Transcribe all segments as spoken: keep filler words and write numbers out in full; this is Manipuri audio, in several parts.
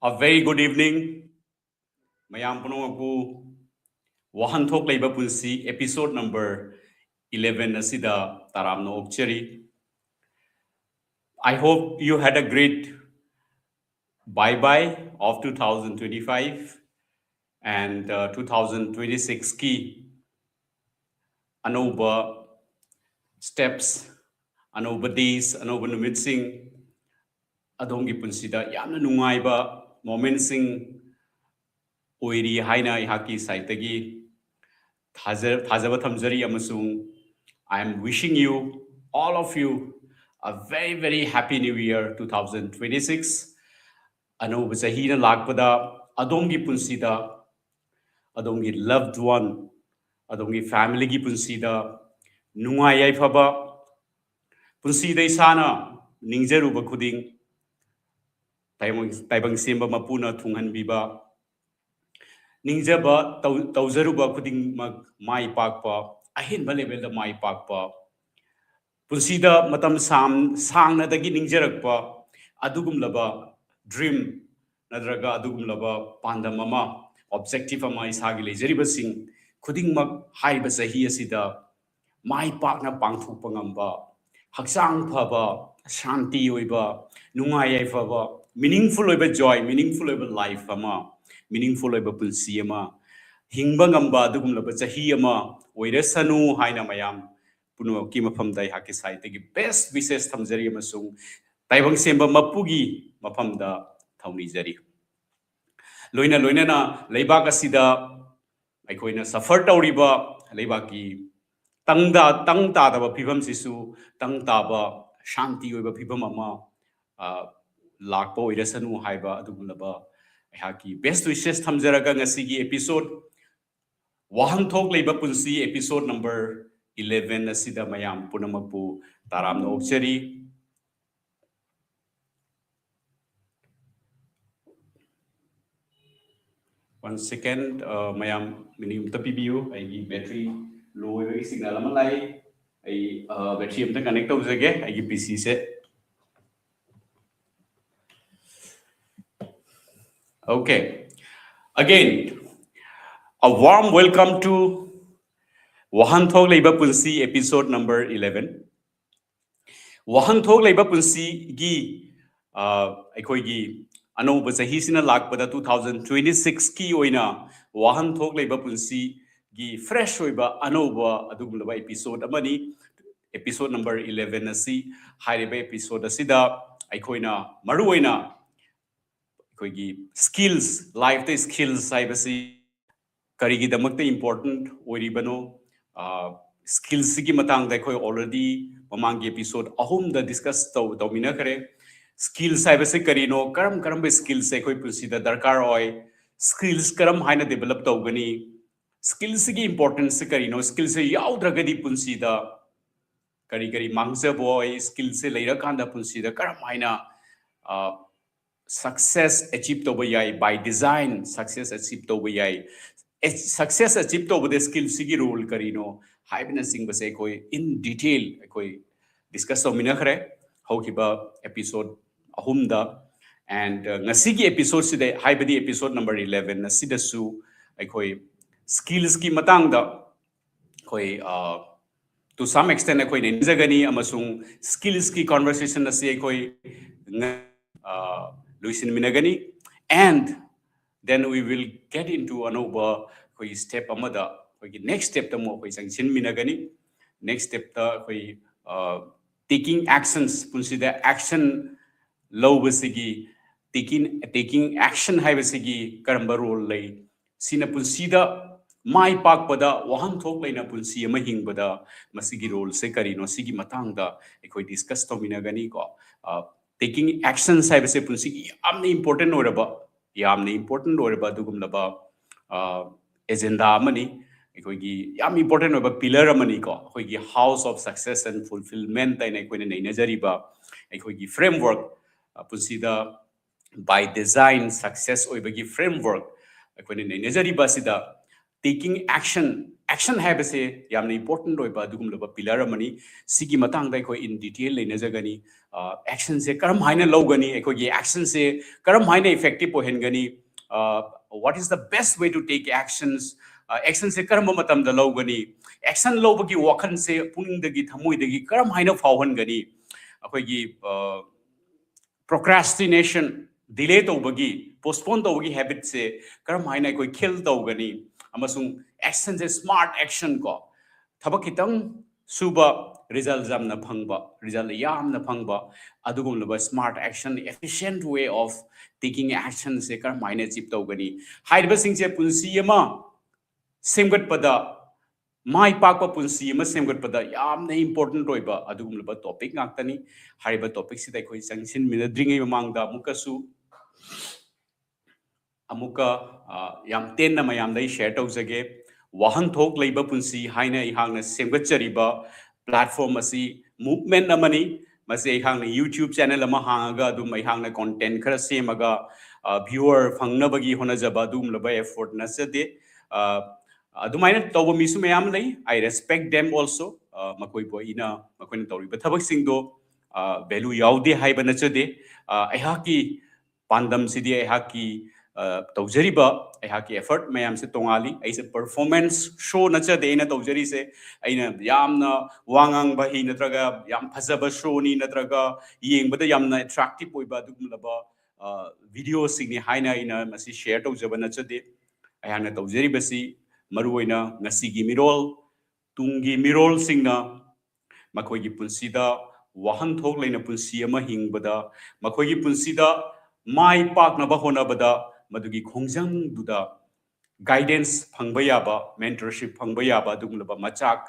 A very good evening. ꯃꯌꯥꯝ ꯄꯨꯝꯅꯃꯛꯄꯨ ꯋꯥꯍꯟꯊꯣꯛ ꯂꯩꯕ ꯄꯨꯟꯁꯤ episode number eleven ꯑꯁꯤꯗ ꯇꯔꯥꯝꯅ ꯑꯣꯛꯆꯔꯤ꯫ I hope you had a great bye bye of two thousand twenty-five and uh, two thousand twenty-six ꯀꯤ ꯑꯅꯧꯕ steps, ꯑꯅꯧꯕ days, ꯑꯅꯧꯕ ꯅꯨꯃꯤꯠꯁꯤꯡ, ꯑꯗꯣꯝꯒꯤ ꯄꯨꯟꯁꯤꯗ ꯌꯥꯝꯅ ꯅꯨꯡꯉꯥꯏꯕ momentꯁꯤꯡ ꯑꯣꯏꯔꯤ ꯍꯥꯏꯅ ꯑꯩꯍꯥꯛꯀꯤ sideꯇꯒꯤ ꯊꯥꯖ-, ꯊꯥꯖꯕ ꯊꯝꯖꯔꯤ, ꯑꯃꯁꯨꯡ I am wishing you, all of you, a very, very happy new year two thousand twenty-six. ꯑꯅꯧꯕ ꯆꯍꯤꯅ ꯂꯥꯛꯄꯗ ꯑꯗꯣꯝꯒꯤ ꯄꯨꯟꯁꯤꯗ, ꯑꯗꯣꯝꯒꯤ loved one, ꯑꯗꯣꯝꯒꯤ familyꯒꯤ ꯄꯨꯟꯁꯤꯗ ꯅꯨꯡꯉꯥꯏ ꯌꯥꯏꯐꯕ, ꯄꯨꯟꯁꯤꯗ ꯏꯁꯥꯅ ꯅꯤꯡꯖꯔꯨꯕ ꯈꯨꯗꯤꯡ ꯇꯥꯏꯕꯪ, ꯇꯥꯏꯕꯪ ꯁꯦꯝꯕ ꯃꯄꯨꯅ ꯊꯨꯡꯍꯟꯕꯤꯕ, ꯅꯤꯡꯖꯕ ꯇꯧ-, ꯇꯧꯖꯔꯨꯕ ꯈꯨꯗꯤꯡꯃꯛ ꯃꯥꯏ ꯄꯥꯛꯄ, ꯑꯍꯦꯟꯕ levelꯗ ꯃꯥꯏ ꯄꯥꯛꯄ, ꯄꯨꯟꯁꯤꯗ ꯃꯇꯝ ꯁꯥꯡ-, ꯁꯥꯡꯅꯗꯒꯤ ꯅꯤꯡꯖꯔꯛꯄ ꯑꯗꯨꯒꯨꯝꯂꯕ dream ꯅꯠꯇ꯭ꯔꯒ ꯑꯗꯨꯒꯨꯝꯂꯕ ꯄꯥꯟꯗꯝ ꯑꯃ, objective ꯑꯃ ꯏꯁꯥꯒꯤ ꯂꯩꯖꯔꯤꯕꯁꯤꯡ ꯈꯨꯗꯤꯡꯃꯛ ꯍꯥꯏꯔꯤꯕ ꯆꯍꯤ ꯑꯁꯤꯗ ꯃꯥꯏ ꯄꯥꯛꯅ ꯄꯥꯡꯊꯣꯛꯄ ꯉꯝꯕ, ꯍꯛꯆꯥꯡ ꯐꯕ, ꯁꯥꯟꯇꯤ ꯑꯣꯏꯕ, ꯅꯨꯡꯉꯥꯏ ꯌꯥꯏꯐꯕ, meaningful ꯑꯣꯏꯕ joy, meaningful ꯑꯣꯏꯕ life ꯑꯃ, meaningful ꯑꯣꯏꯕ ꯄꯨꯟꯁꯤ ꯑꯃ ꯍꯤꯡꯕ ꯉꯝꯕ ꯑꯗꯨꯒꯨꯝꯂꯕ ꯆꯍꯤ ꯑꯃ ꯑꯣꯏꯔꯁꯅꯨ ꯍꯥꯏꯅ ꯃꯌꯥꯝ ꯄꯨꯝꯅꯃꯛꯀꯤ ꯃꯐꯝꯗ ꯑꯩꯍꯥꯛꯀꯤ sideꯇꯒꯤ best wishes ꯊꯝꯖꯔꯤ ꯑꯃꯁꯨꯡ ꯇꯥꯏꯕꯪ ꯁꯦꯝꯕ ꯃꯄꯨꯒꯤ ꯃꯐꯝꯗ ꯊꯧꯅꯤꯖꯔꯤ꯫ ꯂꯣꯏꯅ ꯂꯣꯏꯅꯅ ꯂꯩꯕꯥꯛ ꯑꯁꯤꯗ ꯑꯩꯈꯣꯏꯅ suffer ꯇꯧꯔꯤꯕ ꯂꯩꯕꯥꯛꯀꯤ ꯇꯪꯗ-, ꯇꯪ ꯇꯥꯗꯕ ꯐꯤꯕꯝꯁꯤꯁꯨ ꯇꯪ ꯇꯥꯕ ꯁꯥꯟꯇꯤ ꯑꯣꯏꯕ ꯐꯤꯕꯝ ꯑꯃ, ꯑ, ꯂꯥꯛꯄ ꯑꯣꯏꯔꯁꯅꯨ ꯍꯥꯏꯕ ꯑꯗꯨꯒꯨꯝꯂꯕ ꯑꯩꯍꯥꯛꯀꯤ best wishes ꯊꯝꯖꯔꯒ ꯉꯁꯤꯒꯤ episode ꯋꯥꯍꯟꯊꯣꯛ ꯂꯩꯕ ꯄꯨꯟꯁꯤ episode number eleven ꯑꯁꯤꯗ ꯃꯌꯥꯝ ꯄꯨꯝꯅꯃꯛꯄꯨ ꯇꯔꯥꯝꯅ ꯑꯣꯛꯆꯔꯤ꯫ One second, ꯑ, ꯃꯌꯥꯝ minute ꯑꯃꯇ ꯄꯤꯕꯤꯌꯨ꯫ ꯑꯩꯒꯤ battery low ꯑꯣꯏꯕꯒꯤ signal ꯑꯃ ꯂꯥꯛꯏ꯫ ꯑꯩ, ꯑ, battery ꯑꯃꯇ connect ꯇꯧꯖꯒꯦ ꯑꯩꯒꯤ PCꯁꯦ꯫ Okay. Again, a warm welcome to ꯋꯥꯍꯟꯊꯣꯛ ꯂꯩꯕ ꯄꯨꯟꯁꯤ episode number eleven. ꯋꯥꯍꯟꯊꯣꯛ ꯂꯩꯕ ꯄꯨꯟꯁꯤꯒꯤ ꯑ, ꯑꯩꯈꯣꯏꯒꯤ ꯑꯅꯧꯕ ꯆꯍꯤꯁꯤꯅ ꯂꯥꯛꯄꯗ two thousand twenty six ꯀꯤ ꯑꯣꯏꯅ ꯋꯥꯍꯟꯊꯣꯛ ꯂꯩꯕ ꯄꯨꯟꯁꯤꯒꯤ fresh ꯑꯣꯏꯕ ꯑꯅꯧꯕ ꯑꯗꯨꯒꯨꯝꯂꯕ episode ꯑꯃꯅꯤ꯫ Episode number eleven ꯑꯁꯤ, ꯍꯥꯏꯔꯤꯕ episode ꯑꯁꯤꯗ ꯑꯩꯈꯣꯏꯅ ꯃꯔꯨꯑꯣꯏꯅ ꯑꯩꯈꯣꯏꯒꯤ skills, lifeꯇ skills ꯍꯥꯏꯕꯁꯤ ꯀꯔꯤꯒꯤꯗꯃꯛꯇ important ꯑꯣꯏꯔꯤꯕꯅꯣ? Skillsꯁꯤꯒꯤ ꯃꯇꯥꯡꯗ ꯑꯩꯈꯣꯏ already ꯃꯃꯥꯡꯒꯤ episode ꯑꯍꯨꯝꯗ discuss ꯇꯧ ꯇꯧꯃꯤꯟꯅꯈ꯭ꯔꯦ꯫ Skills ꯍꯥꯏꯕꯁꯤ ꯀꯔꯤꯅꯣ, ꯀꯔꯝ ꯀꯔꯝꯕ skillsꯁꯦ ꯑꯩꯈꯣꯏ ꯄꯨꯟꯁꯤꯗ ꯗꯔꯀꯥꯔ ꯑꯣꯏ, skills ꯀꯔꯝ ꯍꯥꯏꯅ develop ꯇꯧꯒꯅꯤ, skillsꯁꯤꯒꯤ importanceꯁꯦ ꯀꯔꯤꯅꯣ, skillsꯁꯦ ꯌꯥꯎꯗ꯭ꯔꯒꯗꯤ ꯄꯨꯟꯁꯤꯗ ꯀꯔꯤ ꯀꯔꯤ ꯃꯥꯡꯖꯕ ꯑꯣꯏ, skillsꯁꯦ ꯂꯩꯔꯀꯥꯟꯗ ꯄꯨꯟꯁꯤꯗ ꯀꯔꯝ ꯍꯥꯏꯅ success achieve ꯇꯧꯕ ꯌꯥꯏ, by design success achieve ꯇꯧꯕ ꯌꯥꯏ, success achieve ꯇꯧꯕꯗ skillsꯁꯤꯒꯤ role ꯀꯔꯤꯅꯣ ꯍꯥꯏꯕꯅꯆꯤꯡꯕꯁꯦ ꯑꯩꯈꯣꯏ in detail ꯑꯩꯈꯣꯏ discuss ꯇꯧꯃꯤꯟꯅꯈ꯭ꯔꯦ ꯍꯧꯈꯤꯕ episode ꯑꯍꯨꯝꯗ꯫ And ꯉꯁꯤꯒꯤ episodeꯁꯤꯗ, ꯍꯥꯏꯕꯗꯤ episode number eleven ꯑꯁꯤꯗꯁꯨ ꯑꯩꯈꯣꯏ skillsꯀꯤ ꯃꯇꯥꯡꯗ ꯑꯩꯈꯣꯏ to some extent ꯑꯩꯈꯣꯏ ꯅꯩꯅꯖꯒꯅꯤ, ꯑꯃꯁꯨꯡ skillsꯀꯤ conversation ꯑꯁꯤ ꯑꯩꯈꯣꯏ ꯂꯣꯏꯁꯤꯟꯃꯤꯟꯅꯒꯅꯤ꯫ And then we will get into ꯑꯅꯧꯕ ꯑꯩꯈꯣꯏꯒꯤ step ꯑꯃꯗ, ꯑꯩꯈꯣꯏꯒꯤ next stepꯇ ꯑꯃꯨꯛ ꯑꯩꯈꯣꯏ ꯆꯪꯁꯤꯟꯃꯤꯟꯅꯒꯅꯤ꯫ Next stepꯇ ꯑꯩꯈꯣꯏ taking actions, ꯄꯨꯟꯁꯤꯗ action ꯂꯧꯕꯁꯤꯒꯤ, taking taking action ꯍꯥꯏꯕꯁꯤꯒꯤ ꯀꯔꯝꯕ role ꯂꯩ, ꯁꯤꯅ ꯄꯨꯟꯁꯤꯗ ꯃꯥꯏ ꯄꯥꯛꯄꯗ ꯋꯥꯍꯟꯊꯣꯛ ꯂꯩꯅ ꯄꯨꯟꯁꯤ ꯑꯃ ꯍꯤꯡꯕꯗ ꯃꯁꯤꯒꯤ roleꯁꯦ ꯀꯔꯤꯅꯣ, ꯁꯤꯒꯤ ꯃꯇꯥꯡꯗ ꯑꯩꯈꯣꯏ discuss ꯇꯧꯃꯤꯟꯅꯒꯅꯤꯀꯣ꯫ Taking actions ꯍꯥꯏꯕꯁꯦ ꯄꯨꯟꯁꯤꯒꯤ ꯌꯥꯝꯅ important ꯑꯣꯏꯔꯕ, ꯌꯥꯝꯅ important ꯑꯣꯏꯔꯕ ꯑꯗꯨꯒꯨꯝꯂꯕ agenda ꯑꯃꯅꯤ꯫ ꯑꯩꯈꯣꯏꯒꯤ ꯌꯥꯝ important ꯑꯣꯏꯕ pillar ꯑꯃꯅꯤꯀꯣ꯫ ꯑꯩꯈꯣꯏꯒꯤ house of success and fulfillment ꯍꯥꯏꯅ ꯑꯩꯈꯣꯏꯅ ꯅꯩꯅꯖꯔꯤꯕ ꯑꯩꯈꯣꯏꯒꯤ framework, ꯄꯨꯟꯁꯤꯗ by design success ꯑꯣꯏꯕꯒꯤ framework ꯑꯩꯈꯣꯏꯅ ꯅꯩꯅꯖꯔꯤꯕ ꯑꯁꯤꯗ taking action, ꯑꯦꯛꯁꯟ ꯍꯥꯏꯕꯁꯦ ꯌꯥꯝꯅ ꯏꯝꯄꯣꯔꯇꯦꯟ ꯑꯣꯏꯕ ꯑꯗꯨꯒꯨꯝꯂꯕ ꯄꯤꯂꯔ ꯑꯃꯅꯤ꯫ ꯁꯤꯒꯤ ꯃꯇꯥꯡꯗ ꯑꯩꯈꯣꯏ ꯏꯟ ꯗꯤꯇꯦꯜ ꯅꯩꯅꯖꯒꯅꯤ꯫ ꯑꯦꯛꯁꯟꯁꯦ ꯀꯔꯝ ꯍꯥꯏꯅ ꯂꯧꯒꯅꯤ, ꯑꯩꯈꯣꯏꯒꯤ ꯑꯦꯛꯁꯟꯁꯦ ꯀꯔꯝ ꯍꯥꯏꯅ ꯏꯐꯦꯛꯇꯤꯚ ꯑꯣꯏꯍꯟꯒꯅꯤ, what is the best way to take actions, ꯑꯦꯛꯁꯟꯁꯦ ꯀꯔꯝꯕ ꯃꯇꯝꯗ ꯂꯧꯒꯅꯤ, ꯑꯦꯛꯁꯟ ꯂꯧꯕꯒꯤ ꯋꯥꯈꯜꯁꯦ ꯄꯨꯛꯅꯤꯡꯗꯒꯤ ꯊꯃꯣꯏꯗꯒꯤ ꯀꯔꯝ ꯍꯥꯏꯅ ꯐꯥꯎꯍꯟꯒꯅꯤ, ꯑꯩꯈꯣꯏꯒꯤ ꯄ꯭ꯔꯣꯀ꯭ꯔꯥꯁꯇꯤꯅꯦꯁꯟ, ꯗꯤꯂꯦ ꯇꯧꯕꯒꯤ, ꯄꯣꯁꯄꯣꯟ ꯇꯧꯕꯒꯤ ꯍꯦꯕꯤꯠꯁꯦ ꯀꯔꯝ ꯍꯥꯏꯅ ꯑꯩꯈꯣꯏ ꯀꯤꯜ ꯇꯧꯒꯅꯤ, ꯑꯃꯁꯨꯡ ꯑꯦꯛꯁꯟꯁꯦ ꯁ꯭ꯃꯥꯔꯠ ꯑꯦꯛꯁꯟ ꯀꯣ, ꯊꯕꯛ ꯈꯤꯇꯪ ꯁꯨꯕ ꯔꯤꯖꯜ ꯌꯥꯝꯅ ꯐꯪꯕ, ꯔꯤꯖꯜ ꯌꯥꯝꯅ ꯐꯪꯕ, ꯑꯗꯨꯒꯨꯝꯂꯕ smart action, efficient way of taking actionꯁꯦ ꯀꯔꯝ ꯍꯥꯏꯅ ꯑꯦꯆꯤꯞ ꯇꯧꯒꯅꯤ ꯍꯥꯏꯔꯤꯕꯁꯤꯡꯁꯦ ꯄꯨꯟꯁꯤ ꯑꯃ ꯁꯦꯝꯒꯠꯄꯗ, ꯃꯥꯏ ꯄꯥꯛꯄ ꯄꯨꯟꯁꯤ ꯑꯃ ꯁꯦꯝꯒꯠꯄꯗ ꯌꯥꯝꯅ ꯏꯝꯄꯣꯔꯇꯦꯟ ꯑꯣꯏꯕ ꯑꯗꯨꯒꯨꯝꯂꯕ ꯇꯣꯄꯤꯛ ꯉꯥꯛꯇꯅꯤ꯫ ꯍꯥꯏꯔꯤꯕ ꯇꯣꯄꯤꯛꯁꯤꯗ ꯑꯩꯈꯣꯏ ꯆꯪꯁꯤꯟꯃꯤꯟꯅꯗ꯭ꯔꯤꯉꯩ ꯃꯃꯥꯡꯗ ꯑꯃꯨꯛꯀꯁꯨ ꯑꯃꯨꯛꯀ ꯌꯥꯝ ꯇꯦꯟꯅ ꯃꯌꯥꯝꯗ ꯑꯩ ꯁꯤꯌꯔ ꯇꯧꯖꯒꯦ꯫ ꯋꯥꯍꯟꯊꯣꯛ ꯂꯩꯕ ꯄꯨꯟꯁꯤ ꯍꯥꯏꯅ ꯑꯩꯍꯥꯛꯅ ꯁꯦꯝꯒꯠꯆꯔꯤꯕ ꯄ꯭ꯂꯦꯠꯐꯣꯝ ꯑꯁꯤ ꯃꯨꯚꯃꯦꯟ ꯑꯃꯅꯤ꯫ ꯃꯁꯤ ꯑꯩꯍꯥꯛꯅ ꯌꯨꯇ꯭ꯌꯨꯕ ꯆꯦꯅꯦꯜ ꯑꯃ ꯍꯥꯡꯉꯒ ꯑꯗꯨꯝ ꯑꯩꯍꯥꯛꯅ ꯀꯣꯟꯇꯦꯟ ꯈꯔ ꯁꯦꯝꯃꯒ ꯚ꯭ꯌꯨꯋꯔ ꯐꯪꯅꯕꯒꯤ ꯍꯣꯠꯅꯖꯕ ꯑꯗꯨꯒꯨꯝꯂꯕ ꯑꯦꯐꯣꯔꯠ ꯅꯠꯆꯗꯦ꯫ ꯑꯗꯨꯃꯥꯏꯅ ꯇꯧꯕ ꯃꯤꯁꯨ ꯃꯌꯥꯝ ꯂꯩ꯫ I respect them also. ꯃꯈꯣꯏꯕꯨ ꯑꯩꯅ, ꯃꯈꯣꯏꯅ ꯇꯧꯔꯤꯕ ꯊꯕꯛꯁꯤꯡꯗꯣ ꯚꯦꯂꯨ ꯌꯥꯎꯗꯦ ꯍꯥꯏꯕ ꯅꯠꯆꯗꯦ꯫ ꯑꯩꯍꯥꯛꯀꯤ ꯄꯥꯟꯗꯝꯁꯤꯗꯤ ꯑꯩꯍꯥꯛꯀꯤ ꯇꯧꯖꯔꯤꯕ ꯑꯩꯍꯥꯛꯀꯤ ꯑꯦꯐꯔꯠ ꯃꯌꯥꯝꯁꯦ ꯇꯣꯉꯥꯜꯂꯤ꯫ ꯑꯩꯁꯦ ꯄꯔꯐꯣꯔꯃꯦꯟꯁ ꯁꯣ ꯅꯠꯆꯗꯦ ꯑꯩꯅ ꯇꯧꯖꯔꯤꯁꯦ꯫ ꯑꯩꯅ ꯌꯥꯝꯅ ꯋꯥ ꯉꯥꯡꯕ ꯍꯩ ꯅꯠꯇ꯭ꯔꯒ ꯌꯥꯝ ꯐꯖꯕ ꯁꯣꯅꯤ ꯅꯠꯇ꯭ꯔꯒ ꯌꯦꯡꯕꯗ ꯌꯥꯝꯅ ꯑꯦꯇ꯭ꯔꯦꯛꯇꯤꯞ ꯑꯣꯏꯕ ꯑꯗꯨꯒꯨꯝꯂꯕ ꯚꯤꯗꯤꯑꯣꯁꯤꯡꯅꯤ ꯍꯥꯏꯅ ꯑꯩꯅ ꯃꯁꯤ ꯁꯤꯌꯔ ꯇꯧꯖꯕ ꯅꯠꯆꯗꯦ꯫ ꯑꯩꯍꯥꯛꯅ ꯇꯧꯖꯔꯤꯕꯁꯤ ꯃꯔꯨꯑꯣꯏꯅ ꯉꯁꯤꯒꯤ ꯃꯤꯔꯣꯜ, ꯇꯨꯡꯒꯤ ꯃꯤꯔꯣꯜꯁꯤꯡꯅ ꯃꯈꯣꯏꯒꯤ ꯄꯨꯟꯁꯤꯗ ꯋꯥꯍꯟꯊꯣꯛ ꯂꯩꯅ ꯄꯨꯟꯁꯤ ꯑꯃ ꯍꯤꯡꯕꯗ, ꯃꯈꯣꯏꯒꯤ ꯄꯨꯟꯁꯤꯗ ꯃꯥꯏ ꯄꯥꯛꯅꯕ ꯍꯣꯠꯅꯕꯗ ꯃꯗꯨꯒꯤ ꯈꯣꯡꯖꯪꯗꯨꯗ ꯒꯥꯏꯗꯦꯟꯁ ꯐꯪꯕ ꯌꯥꯕ, ꯃꯦꯟꯇꯔꯁꯤꯞ ꯐꯪꯕ ꯌꯥꯕ ꯑꯗꯨꯒꯨꯝꯂꯕ ꯃꯆꯥꯛ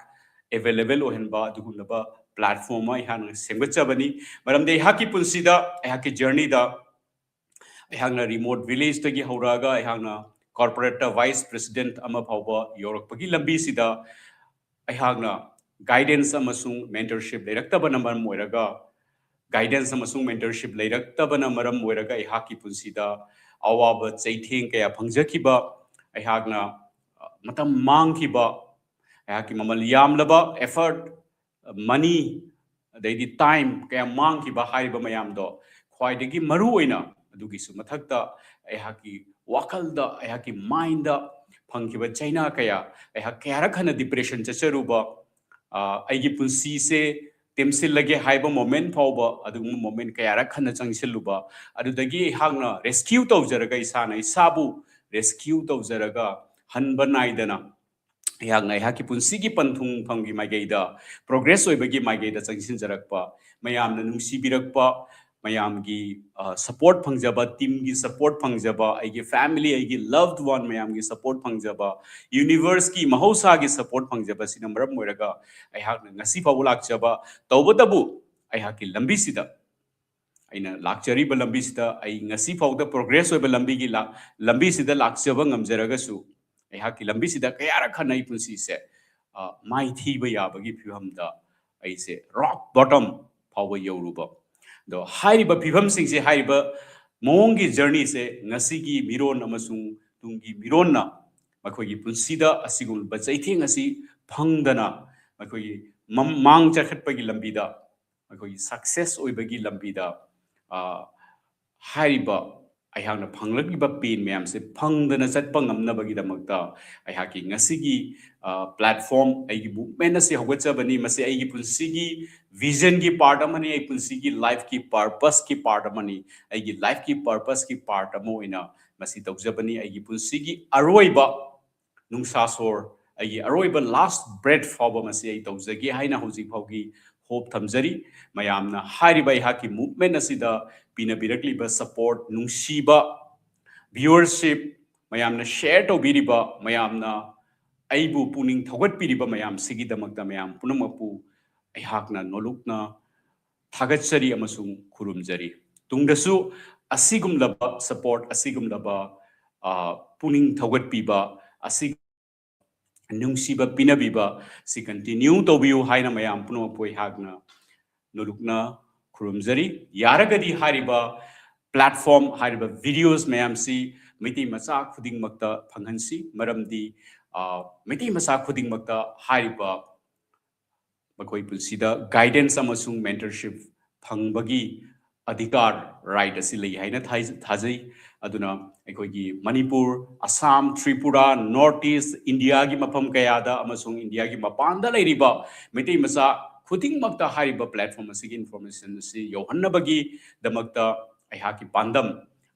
ꯑꯦꯚꯦꯂꯦꯕꯜ ꯑꯣꯏꯍꯟꯕ ꯑꯗꯨꯒꯨꯝꯂꯕ ꯄ꯭ꯂꯦꯠꯐꯣꯝ ꯑꯃ ꯑꯩꯍꯥꯛꯅ ꯁꯦꯝꯒꯠꯆꯕꯅꯤ꯫ ꯃꯔꯝꯗꯤ ꯑꯩꯍꯥꯛꯀꯤ ꯄꯨꯟꯁꯤꯗ, ꯑꯩꯍꯥꯛꯀꯤ ꯖꯔꯅꯤꯗ ꯑꯩꯍꯥꯛꯅ ꯔꯤꯃꯣꯠ ꯚꯤꯂꯦꯖꯇꯒꯤ ꯍꯧꯔꯛꯑꯒ ꯑꯩꯍꯥꯛꯅ ꯀꯣꯔꯄꯣꯔꯦꯠꯇ ꯚꯥꯏꯁ ꯄ꯭ꯔꯦꯁꯤꯗꯦꯟꯠ ꯑꯃ ꯐꯥꯎꯕ ꯌꯧꯔꯛꯄꯒꯤ ꯂꯝꯕꯤꯁꯤꯗ ꯑꯩꯍꯥꯛꯅ ꯒꯥꯏꯗꯦꯟꯁ ꯑꯃꯁꯨꯡ ꯃꯦꯟꯇꯔꯁꯤꯞ ꯂꯩꯔꯛꯇꯕꯅ ꯃꯔꯝ ꯑꯣꯏꯔꯒ, ꯒꯥꯏꯗꯦꯟꯁ ꯑꯃꯁꯨꯡ ꯃꯦꯟꯇꯔꯁꯤꯞ ꯂꯩꯔꯛꯇꯕꯅ ꯃꯔꯝ ꯑꯣꯏꯔꯒ ꯑꯩꯍꯥꯛꯀꯤ ꯄꯨꯟꯁꯤꯗ ꯑꯋꯥꯕ ꯆꯩꯊꯦꯡ ꯀꯌꯥ ꯐꯪꯖꯈꯤꯕ, ꯑꯩꯍꯥꯛꯅ ꯃꯇꯝ ꯃꯥꯡꯈꯤꯕ, ꯑꯩꯍꯥꯛꯀꯤ ꯃꯃꯜ ꯌꯥꯝꯂꯕ effort, money, ꯑꯗꯩꯗꯤ time ꯀꯌꯥ ꯃꯥꯡꯈꯤꯕ ꯍꯥꯏꯔꯤꯕ ꯃꯌꯥꯝꯗꯣ, ꯈ꯭ꯋꯥꯏꯗꯒꯤ ꯃꯔꯨ ꯑꯣꯏꯅ ꯑꯗꯨꯒꯤꯁꯨ ꯃꯊꯛꯇ ꯑꯩꯍꯥꯛꯀꯤ ꯋꯥꯈꯜꯗ, ꯑꯩꯍꯥꯛꯀꯤ mindꯗ ꯐꯪꯈꯤꯕ ꯆꯩꯅꯥ ꯀꯌꯥ, ꯑꯩꯍꯥꯛ ꯀꯌꯥꯔꯛ ꯍꯟꯅ depression ꯆꯠꯆꯔꯨꯕ, ꯑ, ꯑꯩꯒꯤ ꯄꯨꯟꯁꯤꯁꯦ ꯇꯦꯝꯁꯤꯜꯂꯒꯦ ꯍꯥꯏꯕ moment ꯐꯥꯎꯕ, ꯑꯗꯨꯒꯨꯝꯕ moment ꯀꯌꯥꯔꯛ ꯍꯟꯅ ꯆꯪꯁꯤꯜꯂꯨꯕ, ꯑꯗꯨꯗꯒꯤ ꯑꯩꯍꯥꯛꯅ rescue ꯇꯧꯖꯔꯒ, ꯏꯁꯥꯅ ꯏꯁꯥꯕꯨ rescue ꯇꯧꯖꯔꯒ, ꯍꯟꯕ ꯅꯥꯏꯗꯅ ꯑꯩꯍꯥꯛꯅ ꯑꯩꯍꯥꯛꯀꯤ ꯄꯨꯟꯁꯤꯒꯤ ꯄꯟꯊꯨꯡꯐꯝꯒꯤ ꯃꯥꯏꯀꯩꯗ, progress ꯑꯣꯏꯕꯒꯤ ꯃꯥꯏꯀꯩꯗ ꯆꯪꯁꯤꯟꯖꯔꯛꯄ, ꯃꯌꯥꯝꯅ ꯅꯨꯡꯁꯤꯕꯤꯔꯛꯄ, ꯃꯌꯥꯝꯒꯤ, ꯑ, support ꯐꯪꯖꯕ, teamꯒꯤ support ꯐꯪꯖꯕ, ꯑꯩꯒꯤ family, ꯑꯩꯒꯤ loved one ꯃꯌꯥꯝꯒꯤ support ꯐꯪꯖꯕ, universeꯀꯤ, ꯃꯍꯧꯁꯥꯒꯤ support ꯐꯪꯖꯕꯁꯤꯅ ꯃꯔꯝ ꯑꯣꯏꯔꯒ ꯑꯩꯍꯥꯛꯅ ꯉꯁꯤ ꯐꯥꯎꯕ ꯂꯥꯛꯆꯕ, ꯇꯧꯕꯇꯕꯨ ꯑꯩꯍꯥꯛꯀꯤ ꯂꯝꯕꯤꯁꯤꯗ, ꯑꯩꯅ ꯂꯥꯛꯆꯔꯤꯕ ꯂꯝꯕꯤꯁꯤꯗ, ꯑꯩ ꯉꯁꯤ ꯐꯥꯎꯗ progress ꯑꯣꯏꯕ ꯂꯝꯕꯤꯒꯤ ꯂꯥ-, ꯂꯝꯕꯤꯁꯤꯗ ꯂꯥꯛꯆꯕ ꯉꯝꯖꯔꯒꯁꯨ, ꯑꯩꯍꯥꯛꯀꯤ ꯂꯝꯕꯤꯁꯤꯗ ꯀꯌꯥꯔꯛ ꯍꯟꯅ ꯑꯩ ꯄꯨꯟꯁꯤꯁꯦ, ꯑ, ꯃꯥꯏꯊꯤꯕ ꯌꯥꯕꯒꯤ ꯐꯤꯕꯝꯗ ꯑꯩꯁꯦ rock bottom ꯐꯥꯎꯕ ꯌꯧꯔꯨꯕ꯫ ꯑꯗꯣ ꯍꯥꯏꯔꯤꯕ ꯐꯤꯕꯝꯁꯤꯡꯁꯦ, ꯍꯥꯏꯔꯤꯕ ꯃꯑꯣꯡꯒꯤ journeyꯁꯦ ꯉꯁꯤꯒꯤ ꯃꯤꯔꯣꯟ ꯑꯃꯁꯨꯡ ꯇꯨꯡꯒꯤ ꯃꯤꯔꯣꯟꯅ ꯃꯈꯣꯏꯒꯤ ꯄꯨꯟꯁꯤꯗ ꯑꯁꯤꯒꯨꯝꯂꯕ ꯆꯩꯊꯦꯡ ꯑꯁꯤ ꯐꯪꯗꯅ, ꯃꯈꯣꯏꯒꯤ ꯃꯝ-, ꯃꯥꯡ ꯆꯠꯈꯠꯄꯒꯤ ꯂꯝꯕꯤꯗ, ꯃꯈꯣꯏꯒꯤ success ꯑꯣꯏꯕꯒꯤ ꯂꯝꯕꯤꯗ, ꯑ, ꯍꯥꯏꯔꯤꯕ ꯑꯩꯍꯥꯛꯅ ꯐꯪꯂꯛꯂꯤꯕ pain ꯃꯌꯥꯝꯁꯦ ꯐꯪꯗꯅ ꯆꯠꯄ ꯉꯝꯅꯕꯒꯤꯗꯃꯛꯇ ꯑꯩꯍꯥꯛꯀꯤ ꯉꯁꯤꯒꯤ, ꯑ, platform, ꯑꯩꯒꯤ movement ꯑꯁꯤ ꯍꯧꯒꯠꯆꯕꯅꯤ꯫ ꯃꯁꯤ ꯑꯩꯒꯤ ꯄꯨꯟꯁꯤꯒꯤ visionꯒꯤ part ꯑꯃꯅꯤ, ꯑꯩ ꯄꯨꯟꯁꯤꯒꯤ lifeꯀꯤ purposeꯀꯤ part ꯑꯃꯅꯤ꯫ ꯑꯩꯒꯤ lifeꯀꯤ purposeꯀꯤ part ꯑꯃ ꯑꯣꯏꯅ ꯃꯁꯤ ꯇꯧꯖꯕꯅꯤ꯫ ꯑꯩꯒꯤ ꯄꯨꯟꯁꯤꯒꯤ ꯑꯔꯣꯏꯕ ꯅꯨꯡꯁꯥ ꯁꯣꯔ, ꯑꯩꯒꯤ ꯑꯔꯣꯏꯕ last breath ꯐꯥꯎꯕ ꯃꯁꯤ ꯑꯩ ꯇꯧꯖꯒꯦ ꯍꯥꯏꯅ ꯍꯧꯖꯤꯛ ꯐꯥꯎꯒꯤ hope ꯊꯝꯖꯔꯤ꯫ ꯃꯌꯥꯝꯅ ꯍꯥꯏꯔꯤꯕ ꯑꯩꯍꯥꯛꯀꯤ movement ꯑꯁꯤꯗ ꯄꯤꯅꯕꯤꯔꯛꯂꯤꯕ support, ꯅꯨꯡꯁꯤꯕ, viewership, ꯃꯌꯥꯝꯅ share ꯇꯧꯕꯤꯔꯤꯕ, ꯃꯌꯥꯝꯅ ꯑꯩꯕꯨ ꯄꯨꯛꯅꯤꯡ ꯊꯧꯒꯠꯄꯤꯔꯤꯕ ꯃꯌꯥꯝꯁꯤꯒꯤꯗꯃꯛꯇ ꯃꯌꯥꯝ ꯄꯨꯝꯅꯃꯛꯄꯨ ꯑꯩꯍꯥꯛꯅ ꯅꯣꯂꯨꯛꯅ ꯊꯥꯒꯠꯆꯔꯤ ꯑꯃꯁꯨꯡ ꯈꯨꯔꯨꯝꯖꯔꯤ꯫ ꯇꯨꯡꯗꯁꯨ ꯑꯁꯤꯒꯨꯝꯂꯕ support, ꯑꯁꯤꯒꯨꯝꯂꯕ, ꯑ, ꯄꯨꯛꯅꯤꯡ ꯊꯧꯒꯠꯄꯤꯕ, ꯑꯁꯤ ꯅꯨꯡꯁꯤꯕ ꯄꯤꯅꯕꯤꯕ ꯁꯤ continue ꯇꯧꯕꯤꯌꯨ ꯍꯥꯏꯅ ꯃꯌꯥꯝ ꯄꯨꯝꯅꯃꯛꯄꯨ ꯑꯩꯍꯥꯛꯅ ꯅꯣꯂꯨꯛꯅ ꯈꯨꯔꯨꯝꯖꯔꯤ꯫ ꯌꯥꯔꯒꯗꯤ ꯍꯥꯏꯔꯤꯕ platform, ꯍꯥꯏꯔꯤꯕ videos ꯃꯌꯥꯝꯁꯤ ꯃꯩꯇꯩ ꯃꯆꯥ ꯈꯨꯗꯤꯡꯃꯛꯇ ꯐꯪꯍꯟꯁꯤ, ꯃꯔꯝꯗꯤ ꯑ, ꯃꯩꯇꯩ ꯃꯆꯥ ꯈꯨꯗꯤꯡꯃꯛꯇ ꯍꯥꯏꯔꯤꯕ ꯃꯈꯣꯏ ꯄꯨꯟꯁꯤꯗ guidance ꯑꯃꯁꯨꯡ mentorship ꯐꯪꯕꯒꯤ ꯑꯙꯤꯀꯥꯔ, right ꯑꯁꯤ ꯂꯩ ꯍꯥꯏꯅ ꯊꯥꯏ-, ꯊꯥꯖꯩ꯫ ꯑꯗꯨꯅ ꯑꯩꯈꯣꯏꯒꯤ ꯃꯅꯤꯄꯨꯔ, ꯑꯁꯥꯝ, ꯇ꯭ꯔꯤꯄꯨꯔꯥ, North East, ꯏꯟꯗꯤꯌꯥꯒꯤ ꯃꯐꯝ ꯀꯌꯥꯗ ꯑꯃꯁꯨꯡ ꯏꯟꯗꯤꯌꯥꯒꯤ ꯃꯄꯥꯟꯗ ꯂꯩꯔꯤꯕ ꯃꯩꯇꯩ ꯃꯆꯥ ꯈꯨꯗꯤꯡꯃꯛꯇ ꯍꯥꯏꯔꯤꯕ platform ꯑꯁꯤꯒꯤ information ꯑꯁꯤ ꯌꯧꯍꯟꯅꯕꯒꯤꯗꯃꯛꯇ ꯑꯩꯍꯥꯛꯀꯤ ꯄꯥꯟꯗꯝ,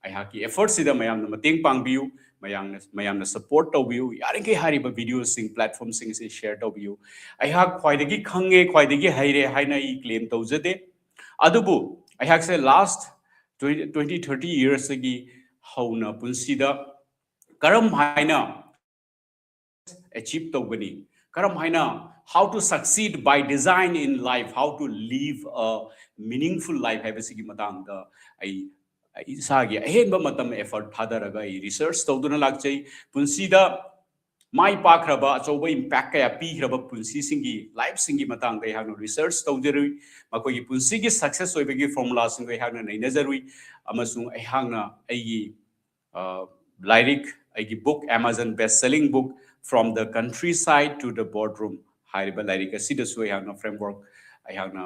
ꯑꯩꯍꯥꯛꯀꯤ effortꯁꯤꯗ ꯃꯌꯥꯝꯅ ꯃꯇꯦꯡ ꯄꯥꯡꯕꯤꯌꯨ, ꯃꯌꯥꯝꯅ, ꯃꯌꯥꯝꯅ support ꯇꯧꯕꯤꯌꯨ꯫ ꯌꯥꯔꯤꯈꯩ ꯍꯥꯏꯔꯤꯕ videoꯁꯤꯡ, platformꯁꯤꯡ ꯑꯁꯤ share ꯇꯧꯕꯤꯌꯨ꯫ ꯑꯩꯍꯥꯛ ꯈ꯭ꯋꯥꯏꯗꯒꯤ ꯈꯪꯉꯦ, ꯈ꯭ꯋꯥꯏꯗꯒꯤ ꯍꯩꯔꯦ ꯍꯥꯏꯅ ꯑꯩ claim ꯇꯧꯖꯗꯦ꯫ ꯑꯗꯨꯕꯨ ꯑꯩꯍꯥꯛꯁꯦ last twenty, twenty, thirty yearsꯇꯒꯤ ꯍꯧꯅ ꯄꯨꯟꯁꯤꯗ ꯀꯔꯝ ꯍꯥꯏꯅ achieve ꯇꯧꯒꯅꯤ, ꯀꯔꯝ ꯍꯥꯏꯅ, how to succeed by design in life, how to live a meaningful life ꯍꯥꯏꯕꯁꯤꯒꯤ ꯃꯇꯥꯡꯗ ꯑꯩ, ꯑꯩ ꯏꯁꯥꯒꯤ ꯑꯍꯦꯟꯕ ꯃꯇꯝ effort ꯊꯥꯗꯔꯒ ꯑꯩ research ꯇꯧꯗꯨꯅ ꯂꯥꯛꯆꯩ꯫ ꯄꯨꯟꯁꯤꯗ ꯃꯥꯏ ꯄꯥꯛꯈ꯭ꯔꯕ, ꯑꯆꯧꯕ impact ꯀꯌꯥ ꯄꯤꯈ꯭ꯔꯕ ꯄꯨꯟꯁꯤꯁꯤꯡꯒꯤ, lifeꯁꯤꯡꯒꯤ ꯃꯇꯥꯡꯗ ꯑꯩꯍꯥꯛꯅ research ꯇꯧꯖꯔꯨꯏ꯫ ꯃꯈꯣꯏꯒꯤ ꯄꯨꯟꯁꯤꯒꯤ success ꯑꯣꯏꯕꯒꯤ formulaꯁꯤꯡꯗꯣ ꯑꯩꯍꯥꯛꯅ ꯅꯩꯅꯖꯔꯨꯏ꯫ ꯑꯃꯁꯨꯡ ꯑꯩꯍꯥꯛꯅ ꯑꯩꯒꯤ, ꯑ, ꯂꯥꯏꯔꯤꯛ, ꯑꯩꯒꯤ book, Amazon best selling book, From the Countryside to the Boardroom ꯍꯥꯏꯔꯤꯕ ꯂꯥꯏꯔꯤꯛ ꯑꯁꯤꯗꯁꯨ ꯑꯩꯍꯥꯛꯅ framework, ꯑꯩꯍꯥꯛꯅ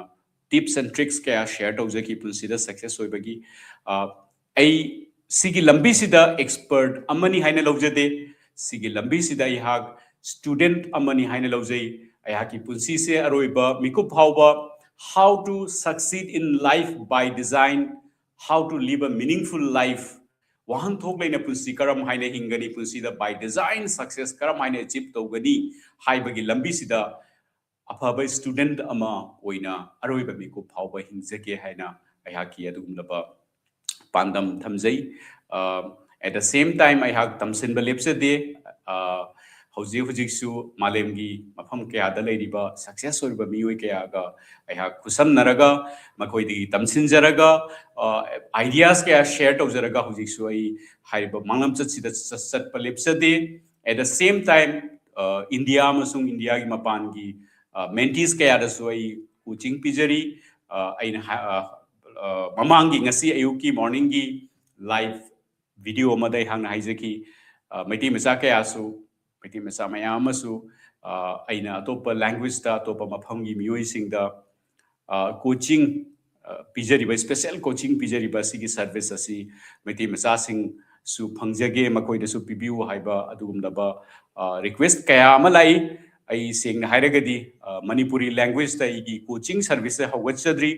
tips and tricks ꯀꯌꯥ share ꯇꯧꯖꯈꯤ ꯄꯨꯟꯁꯤꯗ success ꯑꯣꯏꯕꯒꯤ꯫ ꯑ, ꯑꯩ ꯁꯤꯒꯤ ꯂꯝꯕꯤꯁꯤꯗ expert ꯑꯃꯅꯤ ꯍꯥꯏꯅ ꯂꯧꯖꯗꯦ꯫ ꯁꯤꯒꯤ ꯂꯝꯕꯤꯁꯤꯗ ꯑꯩꯍꯥꯛ student ꯑꯃꯅꯤ ꯍꯥꯏꯅ ꯂꯧꯖꯩ꯫ ꯑꯩꯍꯥꯛꯀꯤ ꯄꯨꯟꯁꯤꯁꯦ ꯑꯔꯣꯏꯕ ꯃꯤꯀꯨꯞ ꯐꯥꯎꯕ how to succeed in life by design, how to live a meaningful life, ꯋꯥꯍꯟꯊꯣꯛ ꯂꯩꯅ ꯄꯨꯟꯁꯤ ꯀꯔꯝ ꯍꯥꯏꯅ ꯍꯤꯡꯒꯅꯤ, ꯄꯨꯟꯁꯤꯗ by design success ꯀꯔꯝ ꯍꯥꯏꯅ achieve ꯇꯧꯒꯅꯤ ꯍꯥꯏꯕꯒꯤ ꯂꯝꯕꯤꯁꯤꯗ ꯑꯐꯕ student ꯑꯃ ꯑꯣꯏꯅ ꯑꯔꯣꯏꯕ ꯃꯤꯀꯨꯞ ꯐꯥꯎꯕ ꯍꯤꯡꯖꯒꯦ ꯍꯥꯏꯅ ꯑꯩꯍꯥꯛꯀꯤ ꯑꯗꯨꯒꯨꯝꯂꯕ ꯄꯥꯟꯗꯝ ꯊꯝꯖꯩ꯫ ꯑ, at the same time ꯑꯩꯍꯥꯛ ꯇꯝꯁꯤꯟꯕ ꯂꯦꯞꯆꯗꯦ꯫ ꯑ, ꯍꯧꯖꯤꯛ ꯍꯧꯖꯤꯛꯁꯨ ꯃꯥꯂꯦꯝꯒꯤ ꯃꯐꯝ ꯀꯌꯥꯗ ꯂꯩꯔꯤꯕ success ꯑꯣꯏꯔꯕ ꯃꯤꯑꯣꯏ ꯀꯌꯥꯒ ꯑꯩꯍꯥꯛ ꯈꯨꯠꯁꯝꯅꯔꯒ, ꯃꯈꯣꯏꯗꯒꯤ ꯇꯝꯁꯤꯟꯖꯔꯒ, ꯑ, ideas ꯀꯌꯥ share ꯇꯧꯖꯔꯒ ꯍꯧꯖꯤꯛꯁꯨ ꯑꯩ ꯍꯥꯏꯔꯤꯕ ꯃꯥꯡꯂꯝꯆꯠꯁꯤꯗ ꯆꯠ-, ꯆꯠꯄ ꯂꯦꯞꯆꯗꯦ꯫ At the same time, ꯑ, ꯏꯟꯗꯤꯌꯥ ꯑꯃꯁꯨꯡ ꯏꯟꯗꯤꯌꯥꯒꯤ ꯃꯄꯥꯟꯒꯤ, ꯑ, mentees ꯀꯌꯥꯗꯁꯨ ꯑꯩ coaching ꯄꯤꯖꯔꯤ꯫ ꯑ, ꯑꯩꯅ ꯍꯥ-, ꯑ, ꯑ, ꯃꯃꯥꯡꯒꯤ ꯉꯁꯤ ꯑꯌꯨꯛꯀꯤ morningꯒꯤ live video ꯑꯃꯗ ꯑꯩꯍꯥꯛꯅ ꯍꯥꯏꯖꯈꯤ, ꯑ, ꯃꯩꯇꯩ ꯃꯆꯥ ꯀꯌꯥꯁꯨ ꯃꯩꯇꯩ ꯃꯆꯥ ꯃꯌꯥꯝ ꯑꯃꯁꯨ ꯑꯩꯅ ꯑꯇꯣꯞꯄ languageꯇ, ꯑꯇꯣꯞꯄ ꯃꯐꯝꯒꯤ ꯃꯤꯑꯣꯏꯁꯤꯡꯗ coaching ꯄꯤꯖꯔꯤꯕ, special coaching ꯄꯤꯖꯔꯤꯕ ꯑꯁꯤꯒꯤ service ꯑꯁꯤ ꯃꯩꯇꯩ ꯃꯆꯥꯁꯤꯡꯁꯨ ꯐꯪꯖꯒꯦ, ꯃꯈꯣꯏꯗꯁꯨ ꯄꯤꯕꯤꯌꯨ ꯍꯥꯏꯕ ꯑꯗꯨꯒꯨꯝꯂꯕ request ꯀꯌꯥ ꯑꯃ ꯂꯥꯛꯏ꯫ ꯑꯩ ꯁꯦꯡꯅ ꯍꯥꯏꯔꯒꯗꯤ Manipuri languageꯇ ꯑꯩꯒꯤ coaching service ꯍꯧꯒꯠꯆꯗ꯭ꯔꯤ꯫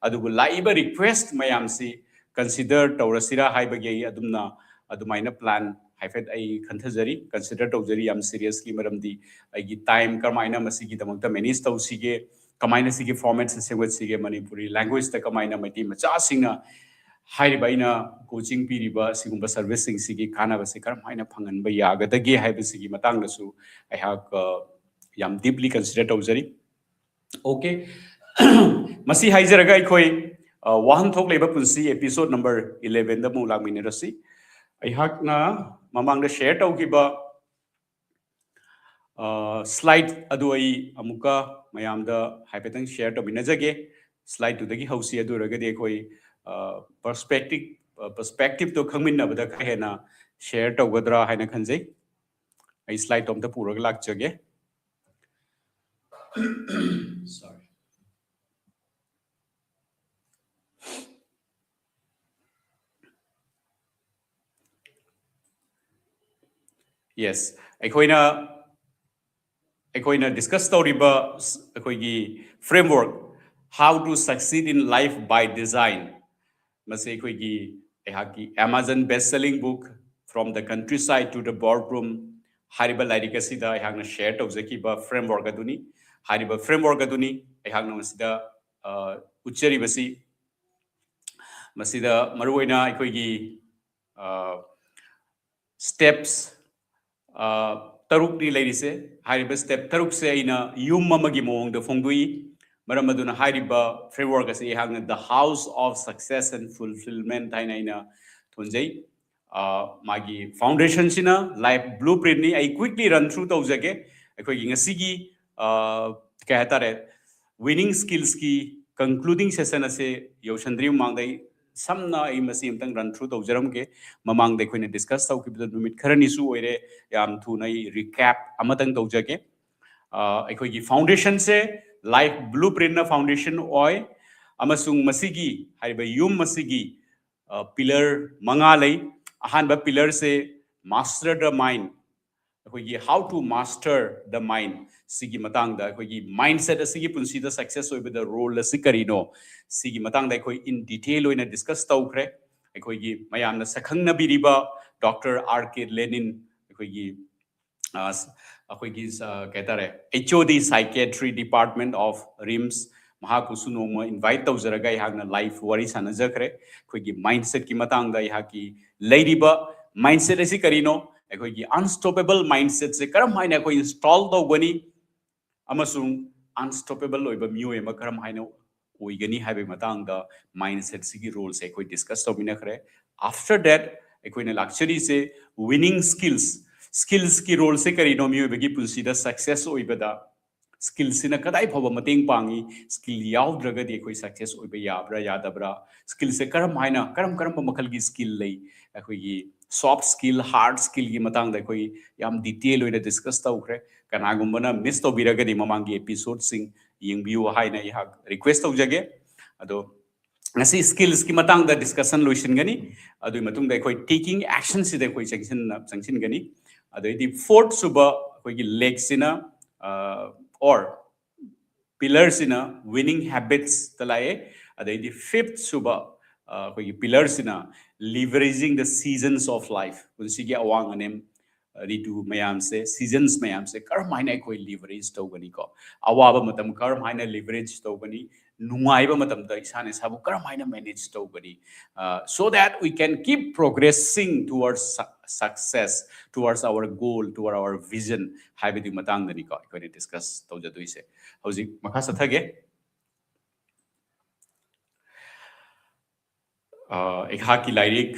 ꯑꯗꯨꯕꯨ ꯂꯥꯛꯏꯕ request ꯃꯌꯥꯝꯁꯤ consider ꯇꯧꯔꯁꯤꯔꯥ ꯍꯥꯏꯕꯒꯤ ꯑꯩ ꯑꯗꯨꯝꯅ ꯑꯗꯨꯃꯥꯏꯅ plan ꯍꯥꯏꯐꯦꯠ ꯑꯩ ꯈꯟꯊꯖꯔꯤ, consider ꯇꯧꯖꯔꯤ ꯌꯥꯝ seriously꯫ ꯃꯔꯝꯗꯤ ꯑꯩꯒꯤ time ꯀꯔꯝꯍꯥꯏꯅ ꯃꯁꯤꯒꯤꯗꯃꯛꯇ manage ꯇꯧꯁꯤꯒꯦ, ꯀꯃꯥꯏꯅ ꯁꯤꯒꯤ formatꯁꯦ ꯁꯦꯝꯒꯠꯁꯤꯒꯦ, ꯃꯅꯤꯄꯨꯔꯤ languageꯇ ꯀꯃꯥꯏꯅ ꯃꯩꯇꯩ ꯃꯆꯥꯁꯤꯡꯅ ꯍꯥꯏꯔꯤꯕ ꯑꯩꯅ coaching ꯄꯤꯔꯤꯕ ꯁꯤꯒꯨꯝꯕ serviceꯁꯤꯡꯁꯤꯒꯤ ꯀꯥꯟꯅꯕꯁꯦ ꯀꯔꯝꯍꯥꯏꯅ ꯐꯪꯍꯟꯕ ꯌꯥꯒꯗꯒꯦ ꯍꯥꯏꯕꯁꯤꯒꯤ ꯃꯇꯥꯡꯗꯁꯨ ꯑꯩꯍꯥꯛ ꯌꯥꯝ deeply consider ꯇꯧꯖꯔꯤ꯫ Okay꯫ ꯃꯁꯤ ꯍꯥꯏꯖꯔꯒ ꯑꯩꯈꯣꯏ ꯋꯥꯍꯟꯊꯣꯛ ꯂꯩꯕ ꯄꯨꯟꯁꯤ episode number elevenꯗ ꯑꯃꯨꯛ ꯂꯥꯛꯃꯤꯟꯅꯔꯁꯤ꯫ ꯑꯩꯍꯥꯛꯅ ꯃꯃꯥꯡꯗ share ꯇꯧꯈꯤꯕ slide ꯑꯗꯨ ꯑꯩ ꯑꯃꯨꯛꯀ ꯃꯌꯥꯝꯗ ꯍꯥꯏꯐꯦꯠꯇꯪ share ꯇꯧꯃꯤꯟꯅꯖꯒꯦ꯫ Slideꯇꯨꯗꯒꯤ ꯍꯧꯁꯤ꯫ ꯑꯗꯨ ꯑꯣꯏꯔꯒꯗꯤ ꯑꯩꯈꯣꯏ perspective perspectiveꯇꯣ ꯈꯪꯃꯤꯟꯅꯕꯗ ꯈꯔ ꯍꯦꯟꯅ share ꯇꯧꯒꯗ꯭ꯔꯥ ꯍꯥꯏꯅ ꯈꯟꯖꯩ꯫ ꯑꯩ slideꯇꯣ ꯑꯝꯇ ꯄꯨꯔꯒ ꯂꯥꯛꯆꯒꯦ꯫ Sorry꯫ Yes, ꯑꯩꯈꯣꯏꯅ ꯑꯩꯈꯣꯏꯅ discuss ꯇꯧꯔꯤꯕ ꯑꯩꯈꯣꯏꯒꯤ framework, How to Succeed in Life by Design, ꯃꯁꯤ ꯑꯩꯈꯣꯏꯒꯤ ꯑꯩꯍꯥꯛꯀꯤ Amazon best selling book From the Countryside to the Boardroom ꯍꯥꯏꯔꯤꯕ ꯂꯥꯏꯔꯤꯛ ꯑꯁꯤꯗ ꯑꯩꯍꯥꯛꯅ share ꯇꯧꯖꯈꯤꯕ framework ꯑꯗꯨꯅꯤ꯫ ꯍꯥꯏꯔꯤꯕ framework ꯑꯗꯨꯅꯤ ꯑꯩꯍꯥꯛꯅ ꯃꯁꯤꯗ ꯎꯠꯆꯔꯤꯕꯁꯤ꯫ ꯃꯁꯤꯗ ꯃꯔꯨꯑꯣꯏꯅ ꯑꯩꯈꯣꯏꯒꯤ steps ꯇꯔꯨꯛꯅꯤ ꯂꯩꯔꯤꯁꯦ꯫ ꯍꯥꯏꯔꯤꯕ step ꯇꯔꯨꯛꯁꯦ ꯑꯩꯅ ꯌꯨꯝ ꯑꯃꯒꯤ ꯃꯑꯣꯡꯗ ꯐꯣꯡꯗꯣꯛꯏ꯫ ꯃꯔꯝ ꯑꯗꯨꯅ ꯍꯥꯏꯔꯤꯕ framework ꯑꯁꯤ ꯑꯩꯍꯥꯛꯅ The House of Success and Fulfillment ꯍꯥꯏꯅ ꯑꯩꯅ ꯊꯣꯟꯖꯩ꯫ ꯃꯥꯒꯤ foundationꯁꯤꯅ life blueprintꯅꯤ꯫ ꯑꯩ quickly run through ꯇꯧꯖꯒꯦ꯫ ꯑꯩꯈꯣꯏꯒꯤ ꯉꯁꯤꯒꯤ ꯀꯩ ꯍꯥꯏꯇꯥꯔꯦ, winning skillsꯀꯤ concluding session ꯑꯁꯦ ꯌꯧꯁꯟꯗ꯭ꯔꯤ ꯃꯃꯥꯡꯗ ꯑꯩ ꯁꯝꯅ ꯑꯩ ꯃꯁꯤ ꯑꯝꯇꯪ run through ꯇꯧꯖꯔꯝꯒꯦ꯫ ꯃꯃꯥꯡꯗ ꯑꯩꯈꯣꯏꯅ discuss ꯇꯧꯈꯤꯕꯗ ꯅꯨꯃꯤꯠ ꯈꯔꯅꯤꯁꯨ ꯑꯣꯏꯔꯦ, ꯌꯥꯝ ꯊꯨꯅ ꯑꯩ recap ꯑꯃꯇꯪ ꯇꯧꯖꯒꯦ꯫ ꯑ, ꯑꯩꯈꯣꯏꯒꯤ foundation ꯁꯦ life blueprint ꯅ foundation ꯑꯣꯏ, ꯑꯃꯁꯨꯡ ꯃꯁꯤꯒꯤ, ꯍꯥꯏꯔꯤꯕ ꯌꯨꯝ ꯑꯁꯤꯒꯤ, ꯑ, pillar ꯃꯉꯥ ꯂꯩ꯫ ꯑꯍꯥꯟꯕ pillar say master the mind, ꯑꯩꯈꯣꯏꯒꯤ how to master the mind ꯁꯤꯒꯤ ꯃꯇꯥꯡꯗ, ꯑꯩꯈꯣꯏꯒꯤ mindset ꯑꯁꯤꯒꯤ ꯄꯨꯟꯁꯤꯗ success ꯑꯣꯏꯕꯗ role ꯑꯁꯤ ꯀꯔꯤꯅꯣ, ꯁꯤꯒꯤ ꯃꯇꯥꯡꯗ ꯑꯩꯈꯣꯏ in detail ꯑꯣꯏꯅ discuss ꯇꯧꯈ꯭ꯔꯦ꯫ ꯑꯩꯈꯣꯏꯒꯤ ꯃꯌꯥꯝꯅ ꯁꯛꯈꯪꯅꯕꯤꯔꯤꯕ Doctor R K Lenin, ꯑꯩꯈꯣꯏꯒꯤ, ꯑ, ꯑꯩꯈꯣꯏꯒꯤ, ꯑ, ꯀꯩ ꯍꯥꯏꯇꯥꯔꯦ, H O D Psychiatry Department of RIMS, ꯃꯍꯥꯛꯄꯨꯁꯨ ꯅꯣꯡꯃ invite ꯇꯧꯖꯔꯒ ꯑꯩꯍꯥꯛꯅ live ꯋꯥꯔꯤ ꯁꯥꯟꯅꯖꯈ꯭ꯔꯦ꯫ ꯑꯩꯈꯣꯏꯒꯤ mindset ꯀꯤ ꯃꯇꯥꯡꯗ ꯑꯩꯍꯥꯛꯀꯤ ꯂꯩꯔꯤꯕ mindset ꯑꯁꯤ ꯀꯔꯤꯅꯣ, ꯑꯩꯈꯣꯏꯒꯤ unstoppable mindset ꯁꯦ ꯀꯔꯝ ꯍꯥꯏꯅ ꯑꯩꯈꯣꯏ install ꯇꯧꯒꯅꯤ, ꯑꯃꯁꯨꯡ unstoppable ꯑꯣꯏꯕ ꯃꯤꯑꯣꯏ ꯑꯃ ꯀꯔꯝ ꯍꯥꯏꯅ ꯑꯣꯏꯒꯅꯤ ꯍꯥꯏꯕꯒꯤ ꯃꯇꯥꯡꯗ mindset ꯁꯤꯒꯤ role ꯁꯦ ꯑꯩꯈꯣꯏ discuss ꯇꯧꯃꯤꯟꯅꯈ꯭ꯔꯦ꯫ After that, ꯑꯩꯈꯣꯏꯅ ꯂꯥꯛꯆꯔꯤꯁꯦ winning skills, skills ꯀꯤ role ꯁꯦ ꯀꯔꯤꯅꯣ ꯃꯤꯑꯣꯏꯕꯒꯤ ꯄꯨꯟꯁꯤꯗ success ꯑꯣꯏꯕꯗ, skill ꯁꯤꯅ ꯀꯗꯥꯏ ꯐꯥꯎꯕ ꯃꯇꯦꯡ ꯄꯥꯡꯉꯤ, skill ꯌꯥꯎꯗ꯭ꯔꯒꯗꯤ ꯑꯩꯈꯣꯏ success ꯑꯣꯏꯕ ꯌꯥꯕ꯭ꯔꯥ ꯌꯥꯗꯕ꯭ꯔꯥ, skill ꯁꯦ ꯀꯔꯝ ꯍꯥꯏꯅ, ꯀꯔꯝ ꯀꯔꯝꯕ ꯃꯈꯜꯒꯤ skill ꯂꯩ, ꯑꯩꯈꯣꯏꯒꯤ soft skill, hard skill ꯒꯤ ꯃꯇꯥꯡꯗ ꯑꯩꯈꯣꯏ ꯌꯥꯝ detail ꯑꯣꯏꯅ discuss ꯇꯧꯈ꯭ꯔꯦ꯫ ꯀꯅꯥꯒꯨꯝꯕꯅ miss ꯇꯧꯕꯤꯔꯒꯗꯤ ꯃꯃꯥꯡꯒꯤ episode ꯁꯤꯡ ꯌꯦꯡꯕꯤꯌꯨ ꯍꯥꯏꯅ ꯑꯩꯍꯥꯛ request ꯇꯧꯖꯒꯦ꯫ ꯑꯗꯣ ꯉꯁꯤ skills ꯀꯤ ꯃꯇꯥꯡꯗ discussion ꯂꯣꯏꯁꯤꯟꯒꯅꯤ꯫ ꯑꯗꯨꯒꯤ ꯃꯇꯨꯡꯗ ꯑꯩꯈꯣꯏ taking action ꯁꯤꯗ ꯑꯩꯈꯣꯏ ꯆꯪꯁꯤꯟꯅ-, ꯆꯪꯁꯤꯟꯒꯅꯤ꯫ ꯑꯗꯩꯗꯤ fourth ꯁꯨꯕ ꯑꯩꯈꯣꯏꯒꯤ leg ꯁꯤꯅ, ꯑ, or pillar ꯁꯤꯅ winning habits ꯇ ꯂꯥꯛꯑꯦ꯫ ꯑꯗꯩꯗꯤ fifth ꯁꯨꯕ, ꯑ, ꯑꯩꯈꯣꯏꯒꯤ pillar ꯁꯤꯅ leveraging the seasons of life, ꯄꯨꯟꯁꯤꯒꯤ ꯑꯋꯥꯡ ꯑꯅꯦꯝ, ꯔꯤꯇꯨ ꯃꯌꯥꯝꯁꯦ, seasons ꯃꯌꯥꯝꯁꯦ ꯀꯔꯝ ꯍꯥꯏꯅ ꯑꯩꯈꯣꯏ leverage ꯇꯧꯒꯅꯤꯀꯣ? ꯑꯋꯥꯕ ꯃꯇꯝ ꯀꯔꯝ ꯍꯥꯏꯅ leverage ꯇꯧꯒꯅꯤ? ꯅꯨꯡꯉꯥꯏꯕ ꯃꯇꯝꯗ ꯏꯁꯥꯅ ꯏꯁꯥꯕꯨ ꯀꯔꯝ ꯍꯥꯏꯅ manage ꯇꯧꯒꯅꯤ? ꯑ, so that we can keep progressing towards su-, success, towards our goal, toward our vision ꯍꯥꯏꯕꯗꯨꯒꯤ ꯃꯇꯥꯡꯗꯅꯤꯀꯣ ꯑꯩꯈꯣꯏꯅ discuss ꯇꯧꯖꯗꯣꯏꯁꯦ꯫ ꯍꯧꯖꯤꯛ ꯃꯈꯥ ꯆꯠꯊꯒꯦ꯫ ꯑ, ꯑꯩꯍꯥꯛꯀꯤ ꯂꯥꯏꯔꯤꯛ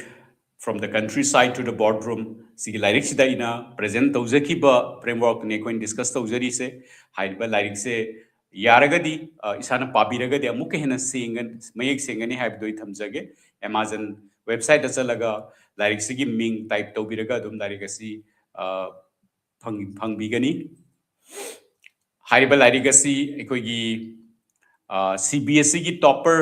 From the Countryside to the Boardroom, ꯁꯤꯒꯤ ꯂꯥꯏꯔꯤꯛꯁꯤꯗ ꯑꯩꯅ present ꯇꯧꯖꯈꯤꯕ framework ꯅꯤ ꯑꯩꯈꯣꯏꯅ discuss ꯇꯧꯖꯔꯤꯁꯦ꯫ ꯍꯥꯏꯔꯤꯕ ꯂꯥꯏꯔꯤꯛꯁꯦ, ꯌꯥꯔꯒꯗꯤ, ꯑ, ꯏꯁꯥꯅ ꯄꯥꯕꯤꯔꯒꯗꯤ ꯑꯃꯨꯛꯀ ꯍꯦꯟꯅ ꯁꯦꯡꯒ-, ꯃꯌꯦꯛ ꯁꯦꯡꯒꯅꯤ ꯍꯥꯏꯕꯗꯨ ꯑꯩ ꯊꯝꯖꯒꯦ꯫ Amazon website ꯆꯠꯂꯒ ꯂꯥꯏꯔꯤꯛꯁꯤꯒꯤ ꯃꯤꯡ type ꯇꯧꯕꯤꯔꯒ ꯑꯗꯨꯝ ꯂꯥꯏꯔꯤꯛ ꯑꯁꯤ, ꯑ, ꯐꯪ-, ꯐꯪꯕꯤꯒꯅꯤ꯫ ꯍꯥꯏꯔꯤꯕ ꯂꯥꯏꯔꯤꯛ ꯑꯁꯤ ꯑꯩꯈꯣꯏꯒꯤ, ꯑ, CBSEꯒꯤ topper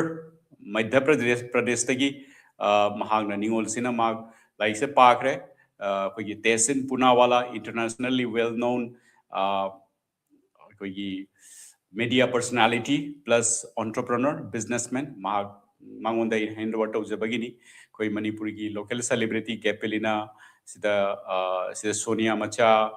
ꯃꯙ꯭ꯌ ꯄ꯭ꯔꯗꯦꯁ, ꯄ꯭ꯔꯗꯦꯁꯇꯒꯤ, ꯑ, ꯃꯍꯥꯛꯅ ꯅꯤꯉꯣꯜꯁꯤꯅ ꯃꯍꯥꯛ ꯂꯥꯏꯔꯤꯛꯁꯦ ꯄꯥꯈ꯭ꯔꯦ꯫ ꯑ, ꯑꯩꯈꯣꯏꯒꯤ Tehsin Poonawalla, internationally well known, ꯑ, ꯑꯩꯈꯣꯏꯒꯤ media personality plus entrepreneur, businessman, ꯃꯍꯥꯛ, ꯃꯉꯣꯟꯗ ꯑꯩ hand over ꯇꯧꯖꯕꯒꯤꯅꯤ꯫ ꯑꯩꯈꯣꯏ ꯃꯅꯤꯄꯨꯔꯒꯤ local celebrity ꯒꯦꯄꯤꯂꯤꯅꯥ, ꯁꯤꯗ, ꯑ, ꯁꯤꯗ ꯁꯣꯅꯤꯌꯥ ꯃꯆꯥ,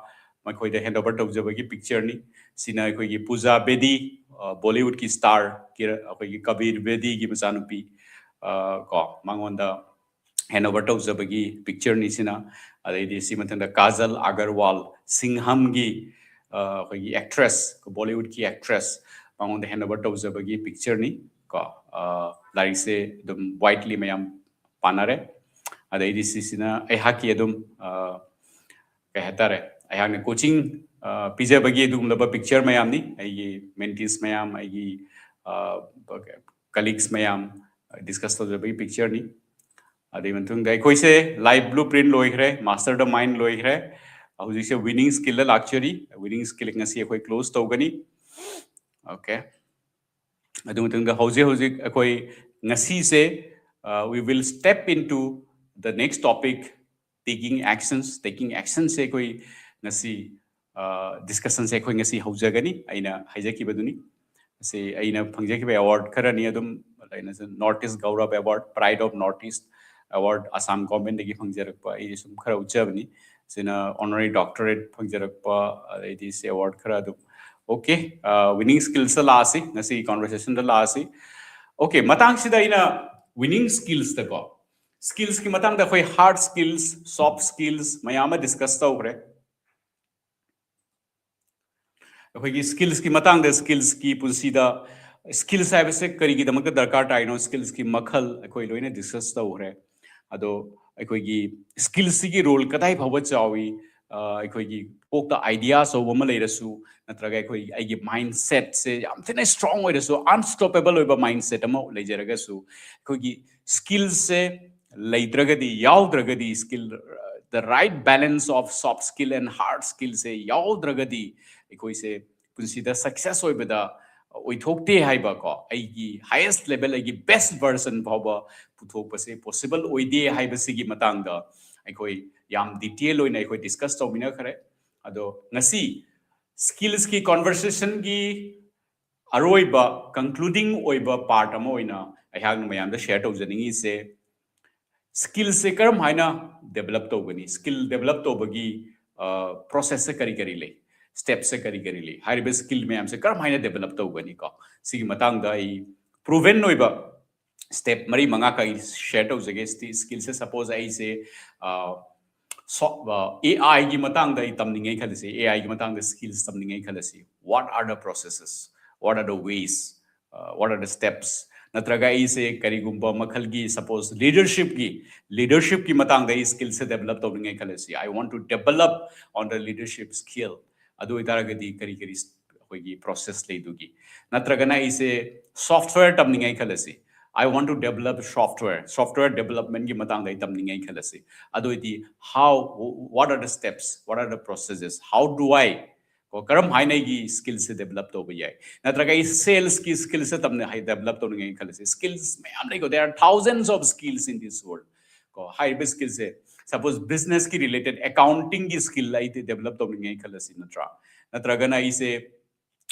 ꯃꯈꯣꯏꯗ hand over ꯇꯧꯖꯕꯒꯤ pictureꯅꯤ꯫ ꯁꯤꯅ ꯑꯩꯈꯣꯏꯒꯤ ꯄꯨꯖꯥ ꯕꯦꯗꯤ, ꯑ, Bollywoodꯀꯤ star, ꯀꯤꯔ-, ꯑꯩꯈꯣꯏꯒꯤ ꯀꯕꯤꯔ ꯕꯦꯗꯤꯒꯤ ꯃꯆꯥꯅꯨꯄꯤ, ꯑ, ꯀꯣ, ꯃꯉꯣꯟꯗ hand over ꯇꯧꯖꯕꯒꯤ pictureꯅꯤ ꯁꯤꯅ꯫ ꯑꯗꯩꯗꯤ ꯁꯤ ꯃꯊꯪꯗ ꯀꯥꯖꯜ ꯑꯒꯔꯋꯥꯜ, ꯁꯤꯡꯍꯝꯒꯤ, ꯑ, ꯑꯩꯈꯣꯏꯒꯤ actress, Bollywoodꯀꯤ actress, ꯃꯉꯣꯟꯗ hand over ꯇꯧꯖꯕꯒꯤ pictureꯅꯤ ꯀꯣ꯫ ꯑ, ꯂꯥꯏꯔꯤꯛꯁꯦ ꯑꯗꯨꯝ widely ꯃꯌꯥꯝ ꯄꯥꯅꯔꯦ꯫ ꯑꯗꯩꯗꯤ ꯁꯤꯁꯤꯅ ꯑꯩꯍꯥꯛꯀꯤ ꯑꯗꯨꯝ, ꯑ, ꯀꯩ ꯍꯥꯏꯇꯥꯔꯦ, ꯑꯩꯍꯥꯛꯅ coaching, ꯑ, ꯄꯤꯖꯕꯒꯤ ꯑꯗꯨꯒꯨꯝꯂꯕ picture ꯃꯌꯥꯝꯅꯤ꯫ ꯑꯩꯒꯤ mentees ꯃꯌꯥꯝ, ꯑꯩꯒꯤ, ꯑ, colleagues ꯃꯌꯥꯝ discuss ꯇꯧꯖꯕꯒꯤ pictureꯅꯤ꯫ ꯑꯗꯨꯒꯤ ꯃꯇꯨꯡꯗ ꯑꯩꯈꯣꯏꯁꯦ life blueprint ꯂꯣꯏꯈ꯭ꯔꯦ, Master the Mind ꯂꯣꯏꯈ꯭ꯔꯦ꯫ ꯍꯧꯖꯤꯛꯁꯦ winning skillꯗ ꯂꯥꯛꯆꯔꯤ꯫ Winning skill ꯉꯁꯤ ꯑꯩꯈꯣꯏ close ꯇꯧꯒꯅꯤ꯫ Okay꯫ ꯑꯗꯨ ꯃꯇꯨꯡꯗ ꯍꯧꯖꯤꯛ ꯍꯧꯖꯤꯛ ꯑꯩꯈꯣꯏ ꯉꯁꯤꯁꯦ, ꯑ, we will step into the next topic, taking actions꯫ Taking actionꯁꯦ ꯑꯩꯈꯣꯏ ꯉꯁꯤ, ꯑ, discussionꯁꯦ ꯑꯩꯈꯣꯏ ꯉꯁꯤ ꯍꯧꯖꯒꯅꯤ, ꯑꯩꯅ ꯍꯥꯏꯖꯈꯤꯕꯗꯨꯅꯤ꯫ ꯁꯤ ꯑꯩꯅ ꯐꯪꯖꯈꯤꯕ award ꯈꯔꯅꯤ ꯑꯗꯨꯝ, ꯑꯩꯅ North East Gaurav Award, Pride of North East Award, Assam governmentꯗꯒꯤ ꯐꯪꯖꯔꯛꯄ, ꯑꯩ ꯁꯨꯝ ꯈꯔ ꯎꯠꯆꯕꯅꯤ꯫ ꯁꯤꯅ honorary doctorate ꯐꯪꯖꯔꯛꯄ, ꯑꯗꯩꯗꯤ ꯁꯤ award ꯈꯔ ꯑꯗꯨꯝ꯫ Okay, ꯑ, winning skillsꯇ ꯂꯥꯛꯑꯁꯤ, ꯉꯁꯤꯒꯤ conversationꯗ ꯂꯥꯛꯑꯁꯤ꯫ Okay, ꯃꯇꯥꯡꯁꯤꯗ ꯑꯩꯅ winning skillsꯇꯀꯣ, skillsꯀꯤ ꯃꯇꯥꯡꯗ ꯑꯩꯈꯣꯏ hard skills, soft skills ꯃꯌꯥꯝ ꯑꯃ discuss ꯇꯧꯈ꯭ꯔꯦ꯫ ꯑꯩꯈꯣꯏꯒꯤ skillsꯀꯤ ꯃꯇꯥꯡꯗ, skillsꯀꯤ ꯄꯨꯟꯁꯤꯗ skills ꯍꯥꯏꯕꯁꯦ ꯀꯔꯤꯒꯤꯗꯃꯛꯇ ꯗꯔꯀꯥꯔ ꯇꯥꯏꯅꯣ, skillsꯀꯤ ꯃꯈꯜ ꯑꯩꯈꯣꯏ ꯂꯣꯏꯅ discuss ꯇꯧꯈ꯭ꯔꯦ꯫ ꯑꯗꯣ ꯑꯩꯈꯣꯏꯒꯤ skillsꯁꯤꯒꯤ role ꯀꯗꯥꯏ ꯐꯥꯎꯕ ꯆꯥꯎꯏ, ꯑꯩꯈꯣꯏꯒꯤ ꯀꯣꯛꯇ ꯑꯥꯏꯗꯤꯌꯥ ꯑꯆꯧꯕ ꯑꯃ ꯂꯩꯔꯁꯨ, ꯅꯠꯇ꯭ꯔꯒ ꯑꯩꯈꯣꯏ ꯑꯩꯒꯤ ꯃꯥꯏꯟ ꯁꯦꯠꯁꯦ ꯌꯥꯝ ꯊꯤꯅ ꯁ꯭ꯇ꯭ꯔꯣꯡ ꯑꯣꯏꯔꯁꯨ, ꯑꯟꯁ꯭ꯇꯣꯄꯦꯕꯜ ꯑꯣꯏꯕ ꯃꯥꯏꯟ ꯁꯦꯠ ꯑꯃ ꯂꯩꯖꯔꯒꯁꯨ, ꯑꯩꯈꯣꯏꯒꯤ ꯁ꯭ꯀꯤꯜꯁꯦ ꯂꯩꯇ꯭ꯔꯒꯗꯤ, ꯌꯥꯎꯗ꯭ꯔꯒꯗꯤ, skill, the right balance of soft skill and hard skillꯁꯦ ꯌꯥꯎꯗ꯭ꯔꯒꯗꯤ, ꯑꯩꯈꯣꯏꯁꯦ ꯄꯨꯟꯁꯤꯗ ꯁꯛꯁꯦꯁ ꯑꯣꯏꯕꯗ ꯑꯣꯏꯊꯣꯛꯇꯦ ꯍꯥꯏꯕ ꯀꯣ, ꯑꯩꯒꯤ ꯍꯥꯏꯌꯦꯁ ꯂꯦꯚꯦꯜ, ꯑꯩꯒꯤ ꯕꯦꯁ ꯚꯔꯖꯟ ꯐꯥꯎꯕ ꯄꯨꯊꯣꯛꯄꯁꯦ ꯄꯣꯁꯤꯕꯜ ꯑꯣꯏꯗꯦ ꯍꯥꯏꯕꯁꯤꯒꯤ ꯃꯇꯥꯡꯗ ꯑꯩꯈꯣꯏ ꯌꯥꯝ ꯗꯤꯇꯦꯜ ꯑꯣꯏꯅ ꯑꯩꯈꯣꯏ ꯗꯤꯁꯀꯁ ꯇꯧꯃꯤꯟꯅꯈ꯭ꯔꯦ꯫ ꯑꯗꯣ ꯉꯁꯤ ꯁ꯭ꯀꯤꯜꯁꯀꯤ ꯀꯣꯟꯚꯔꯁꯦꯁꯟꯒꯤ ꯑꯔꯣꯏꯕ, ꯀꯟꯀ꯭ꯂꯨꯗꯤꯡ ꯑꯣꯏꯕ ꯄꯥꯔꯠ ꯑꯃ ꯑꯣꯏꯅ ꯑꯩꯍꯥꯛꯅ ꯃꯌꯥꯝꯗ ꯁꯤꯌꯔ ꯇꯧꯖꯅꯤꯡꯉꯤꯁꯦ, ꯁ꯭ꯀꯤꯜꯁꯦ ꯀꯔꯝ ꯍꯥꯏꯅ ꯗꯦꯕꯂꯞ ꯇꯧꯒꯅꯤ, ꯁ꯭ꯀꯤꯜ ꯗꯦꯕꯂꯞ ꯇꯧꯕꯒꯤ ꯄ꯭ꯔꯣꯁꯦꯁꯁꯦ ꯀꯔꯤ ꯀꯔꯤ ꯂꯩ, ꯁ꯭ꯇꯦꯞꯁꯦ ꯀꯔꯤ ꯀꯔꯤ ꯂꯩ, ꯍꯥꯏꯔꯤꯕ ꯁ꯭ꯀꯤꯜ ꯃꯌꯥꯝꯁꯦ ꯀꯔꯝ ꯍꯥꯏꯅ ꯗꯦꯕꯂꯞ ꯇꯧꯒꯅꯤ ꯀꯣ, ꯁꯤꯒꯤ ꯃꯇꯥꯡꯗ ꯑꯩ ꯄ꯭ꯔꯨꯚꯦꯟ ꯑꯣꯏꯕ ꯁ꯭ꯇꯦꯞ ꯃꯔꯤ ꯃꯉꯥ ꯀꯔꯤ ꯁꯤꯌꯔ ꯇꯧꯖꯒꯦ꯫ ꯁ꯭ꯀꯤꯜꯁꯦ ꯁꯄꯣꯁ ꯑꯩꯁꯦ ꯑꯦ ꯑꯥꯏꯒꯤ ꯃꯇꯥꯡꯗ ꯑꯩ ꯇꯝꯅꯤꯡꯉꯦ ꯈꯜꯂꯁꯤ, ꯑꯦ ꯑꯥꯏꯒꯤ ꯃꯇꯥꯡꯗ ꯁ꯭ꯀꯤꯜꯁ ꯇꯝꯅꯤꯡꯉꯦ ꯈꯜꯂꯁꯤ, what are the processes, what are the ways, what are the steps? ꯅꯠꯇ꯭ꯔꯒ ꯑꯩꯁꯦ ꯀꯔꯤꯒꯨꯝꯕ ꯃꯈꯜꯒꯤ, ꯁꯄꯣꯁ ꯂꯤꯗꯔꯁꯤꯞꯀꯤ, ꯂꯤꯗꯔꯁꯤꯞꯀꯤ ꯃꯇꯥꯡꯗ ꯑꯩ ꯁ꯭ꯀꯤꯜꯁꯦ ꯗꯦꯕꯂꯞ ꯇꯧꯅꯤꯡꯉꯦ ꯈꯜꯂꯁꯤ, I want to develop on the leadership skill, ꯑꯗꯨ ꯑꯣꯏꯇꯥꯔꯒꯗꯤ ꯀꯔꯤ ꯀꯔꯤ ꯑꯩꯈꯣꯏꯒꯤ ꯄ꯭ꯔꯣꯁꯦꯁ ꯂꯩꯗꯨꯒꯤ? ꯅꯠꯇ꯭ꯔꯒꯅ ꯑꯩꯁꯦ ꯁꯣꯐꯋꯦꯌꯔ ꯇꯝꯅꯤꯡꯉꯦ ꯈꯜꯂꯁꯤ, I want to develop software, software developmentꯀꯤ ꯃꯇꯥꯡꯗ ꯑꯩ ꯇꯝꯅꯤꯡꯉꯦ ꯈꯜꯂꯁꯤ, ꯑꯗꯨ ꯑꯣꯏꯗꯤ how, what are the steps, what are the processes, how do I, ꯀꯣ, ꯀꯔꯝ ꯍꯥꯏꯅ ꯑꯩꯒꯤ ꯁ꯭ꯀꯤꯜꯁꯦ ꯗꯦꯕꯂꯞ ꯇꯧꯕ ꯌꯥꯏ? ꯅꯠꯇ꯭ꯔꯒ ꯑꯩ ꯁꯦꯜꯁꯀꯤ ꯁ꯭ꯀꯤꯜꯁꯦ ꯇꯝꯅ ꯍꯥꯏ ꯗꯦꯕꯂꯞ ꯇꯧꯅꯤꯡꯉꯦ ꯈꯜꯂꯁꯤ, ꯁ꯭ꯀꯤꯜꯁ ꯃꯌꯥꯝ ꯂꯩꯀꯣ, there are thousands of skills in this world. ꯀꯣ, ꯍꯥꯏꯔꯤꯕ ꯁ꯭ꯀꯤꯜꯁꯦ, ꯁꯄꯣꯁ ꯕꯤꯖꯤꯅꯦꯁꯀꯤ ꯔꯤꯂꯦꯇꯦꯠ ꯑꯦꯀꯥꯎꯟꯇꯤꯡꯒꯤ ꯁ꯭ꯀꯤꯜ ꯑꯩꯗꯤ ꯗꯦꯕꯂꯞ ꯇꯧꯅꯤꯡꯉꯦ ꯈꯜꯂꯁꯤ, ꯅꯠꯇ꯭ꯔꯥ? ꯅꯠꯇ꯭ꯔꯒꯅ ꯑꯩꯁꯦ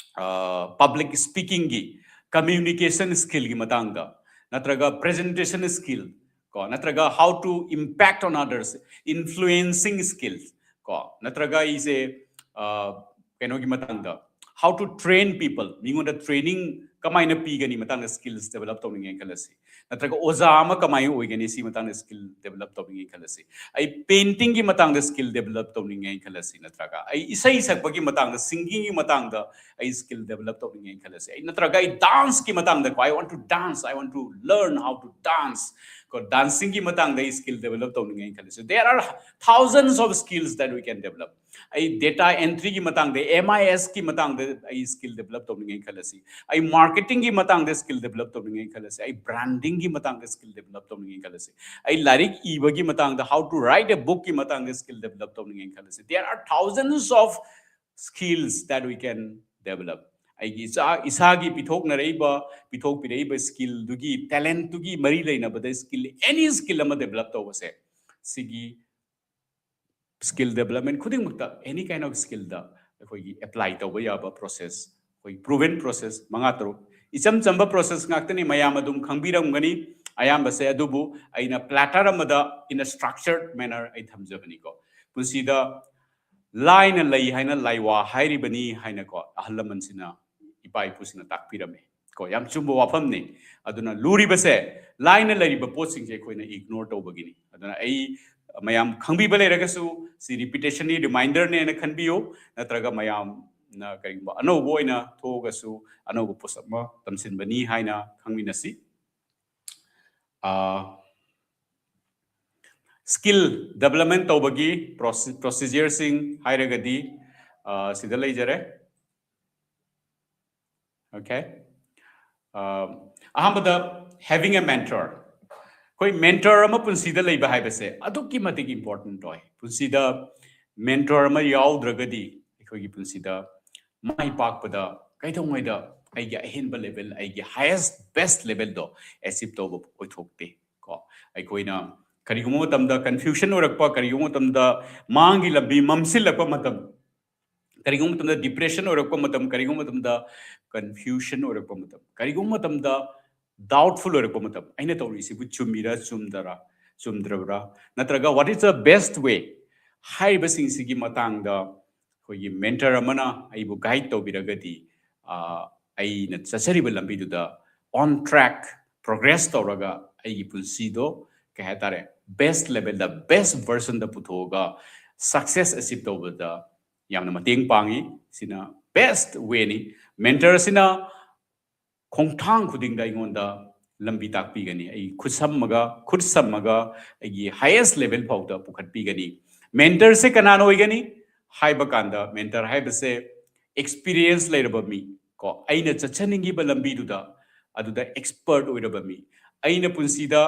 ꯄꯕ꯭ꯂꯤꯛ ꯁ꯭ꯄꯤꯀꯤꯡꯒꯤ, ꯀꯝꯃ꯭ꯌꯨꯅꯤꯀꯦꯁꯟ ꯁ꯭ꯀꯤꯜꯒꯤ ꯃꯇꯥꯡꯗ, ꯅꯠꯇ꯭ꯔꯒ ꯄ꯭ꯔꯖꯦꯟꯇꯦꯁꯟ ꯁ꯭ꯀꯤꯜ ꯀꯣ, ꯅꯠꯇ꯭ꯔꯒ how to impact on others, influencing skills ꯀꯣ, ꯅꯠꯇ꯭ꯔꯒ ꯑꯩꯁꯦ ꯀꯩꯅꯣꯒꯤ ꯃꯇꯥꯡꯗ, how to train people, ꯃꯤꯉꯣꯟꯗ ꯇ꯭ꯔꯦꯅꯤꯡ ꯀꯃꯥꯏꯅ ꯄꯤꯒꯅꯤ ꯃꯇꯥꯡꯗ skills develop ꯇꯧꯅꯤꯡꯉꯦ ꯈꯜꯂꯁꯤ, ꯅꯠꯇ꯭ꯔꯒ ꯑꯣꯖꯥ ꯑꯃ ꯀꯃꯥꯏꯅ ꯑꯣꯏꯒꯅꯤ ꯁꯤ ꯃꯇꯥꯡꯗ skill develop ꯇꯧꯅꯤꯡꯉꯦ ꯈꯜꯂꯁꯤ, ꯑꯩ painting ꯒꯤ ꯃꯇꯥꯡꯗ skill develop ꯇꯧꯅꯤꯡꯉꯦ ꯈꯜꯂꯁꯤ, ꯅꯠꯇ꯭ꯔꯒ ꯑꯩ ꯏꯁꯩ ꯁꯛꯄꯒꯤ ꯃꯇꯥꯡꯗ, singing ꯒꯤ ꯃꯇꯥꯡꯗ ꯑꯩ skill develop ꯇꯧꯅꯤꯡꯉꯦ ꯈꯜꯂꯁꯤ, ꯑꯩ ꯅꯠꯇ꯭ꯔꯒ ꯑꯩ dance ꯀꯤ ꯃꯇꯥꯡꯗ ꯀꯣ, I want to dance, I want to learn how to dance ꯀꯣ, dancing ꯒꯤ ꯃꯇꯥꯡꯗ ꯑꯩ skill develop ꯇꯧꯅꯤꯡꯉꯦ ꯈꯜꯂꯁꯤ, there are thousands of skills that we can develop. ꯑꯩ data entry ꯒꯤ ꯃꯇꯥꯡꯗ, M I S ꯀꯤ ꯃꯇꯥꯡꯗ ꯑꯩ skill develop ꯇꯧꯅꯤꯡꯉꯦ ꯈꯜꯂꯁꯤ, ꯑꯩ marketing ꯒꯤ ꯃꯇꯥꯡꯗ skill develop ꯇꯧꯅꯤꯡꯉꯦ ꯈꯜꯂꯁꯤ, ꯑꯩ branding ꯒꯤ ꯃꯇꯥꯡꯗ skill develop ꯇꯧꯅꯤꯡꯉꯦ ꯈꯜꯂꯁꯤ, ꯑꯩ ꯂꯥꯏꯔꯤꯛ ꯏꯕꯒꯤ ꯃꯇꯥꯡꯗ, how to write a book ꯀꯤ ꯃꯇꯥꯡꯗ skill develop ꯇꯧꯅꯤꯡꯉꯦ ꯈꯜꯂꯁꯤ, there are thousands of skills that we can develop. ꯑꯩꯒꯤ ꯏꯁꯥ ꯏꯁꯥꯒꯤ ꯄꯤꯊꯣꯛꯅꯔꯛꯏꯕ, ꯄꯤꯊꯣꯛꯄꯤꯔꯛꯏꯕ skill ꯗꯨꯒꯤ, talent ꯗꯨꯒꯤ ꯃꯔꯤ ꯂꯩꯅꯕꯗ skill, any skill ꯑꯃ develop ꯇꯧꯕꯁꯦ, ꯁꯤꯒꯤ skill development ꯈꯨꯗꯤꯡꯃꯛꯇ, any kind of skill ꯗ ꯑꯩꯈꯣꯏꯒꯤ apply ꯇꯧꯕ ꯌꯥꯕ process, ꯑꯩꯈꯣꯏ proven process ꯃꯉꯥ ꯇꯔꯨꯛ, ꯏꯆꯝ ꯆꯝꯕ process ꯉꯥꯛꯇꯅꯤ, ꯃꯌꯥꯝ ꯑꯗꯨꯝ ꯈꯪꯕꯤꯔꯝꯒꯅꯤ ꯑꯌꯥꯝꯕꯁꯦ, ꯑꯗꯨꯕꯨ ꯑꯩꯅ platter ꯑꯃꯗ in a structured manner ꯑꯩ ꯊꯝꯖꯕꯅꯤꯀꯣ꯫ ꯄꯨꯟꯁꯤꯗ ꯂꯥꯏꯅ ꯂꯩ ꯍꯥꯏꯅ ꯂꯥꯏꯋꯥ ꯍꯥꯏꯔꯤꯕꯅꯤ ꯍꯥꯏꯅꯀꯣ, ꯑꯍꯜ ꯂꯃꯟꯁꯤꯅ, ꯏꯄꯥ ꯏꯄꯨꯁꯤꯡꯅ ꯇꯥꯛꯄꯤꯔꯝꯃꯤ ꯀꯣ꯫ ꯌꯥꯝ ꯆꯨꯝꯕ ꯋꯥꯐꯝꯅꯤ꯫ ꯑꯗꯨꯅ ꯂꯨꯔꯤꯕꯁꯦ, ꯂꯥꯏꯅ ꯂꯩꯔꯤꯕ ꯄꯣꯠꯁꯤꯡꯁꯦ ꯑꯩꯈꯣꯏꯅ ignore ꯇꯧꯕꯒꯤꯅꯤ꯫ ꯑꯗꯨꯅ ꯑꯩ, ꯃꯌꯥꯝ ꯈꯪꯕꯤꯕ ꯂꯩꯔꯒꯁꯨ, ꯁꯤ repetition ꯅꯤ, reminder ꯅꯦꯅ ꯈꯟꯕꯤꯌꯨ, ꯅꯠꯇ꯭ꯔꯒ ꯃꯌꯥꯝꯅ ꯀꯔꯤꯒꯨꯝꯕ ꯑꯅꯧꯕ ꯑꯣꯏꯅ ꯊꯣꯛꯑꯒꯁꯨ ꯑꯅꯧꯕ ꯄꯣꯠꯁꯛ ꯑꯃ ꯇꯝꯁꯤꯟꯕꯅꯤ ꯍꯥꯏꯅ ꯈꯪꯃꯤꯟꯅꯁꯤ꯫ ꯑꯥ, skill development ꯇꯧꯕꯒꯤ process, procedure ꯁꯤꯡ ꯍꯥꯏꯔꯒꯗꯤ, ꯑꯥ, ꯁꯤꯗ ꯂꯩꯖꯔꯦ꯫ Okay. ꯑꯥ, ꯑꯍꯥꯟꯕꯗ, having a mentor. ꯑꯩꯈꯣꯏ mentor ꯑꯃ ꯄꯨꯟꯁꯤꯗ ꯂꯩꯕ ꯍꯥꯏꯕꯁꯦ ꯑꯗꯨꯛꯀꯤ ꯃꯇꯤꯛ important ꯑꯣꯏ꯫ ꯄꯨꯟꯁꯤꯗ mentor ꯑꯃ ꯌꯥꯎꯗ꯭ꯔꯒꯗꯤ ꯑꯩꯈꯣꯏꯒꯤ ꯄꯨꯟꯁꯤꯗ ꯃꯥꯏ ꯄꯥꯛꯄꯗ ꯀꯩꯗꯧꯉꯩꯗ ꯑꯩꯒꯤ ꯑꯍꯦꯟꯕ level, ꯑꯩꯒꯤ highest best level ꯗꯣ achieve ꯇꯧꯕ ꯑꯣꯏꯊꯣꯛꯇꯦ ꯀꯣ꯫ ꯑꯩꯈꯣꯏꯅ ꯀꯔꯤꯒꯨꯝꯕ ꯃꯇꯝꯗ confusion ꯑꯣꯏꯔꯛꯄ, ꯀꯔꯤꯒꯨꯝꯕ ꯃꯇꯝꯗ ꯃꯥꯡꯒꯤ ꯂꯝꯕꯤ ꯃꯝꯁꯤꯜꯂꯛꯄ ꯃꯇꯝ, ꯀꯔꯤꯒꯨꯝꯕ ꯃꯇꯝꯗ depression ꯑꯣꯏꯔꯛꯄ ꯃꯇꯝ, ꯀꯔꯤꯒꯨꯝꯕ ꯃꯇꯝꯗ confusion ꯑꯣꯏꯔꯛꯄ ꯃꯇꯝ, ꯀꯔꯤꯒꯨꯝꯕ ꯃꯇꯝꯗ doubtful ꯑꯣꯏꯔꯛꯄ ꯃꯇꯝ, ꯑꯩꯅ ꯇꯧꯔꯤꯁꯤꯕꯨ ꯆꯨꯝꯃꯤꯔꯥ ꯆꯨꯝꯗꯔꯥ, ꯆꯨꯝꯗ꯭ꯔꯕ꯭ꯔꯥ, ꯅꯠꯇ꯭ꯔꯒ what is the best way ꯍꯥꯏꯔꯤꯕꯁꯤꯡꯁꯤꯒꯤ ꯃꯇꯥꯡꯗ ꯑꯩꯈꯣꯏꯒꯤ mentor ꯑꯃꯅ ꯑꯩꯕꯨ guide ꯇꯧꯕꯤꯔꯒꯗꯤ, ꯑꯥ, ꯑꯩꯅ ꯆꯠꯆꯔꯤꯕ ꯂꯝꯕꯤꯗꯨꯗ on track progress ꯇꯧꯔꯒ ꯑꯩꯒꯤ ꯄꯨꯟꯁꯤꯗꯣ ꯀꯩ ꯍꯥꯏꯇꯥꯔꯦ, best level ꯗ, best version ꯗ ꯄꯨꯊꯣꯛꯑꯒ success achieve ꯇꯧꯕꯗ ꯌꯥꯝꯅ ꯃꯇꯦꯡ ꯄꯥꯡꯉꯤ꯫ ꯁꯤꯅ best way ꯅꯤ꯫ Mentor ꯁꯤꯅ ꯈꯣꯡꯊꯥꯡ ꯈꯨꯗꯤꯡꯗ ꯑꯩꯉꯣꯟꯗ ꯂꯝꯕꯤ ꯇꯥꯛꯄꯤꯒꯅꯤ꯫ ꯑꯩ ꯈꯨꯠ ꯁꯝꯃꯒ, ꯈꯨꯠ ꯁꯝꯃꯒ ꯑꯩꯒꯤ highest level ꯐꯥꯎꯗ ꯄꯨꯈꯠꯄꯤꯒꯅꯤ꯫ Mentor ꯁꯦ ꯀꯅꯥꯅ ꯑꯣꯏꯒꯅꯤ ꯍꯥꯏꯕ ꯀꯥꯟꯗ, mentor ꯍꯥꯏꯕꯁꯦ experience ꯂꯩꯔꯕ ꯃꯤ, ꯀꯣ, ꯑꯩꯅ ꯆꯠꯆꯅꯤꯡꯉꯤꯕ ꯂꯝꯕꯤꯗꯨꯗ ꯑꯗꯨꯗ expert ꯑꯣꯏꯔꯕ ꯃꯤ, ꯑꯩꯅ ꯄꯨꯟꯁꯤꯗ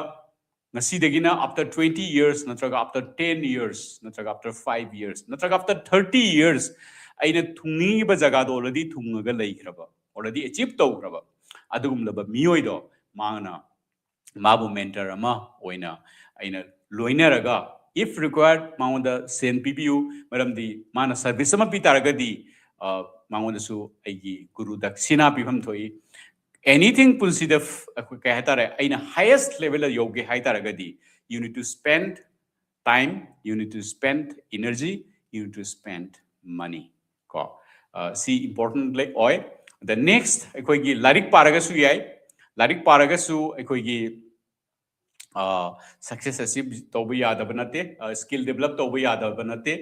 ꯉꯁꯤꯗꯒꯤꯅ after twenty years ꯅꯠꯇ꯭ꯔꯒ after ten years ꯅꯠꯇ꯭ꯔꯒ after five years ꯅꯠꯇ꯭ꯔꯒ after thirty years ꯑꯩꯅ ꯊꯨꯡꯅꯤꯡꯉꯤꯕ ꯖꯒꯥꯗꯣ already ꯊꯨꯡꯉꯒ ꯂꯩꯈ꯭ꯔꯕ, already achieve ꯇꯧꯈ꯭ꯔꯕ ꯑꯗꯨꯒꯨꯝꯂꯕ ꯃꯤꯑꯣꯏꯗꯣ, ꯃꯥꯅ, ꯃꯥꯕꯨ mentor ꯑꯃ ꯑꯣꯏꯅ ꯑꯩꯅ ꯂꯣꯏꯅꯔꯒ, if required, ꯃꯉꯣꯟꯗ ꯁꯦꯟ ꯄꯤꯕꯤꯌꯨ, ꯃꯔꯝꯗꯤ ꯃꯥꯅ service ꯑꯃ ꯄꯤ ꯇꯥꯔꯒꯗꯤ, ꯑ, ꯃꯉꯣꯟꯗꯁꯨ ꯑꯩꯒꯤ ꯒꯨꯔꯨ ꯗꯛꯁꯤꯅꯥ ꯄꯤꯐꯝ ꯊꯣꯛꯏ꯫ Anything ꯄꯨꯟꯁꯤꯗ ꯐ-, ꯑꯩꯈꯣꯏ ꯀꯩ ꯍꯥꯏꯇꯥꯔꯦ, ꯑꯩꯅ highest level ꯗ ꯌꯧꯒꯦ ꯍꯥꯏ ꯇꯥꯔꯒꯗꯤ, you need to spend time, you need to spend energy, you need to spend money, ꯀꯣ꯫ ꯑ, ꯁꯤ important ꯂꯩ ꯑꯣꯏ꯫ The next, ꯑꯩꯈꯣꯏꯒꯤ ꯂꯥꯏꯔꯤꯛ ꯄꯥꯔꯒꯁꯨ ꯌꯥꯏ꯫ ꯂꯥꯏꯔꯤꯛ ꯄꯥꯔꯒꯁꯨ ꯑꯩꯈꯣꯏꯒꯤ, ꯑ, success achieve ꯇꯧꯕ ꯌꯥꯗꯕ ꯅꯠꯇꯦ, ꯑ, skill develop ꯇꯧꯕ ꯌꯥꯗꯕ ꯅꯠꯇꯦ꯫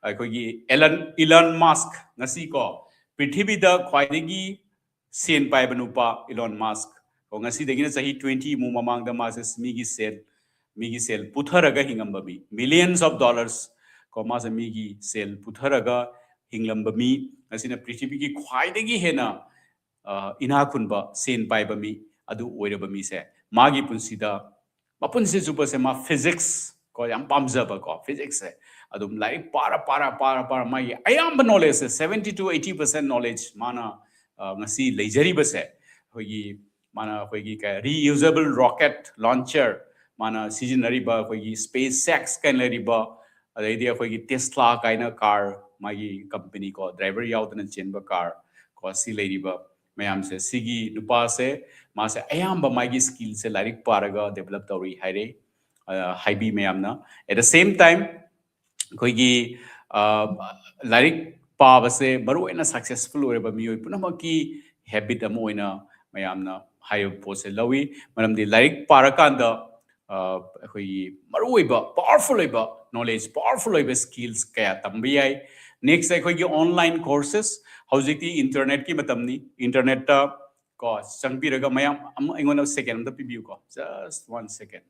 ꯑꯩꯈꯣꯏꯒꯤ Elon, Elon Musk, ꯉꯁꯤ, ꯀꯣ, ꯄ꯭ꯔꯤꯊꯤꯕꯤꯗ ꯈ꯭ꯋꯥꯏꯗꯒꯤ ꯁꯦꯟ ꯄꯥꯏꯕ ꯅꯨꯄꯥ Elon Musk, ꯀꯣ, ꯉꯁꯤꯗꯒꯤꯅ ꯆꯍꯤ twenty ꯃꯨꯛ ꯃꯃꯥꯡꯗ ꯃꯥꯁꯦ ꯃꯤꯒꯤ ꯁꯦꯜ, ꯃꯤꯒꯤ ꯁꯦꯜ ꯄꯨꯊꯔꯒ ꯍꯤꯡꯉꯝꯕ ꯃꯤ, millions of dollars, ꯀꯣ, ꯃꯥꯁꯦ ꯃꯤꯒꯤ ꯁꯦꯜ ꯄꯨꯊꯔꯒ ꯍꯤꯡꯂꯝꯕ ꯃꯤ, ꯉꯁꯤꯅ ꯄ꯭ꯔꯤꯊꯤꯕꯤꯒꯤ ꯈ꯭ꯋꯥꯏꯗꯒꯤ ꯍꯦꯟꯅ, ꯑ, ꯏꯅꯥꯛ ꯈꯨꯟꯕ, ꯁꯦꯟ ꯄꯥꯏꯕ ꯃꯤ ꯑꯗꯨ ꯑꯣꯏꯔꯕ ꯃꯤꯁꯦ, ꯃꯥꯒꯤ ꯄꯨꯟꯁꯤꯗ, ꯃꯄꯨꯟꯁꯤ ꯆꯨꯞꯄꯁꯦ ꯃꯥ physics, ꯀꯣ, ꯌꯥꯝ ꯄꯥꯝꯖꯕ, ꯀꯣ, physics ꯁꯦ ꯑꯗꯨꯝ ꯂꯥꯏꯔꯤꯛ ꯄꯥꯔ, ꯄꯥꯔ, ꯄꯥꯔ, ꯄꯥꯔ, ꯃꯥꯒꯤ ꯑꯌꯥꯝꯕ knowledge say, seventy to eighty percent knowledge ꯃꯥꯅ, ꯑ, ꯉꯁꯤ ꯂꯩꯖꯔꯤꯕꯁꯦ, ꯑꯩꯈꯣꯏꯒꯤ, ꯃꯥꯅ ꯑꯩꯈꯣꯏꯒꯤ ꯀꯩ, reusable rocket launcher, ꯃꯥꯅ ꯁꯤꯖꯤꯟꯅꯔꯤꯕ ꯑꯩꯈꯣꯏꯒꯤ SpaceX ꯀꯥꯏꯅ ꯂꯩꯔꯤꯕ, ꯑꯗꯩꯗꯤ ꯑꯩꯈꯣꯏꯒꯤ Tesla ꯀꯥꯏꯅ car, ꯃꯥꯒꯤ company, ꯀꯣ, driver ꯌꯥꯎꯗꯅ ꯆꯦꯟꯕ car, ꯀꯣ, ꯁꯤ ꯂꯩꯔꯤꯕ ꯃꯌꯥꯝꯁꯦ, ꯁꯤꯒꯤ ꯅꯨꯄꯥꯁꯦ, ꯃꯥꯁꯦ ꯑꯌꯥꯝꯕ ꯃꯥꯒꯤ skill ꯁꯦ ꯂꯥꯏꯔꯤꯛ ꯄꯥꯔꯒ develop ꯇꯧꯔꯤ ꯍꯥꯏꯔꯦ, ꯑ, ꯍꯥꯏꯕꯤ ꯃꯌꯥꯝꯅ꯫ At the same time, ꯑꯩꯈꯣꯏꯒꯤ, ꯑ, ꯂꯥꯏꯔꯤꯛ ꯄꯥꯕꯁꯦ ꯃꯔꯨꯑꯣꯏꯅ successful ꯑꯣꯏꯔꯕ ꯃꯤꯑꯣꯏ ꯄꯨꯝꯅꯃꯛꯀꯤ ꯍꯦꯕꯤꯠ ꯑꯃ ꯑꯣꯏꯅ ꯃꯌꯥꯝꯅ ꯍꯥꯏꯔꯤꯕ ꯄꯣꯠꯁꯦ ꯂꯧꯏ꯫ ꯃꯔꯝꯗꯤ ꯂꯥꯏꯔꯤꯛ ꯄꯥꯔꯀꯥꯟꯗ ꯑꯩꯈꯣꯏꯒꯤ ꯃꯔꯨꯑꯣꯏꯕ ꯄꯥꯋꯔꯐꯨꯜ ꯑꯣꯏꯕ ꯅꯣꯂꯦꯖ, ꯄꯥꯋꯔꯐꯨꯜ ꯑꯣꯏꯕ ꯁ꯭ꯀꯤꯜꯁ ꯀꯌꯥ ꯇꯝꯕ ꯌꯥꯏ꯫ ꯅꯦꯛꯁ ꯑꯩꯈꯣꯏꯒꯤ ꯑꯣꯟꯂꯥꯏꯟ ꯀꯣꯔꯁꯦꯁ꯫ ꯍꯧꯖꯤꯛꯇꯤ ꯏꯟꯇꯔꯅꯦꯠꯀꯤ ꯃꯇꯝꯅꯤ꯫ ꯏꯟꯇꯔꯅꯦꯠꯇ ꯀꯣ ꯆꯪꯕꯤꯔꯒ ꯃꯌꯥꯝ ꯑꯃ ꯑꯩꯉꯣꯟꯗ ꯁꯦꯀꯦꯟ ꯑꯝꯇ ꯄꯤꯕꯤꯌꯨꯀꯣ, just one second꯫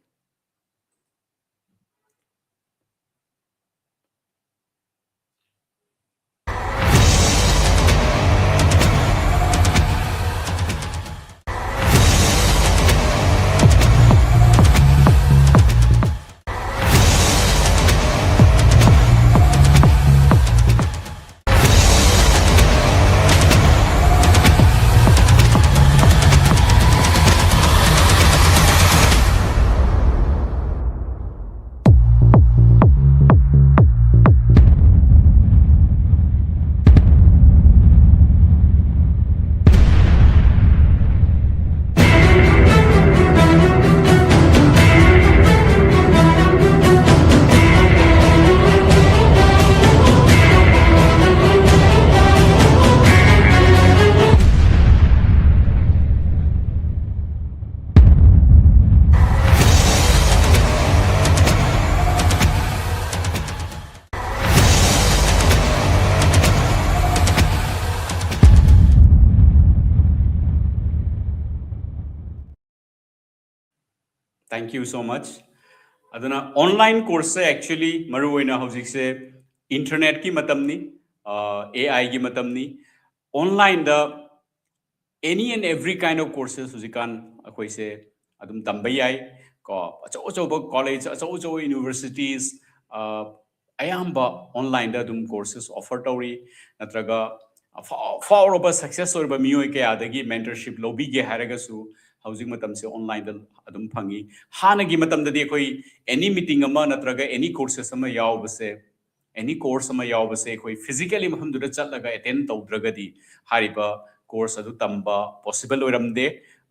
Thank you so much. ꯑꯗꯨꯅ ꯑꯣꯟꯂꯥꯏꯟ ꯀꯣꯔꯁꯁꯦ actually ꯃꯔꯨꯑꯣꯏꯅ ꯍꯧꯖꯤꯛꯁꯦ ꯏꯟꯇꯔꯅꯦꯠꯀꯤ ꯃꯇꯝꯅꯤ, ꯑꯦ ꯑꯥꯏꯒꯤ ꯃꯇꯝꯅꯤ꯫ ꯑꯣꯟꯂꯥꯏꯟꯗ any and every kind of courses ꯍꯧꯖꯤꯛꯀꯥꯟ ꯑꯩꯈꯣꯏꯁꯦ ꯑꯗꯨꯝ ꯇꯝꯕ ꯌꯥꯏ ꯀꯣ꯫ ꯑꯆꯧ ꯑꯆꯧꯕ ꯀꯣꯂꯦꯖ, ꯑꯆꯧ ꯑꯆꯧꯕ ꯌꯨꯅꯤꯚꯔꯁꯤꯇꯤꯁ, ꯑꯌꯥꯝꯕ ꯑꯣꯟꯂꯥꯏꯟꯗ ꯑꯗꯨꯝ ꯀꯣꯔꯁꯦꯁ ꯑꯣꯐꯔ ꯇꯧꯔꯤ꯫ ꯅꯠꯇ꯭ꯔꯒ ꯐꯥꯎ-, ꯐꯥꯎꯔꯕ ꯁꯛꯁꯦꯁ ꯑꯣꯏꯔꯕ ꯃꯤꯑꯣꯏ ꯀꯌꯥꯗꯒꯤ ꯃꯦꯟꯇꯔꯁꯤꯞ ꯂꯧꯕꯤꯒꯦ ꯍꯥꯏꯔꯒꯁꯨ ꯍꯧꯖꯤꯛ ꯃꯇꯝꯁꯦ ꯑꯣꯟꯂꯥꯏꯟꯗ ꯑꯗꯨꯝ ꯐꯪꯉꯤ꯫ ꯍꯥꯟꯅꯒꯤ ꯃꯇꯝꯗꯗꯤ ꯑꯩꯈꯣꯏ ꯑꯦꯅꯤ ꯃꯤꯇꯤꯡ ꯑꯃ ꯅꯠꯇ꯭ꯔꯒ ꯑꯦꯅꯤ ꯀꯣꯔꯁꯦꯁ ꯑꯃ ꯌꯥꯎꯕꯁꯦ, ꯑꯦꯅꯤ ꯀꯣꯔꯁ ꯑꯃ ꯌꯥꯎꯕꯁꯦ ꯑꯩꯈꯣꯏ ꯐꯤꯖꯤꯀꯦꯜꯂꯤ ꯃꯐꯝꯗꯨꯗ ꯆꯠꯂꯒ ꯑꯦꯇꯦꯟ ꯇꯧꯗ꯭ꯔꯒꯗꯤ ꯍꯥꯏꯔꯤꯕ ꯀꯣꯔꯁ ꯑꯗꯨ ꯇꯝꯕ ꯄꯣꯁꯤꯕꯜ ꯑꯣꯏꯔꯝꯗꯦ꯫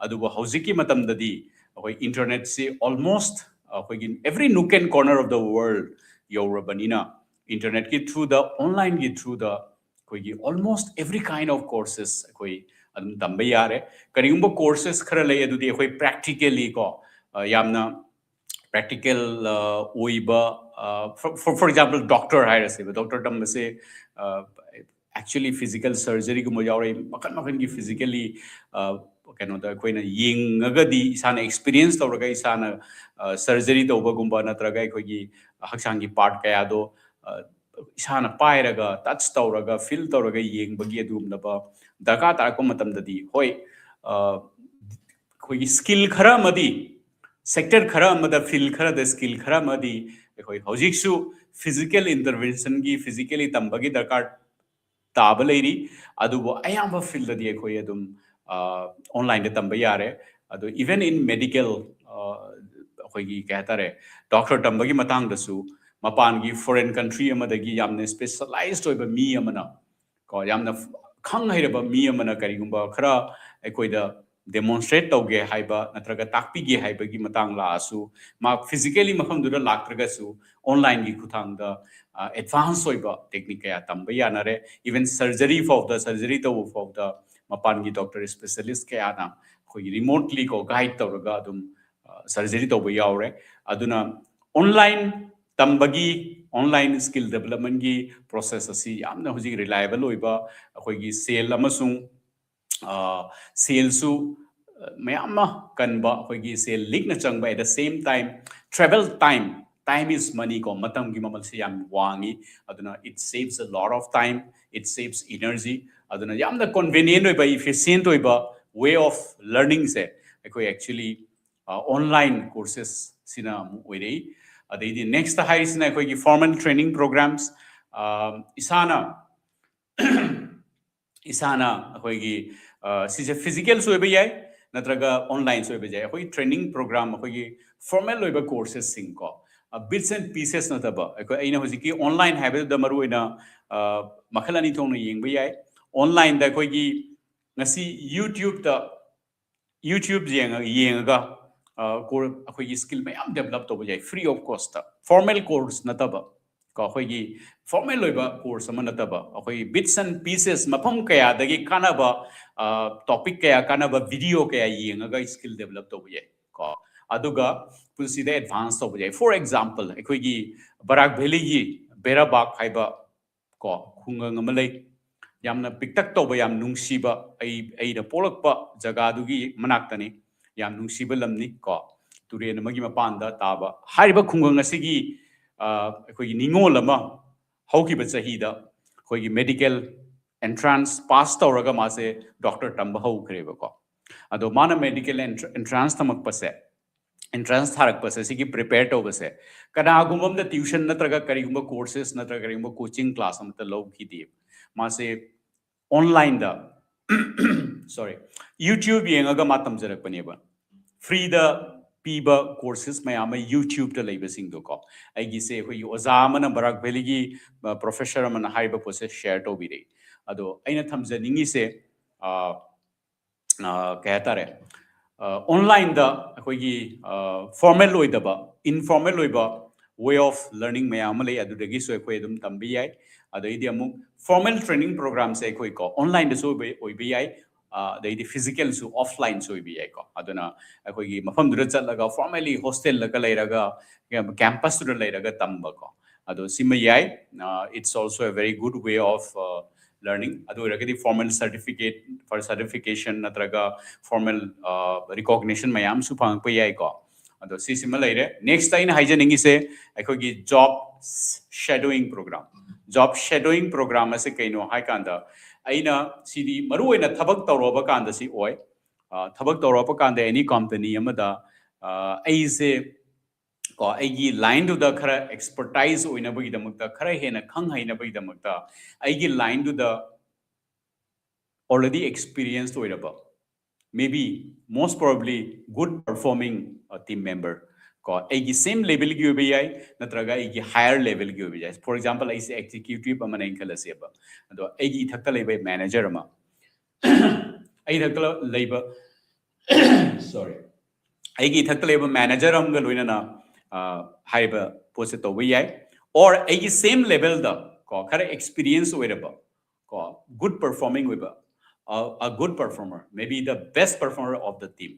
ꯑꯗꯨꯕꯨ ꯍꯧꯖꯤꯛꯀꯤ ꯃꯇꯝꯗꯗꯤ ꯑꯩꯈꯣꯏ ꯏꯟꯇꯔꯅꯦꯠꯁꯤ almost ꯑꯩꯈꯣꯏꯒꯤ every nook and corner of the world ꯌꯧꯔꯕꯅꯤꯅ, ꯏꯟꯇꯔꯅꯦꯠꯀꯤ ꯊ꯭ꯔꯨꯗ, ꯑꯣꯟꯂꯥꯏꯟꯒꯤ ꯊ꯭ꯔꯨꯗ ꯑꯩꯈꯣꯏꯒꯤ almost every kind of courses ꯑꯩꯈꯣꯏ ꯑꯗꯨꯝ ꯇꯝꯕ ꯌꯥꯔꯦ꯫ ꯀꯔꯤꯒꯨꯝꯕ courses ꯈꯔ ꯂꯩ, ꯑꯗꯨꯗꯤ ꯑꯩꯈꯣꯏ practically ꯀꯣ, ꯑ, ꯌꯥꯝꯅ practical, ꯑ, ꯑꯣꯏꯕ, ꯑ, for, for, for example, doctor ꯍꯥꯏꯔꯁꯦꯕ, doctor ꯇꯝꯕꯁꯦ, ꯑ, actually physical surgery ꯒꯨꯝꯕ ꯌꯥꯎꯔꯛꯏ, ꯃꯈꯜ ꯃꯈꯜꯒꯤ physically, ꯑ, ꯀꯩꯅꯣꯗ ꯑꯩꯈꯣꯏꯅ ꯌꯦꯡꯉꯒꯗꯤ, ꯏꯁꯥꯅ experience ꯇꯧꯔꯒ, ꯏꯁꯥꯅ, ꯑ, surgery ꯇꯧꯕꯒꯨꯝꯕ, ꯅꯠꯇ꯭ꯔꯒ ꯑꯩꯈꯣꯏꯒꯤ ꯍꯛꯆꯥꯡꯒꯤ part ꯀꯌꯥꯗꯣ, ꯑ, ꯏꯁꯥꯅ ꯄꯥꯏꯔꯒ, touch ꯇꯧꯔꯒ, feel ꯇꯧꯔꯒ ꯌꯦꯡꯕꯒꯤ ꯑꯗꯨꯒꯨꯝꯂꯕ ꯗꯔꯀꯥꯔ ꯇꯥꯔꯛꯄ ꯃꯇꯝꯗꯗꯤ, ꯍꯣꯏ, ꯑ, ꯑꯩꯈꯣꯏꯒꯤ skill ꯈꯔ ꯑꯃꯗꯤ, sector ꯈꯔ ꯑꯃꯗ, field ꯈꯔꯗ skill ꯈꯔ ꯑꯃꯗꯤ ꯑꯩꯈꯣꯏ ꯍꯧꯖꯤꯛꯁꯨ physical intervention ꯒꯤ, physically ꯇꯝꯕꯒꯤ ꯗꯔꯀꯥꯔ ꯇꯥꯕ ꯂꯩꯔꯤ꯫ ꯑꯗꯨꯕꯨ ꯑꯌꯥꯝꯕ field ꯗꯗꯤ ꯑꯩꯈꯣꯏ ꯑꯗꯨꯝ, ꯑ, online ꯗ ꯇꯝꯕ ꯌꯥꯔꯦ꯫ ꯑꯗꯣ even in medical, ꯑ, ꯑꯩꯈꯣꯏꯒꯤ ꯀꯩ ꯍꯥꯏꯇꯥꯔꯦ, doctor ꯇꯝꯕꯒꯤ ꯃꯇꯥꯡꯗꯁꯨ ꯃꯄꯥꯟꯒꯤ foreign country ꯑꯃꯗꯒꯤ ꯌꯥꯝꯅ specialized ꯑꯣꯏꯕ ꯃꯤ ꯑꯃꯅ, ꯀꯣ, ꯌꯥꯝꯅ ꯈꯪ ꯍꯩꯔꯕ ꯃꯤ ꯑꯃꯅ ꯀꯔꯤꯒꯨꯝꯕ ꯈꯔ ꯑꯩꯈꯣꯏꯗ demonstrate ꯇꯧꯒꯦ ꯍꯥꯏꯕ ꯅꯠꯇ꯭ꯔꯒ ꯇꯥꯛꯄꯤꯒꯦ ꯍꯥꯏꯕꯒꯤ ꯃꯇꯥꯡ ꯂꯥꯛꯑꯁꯨ, ꯃꯥ physically ꯃꯐꯝꯗꯨꯗ ꯂꯥꯛꯇ꯭ꯔꯒꯁꯨ online ꯒꯤ ꯈꯨꯠꯊꯥꯡꯗ, ꯑ, advance ꯑꯣꯏꯕ technique ꯀꯌꯥ ꯇꯝꯕ ꯌꯥꯅꯔꯦ꯫ Even surgery ꯐꯥꯎꯗ, surgery ꯇꯧꯕ ꯐꯥꯎꯗ ꯃꯄꯥꯟꯒꯤ doctor specialist ꯀꯌꯥꯅ ꯑꯩꯈꯣꯏꯒꯤ remotely ꯀꯣ guide ꯇꯧꯔꯒ ꯑꯗꯨꯝ, ꯑ, surgery ꯇꯧꯕ ꯌꯥꯎꯔꯦ꯫ ꯑꯗꯨꯅ online ꯇꯝꯕꯒꯤ, online skill development ꯀꯤ process ꯑꯁꯤ ꯌꯥꯝꯅ ꯍꯧꯖꯤꯛ reliable ꯑꯣꯏꯕ, ꯑꯩꯈꯣꯏꯒꯤ ꯁꯦꯜ ꯑꯃꯁꯨꯡ, ꯑ, ꯁꯦꯜꯁꯨ, ꯑ, ꯃꯌꯥꯝ ꯑꯃ ꯀꯟꯕ, ꯑꯩꯈꯣꯏꯒꯤ ꯁꯦꯜ ꯂꯤꯛꯅ ꯆꯪꯕ, at the same time travel time, time is money ꯀꯣ, ꯃꯇꯝꯒꯤ ꯃꯃꯜꯁꯦ ꯌꯥꯝ ꯋꯥꯡꯉꯤ꯫ ꯑꯗꯨꯅ it saves a lot of time, it saves energy꯫ ꯑꯗꯨꯅ ꯌꯥꯝꯅ convenient ꯑꯣꯏꯕ, efficient ꯑꯣꯏꯕ way of learning ꯁꯦ ꯑꯩꯈꯣꯏ actually, ꯑ, online courses ꯁꯤꯅ ꯑꯃꯨꯛ ꯑꯣꯏꯔꯛꯏ꯫ ꯑꯗꯩꯗꯤ next ꯍꯥꯏꯔꯤꯁꯤꯅ ꯑꯩꯈꯣꯏꯒꯤ formal training programs꯫ ꯑ, ꯏꯁꯥꯅ, ꯏꯁꯥꯅ ꯑꯩꯈꯣꯏꯒꯤ, ꯑ, ꯁꯤꯁꯦ physical ꯁꯨ ꯑꯣꯏꯕ ꯌꯥꯏ, ꯅꯠꯇ꯭ꯔꯒ online ꯁꯨ ꯑꯣꯏꯕ ꯌꯥꯏ꯫ ꯑꯩꯈꯣꯏꯒꯤ training program, ꯑꯩꯈꯣꯏꯒꯤ formal ꯑꯣꯏꯕ courses ꯁꯤꯡ ꯀꯣ, ꯑ, bits and pieces ꯅꯠꯇꯕ, ꯑꯩꯈꯣꯏ, ꯑꯩꯅ ꯍꯧꯖꯤꯛꯀꯤ online ꯍꯥꯏꯕꯗꯨꯗ ꯃꯔꯨ ꯑꯣꯏꯅ, ꯑ, ꯃꯈꯜ ꯑꯅꯤ ꯊꯣꯛꯅ ꯌꯦꯡꯕ ꯌꯥꯏ꯫ Online ꯗ ꯑꯩꯈꯣꯏꯒꯤ ꯉꯁꯤ YouTube ꯇ, YouTube ꯌꯦꯡꯉ-, ꯌꯦꯡꯉꯒ, ꯑ, ꯀꯣꯔ-, ꯑꯩꯈꯣꯏꯒꯤ skill ꯃꯌꯥꯝ develop ꯇꯧꯕ ꯌꯥꯏ, free of cost ꯇ, formal course ꯅꯠꯇꯕ꯫ ꯀꯣ, ꯑꯩꯈꯣꯏꯒꯤ formal ꯑꯣꯏꯕ course ꯑꯃ ꯅꯠꯇꯕ, ꯑꯩꯈꯣꯏꯒꯤ bits and pieces, ꯃꯐꯝ ꯀꯌꯥꯗꯒꯤ ꯀꯥꯟꯅꯕ, topic ꯀꯌꯥ, ꯀꯥꯟꯅꯕ video ꯀꯌꯥ ꯌꯦꯡꯉꯒ skill develop ꯇꯧꯕ ꯌꯥꯏ ꯀꯣ꯫ ꯑꯗꯨꯒ ꯄꯨꯟꯁꯤꯗ advance ꯇꯧꯕ ꯌꯥꯏ꯫ For example, ꯑꯩꯈꯣꯏꯒꯤ ꯕꯔꯥꯛ ꯚꯦꯂꯤꯒꯤ ꯕꯦꯔꯥꯕꯥꯛ ꯍꯥꯏꯕ ꯀꯣ, ꯈꯨꯡꯒꯪ ꯑꯃ ꯂꯩ꯫ ꯌꯥꯝꯅ ꯄꯤꯛꯇꯛ ꯇꯧꯕ, ꯌꯥꯝ ꯅꯨꯡꯁꯤꯕ, ꯑꯩ, ꯑꯩꯅ ꯄꯣꯛꯂꯛꯄ ꯖꯒꯥꯗꯨꯒꯤ ꯃꯅꯥꯛꯇꯅꯤ꯫ ꯌꯥꯝ ꯅꯨꯡꯁꯤꯕ ꯂꯝꯅꯤ ꯀꯣ꯫ ꯇꯨꯔꯦꯜ ꯑꯃꯒꯤ ꯃꯄꯥꯟꯗ ꯇꯥꯕ꯫ ꯍꯥꯏꯔꯤꯕ ꯈꯨꯡꯒꯪ ꯑꯁꯤꯒꯤ, ꯑ, ꯑꯩꯈꯣꯏꯒꯤ ꯅꯤꯉꯣꯜ ꯑꯃ ꯍꯧꯈꯤꯕ ꯆꯍꯤꯗ ꯑꯩꯈꯣꯏꯒꯤ medical entrance pass ꯇꯧꯔꯒ ꯃꯥꯁꯦ doctor ꯇꯝꯕ ꯍꯧꯈ꯭ꯔꯦꯕꯀꯣ꯫ ꯑꯗꯣ ꯃꯥꯅ medical entrance ꯇꯝꯃꯛꯄꯁꯦ, entrance ꯊꯥꯔꯛꯄꯁꯦ, ꯁꯤꯒꯤ prepare ꯇꯧꯕꯁꯦ, ꯀꯅꯥꯒꯨꯝꯕ ꯑꯝꯗ tuition ꯅꯠꯇ꯭ꯔꯒ ꯀꯔꯤꯒꯨꯝꯕ courses ꯅꯠꯇ꯭ꯔꯒ ꯀꯔꯤꯒꯨꯝꯕ coaching class ꯑꯃꯠꯇ ꯂꯧꯈꯤꯗꯦ꯫ ꯃꯥꯁꯦ online ꯗ, sorry, YouTube ꯌꯦꯡꯉꯒ ꯃꯥ ꯇꯝꯖꯔꯛꯄꯅꯦꯕ꯫ Free ꯗ ꯄꯤꯕ courses ꯃꯌꯥꯝ ꯑꯃ YouTube ꯇ ꯂꯩꯕꯁꯤꯡꯗꯣ ꯀꯣ꯫ ꯑꯩꯒꯤꯁꯦ ꯑꯩꯈꯣꯏꯒꯤ ꯑꯣꯖꯥ ꯑꯃꯅ, ꯕꯔꯥꯛ ꯚꯦꯂꯤꯒꯤ, ꯑ, professor ꯑꯃꯅ ꯍꯥꯏꯔꯤꯕ ꯄꯣꯠꯁꯦ share ꯇꯧꯕꯤꯔꯛꯏ꯫ ꯑꯗꯣ ꯑꯩꯅ ꯊꯝꯖꯅꯤꯡꯉꯤꯁꯦ, ꯑ, ꯑ, ꯀꯩ ꯍꯥꯏꯇꯥꯔꯦ, ꯑ, online ꯗ ꯑꯩꯈꯣꯏꯒꯤ, ꯑ, formal ꯑꯣꯏꯗꯕ, informal ꯑꯣꯏꯕ way of learning ꯃꯌꯥꯝ ꯑꯃ ꯂꯩ, ꯑꯗꯨꯗꯒꯤꯁꯨ ꯑꯩꯈꯣꯏ ꯑꯗꯨꯝ ꯇꯝꯕ ꯌꯥꯏ꯫ ꯑꯗꯩꯗꯤ ꯑꯃꯨꯛ formal training program ꯁꯦ ꯑꯩꯈꯣꯏ ꯀꯣ, online ꯗꯁꯨ ꯑꯣꯏꯕ, ꯑꯣꯏꯕ ꯌꯥꯏ, ꯑ, ꯑꯗꯩꯗꯤ physical ꯁꯨ, offline ꯁꯨ ꯑꯣꯏꯕ ꯌꯥꯏꯀꯣ꯫ ꯑꯗꯨꯅ ꯑꯩꯈꯣꯏꯒꯤ ꯃꯐꯝꯗꯨꯗ ꯆꯠꯂꯒ formally hostel ꯗꯒ ꯂꯩꯔꯒ, campus ꯇꯨꯗ ꯂꯩꯔꯒ ꯇꯝꯕꯀꯣ꯫ ꯑꯗꯣ ꯁꯤꯃ ꯌꯥꯏ꯫ ꯑ, it's also a very good way of, ꯑ, learning꯫ ꯑꯗꯨ ꯑꯣꯏꯔꯒꯗꯤ formal certificate, for certification ꯅꯠꯇ꯭ꯔꯒ formal, ꯑ, recognition ꯃꯌꯥꯝꯁꯨ ꯐꯪꯉꯛꯄ ꯌꯥꯏꯀꯣ꯫ ꯑꯗꯣ ꯁꯤꯁꯤꯃ ꯂꯩꯔꯦ꯫ Next ꯑꯩꯅ ꯍꯥꯏꯖꯅꯤꯡꯉꯤꯁꯦ ꯑꯩꯈꯣꯏꯒꯤ job shadowing program꯫ Job shadowing program ꯑꯁꯦ ꯀꯩꯅꯣ ꯍꯥꯏ ꯀꯥꯟꯗ, ꯑꯩꯅ ꯁꯤꯗꯤ ꯃꯔꯨꯑꯣꯏꯅ ꯊꯕꯛ ꯇꯧꯔꯛꯑꯕ ꯀꯥꯟꯗ ꯁꯤ ꯑꯣꯏ꯫ ꯑ, ꯊꯕꯛ ꯇꯧꯔꯛꯄ ꯀꯥꯟꯗ any company ꯑꯃꯗ, ꯑ, ꯑꯩꯁꯦ ꯀꯣ, ꯑꯩꯒꯤ line ꯗꯨꯗ ꯈꯔ expertise ꯑꯣꯏꯅꯕꯒꯤꯗꯃꯛꯇ, ꯈꯔ ꯍꯦꯟꯅ ꯈꯪ ꯍꯩꯅꯕꯒꯤꯗꯃꯛꯇ, ꯑꯩꯒꯤ line ꯗꯨꯗ already experienced ꯑꯣꯏꯔꯕ, maybe most probably good performing, uh, team member ꯀꯣ, ꯑꯩꯒꯤ same level ꯒꯤ ꯑꯣꯏꯕ ꯌꯥꯏ, ꯅꯠꯇ꯭ꯔꯒ ꯑꯩꯒꯤ higher level ꯒꯤ ꯑꯣꯏꯕ ꯌꯥꯏ꯫ For example, ꯑꯩꯁꯦ executive ꯑꯃꯅꯦꯅ ꯈꯜꯂꯁꯦꯕ, ꯑꯗꯣ ꯑꯩꯒꯤ ꯏꯊꯛꯇ ꯂꯩꯕ manager ꯑꯃ, ꯑꯩ ꯏꯊꯛꯇ ꯂꯩꯕ, sorry, ꯑꯩꯒꯤ ꯏꯊꯛꯇ ꯂꯩꯕ manager ꯑꯃꯒ ꯂꯣꯏꯅꯅ, ꯑ, ꯍꯥꯏꯔꯤꯕ ꯄꯣꯠꯁꯦ ꯇꯧꯕ ꯌꯥꯏ꯫ or ꯑꯩꯒꯤ same level ꯗ ꯀꯣ ꯈꯔ experience ꯑꯣꯏꯔꯕ ꯀꯣ good performing ꯑꯣꯏꯕ, a, a good performer, maybe the best performer of the team,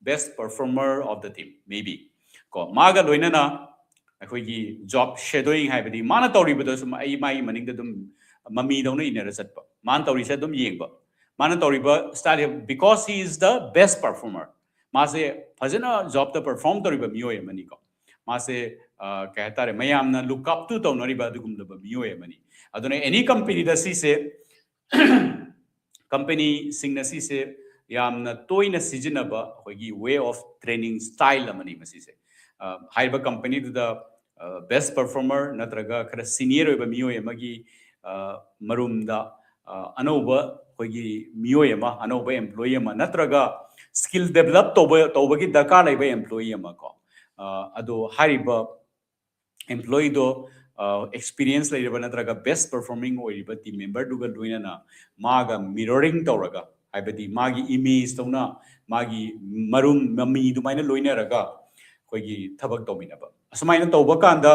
best performer of the team, maybe ꯀꯣ ꯃꯥꯒ ꯂꯣꯏꯅꯅ ꯑꯩꯈꯣꯏꯒꯤ job shadowing ꯍꯥꯏꯕꯗꯤ ꯃꯥꯅ ꯇꯧꯔꯤꯕꯗꯣ ꯁꯨꯝ ꯑꯩ ꯃꯥꯒꯤ ꯃꯅꯤꯡꯗ ꯑꯗꯨꯝ ꯃꯃꯤꯗꯧꯅ ꯏꯟꯅꯔ ꯆꯠꯄ, ꯃꯥꯅ ꯇꯧꯔꯤꯁꯦ ꯑꯗꯨꯝ ꯌꯦꯡꯕ, ꯃꯥꯅ ꯇꯧꯔꯤꯕ style, because he is the best performer, ꯃꯥꯁꯦ ꯐꯖꯅ job ꯇ perform ꯇꯧꯔꯤꯕ ꯃꯤꯑꯣꯏ ꯑꯃꯅꯤꯀꯣ꯫ ꯃꯥꯁꯦ ꯀꯩ ꯍꯥꯏꯇꯥꯔꯦ, ꯃꯌꯥꯝꯅ look up to ꯇꯧꯅꯔꯤꯕ ꯑꯗꯨꯒꯨꯝꯂꯕ ꯃꯤꯑꯣꯏ ꯑꯃꯅꯤ꯫ ꯑꯗꯨꯅ any company ꯗ ꯁꯤꯁꯦ company ꯁꯤꯡꯅ ꯁꯤꯁꯦ ꯌꯥꯝꯅ ꯇꯣꯏꯅ ꯁꯤꯖꯤꯟꯅꯕ ꯑꯩꯈꯣꯏꯒꯤ way of training style ꯑꯃꯅꯤ ꯃꯁꯤꯁꯦ꯫ ꯍꯥꯏꯔꯤꯕ company ꯗꯨꯗ best performer ꯅꯠꯇ꯭ꯔꯒ ꯈꯔ senior ꯑꯣꯏꯕ ꯃꯤꯑꯣꯏ ꯑꯃꯒꯤ ꯃꯔꯨꯝꯗ ꯑꯅꯧꯕ ꯑꯩꯈꯣꯏꯒꯤ ꯃꯤꯑꯣꯏ ꯑꯃ, ꯑꯅꯧꯕ employee ꯑꯃ ꯅꯠꯇ꯭ꯔꯒ skill develop ꯇꯧꯕ, ꯇꯧꯕꯒꯤ ꯗꯔꯀꯥꯔ ꯂꯩꯕ employee ꯑꯃ ꯀꯣ, ꯑꯗꯣ ꯍꯥꯏꯔꯤꯕ employee ꯗꯣ experience ꯂꯩꯔꯕ ꯅꯠꯇ꯭ꯔꯒ best performing ꯑꯣꯏꯔꯤꯕ team member ꯗꯨꯒ ꯂꯣꯏꯅꯅ ꯃꯥꯒ mirroring ꯇꯧꯔꯒ, ꯍꯥꯏꯕꯗꯤ ꯃꯥꯒꯤ image ꯇꯧꯅ, ꯃꯥꯒꯤ ꯃꯔꯨꯝ ꯃꯃꯤ ꯑꯗꯨꯃꯥꯏꯅ ꯂꯣꯏꯅꯔꯒ ꯑꯩꯈꯣꯏꯒꯤ ꯊꯕꯛ ꯇꯧꯃꯤꯟꯅꯕ, ꯑꯁꯨꯃꯥꯏꯅ ꯇꯧꯕ ꯀꯥꯟꯗ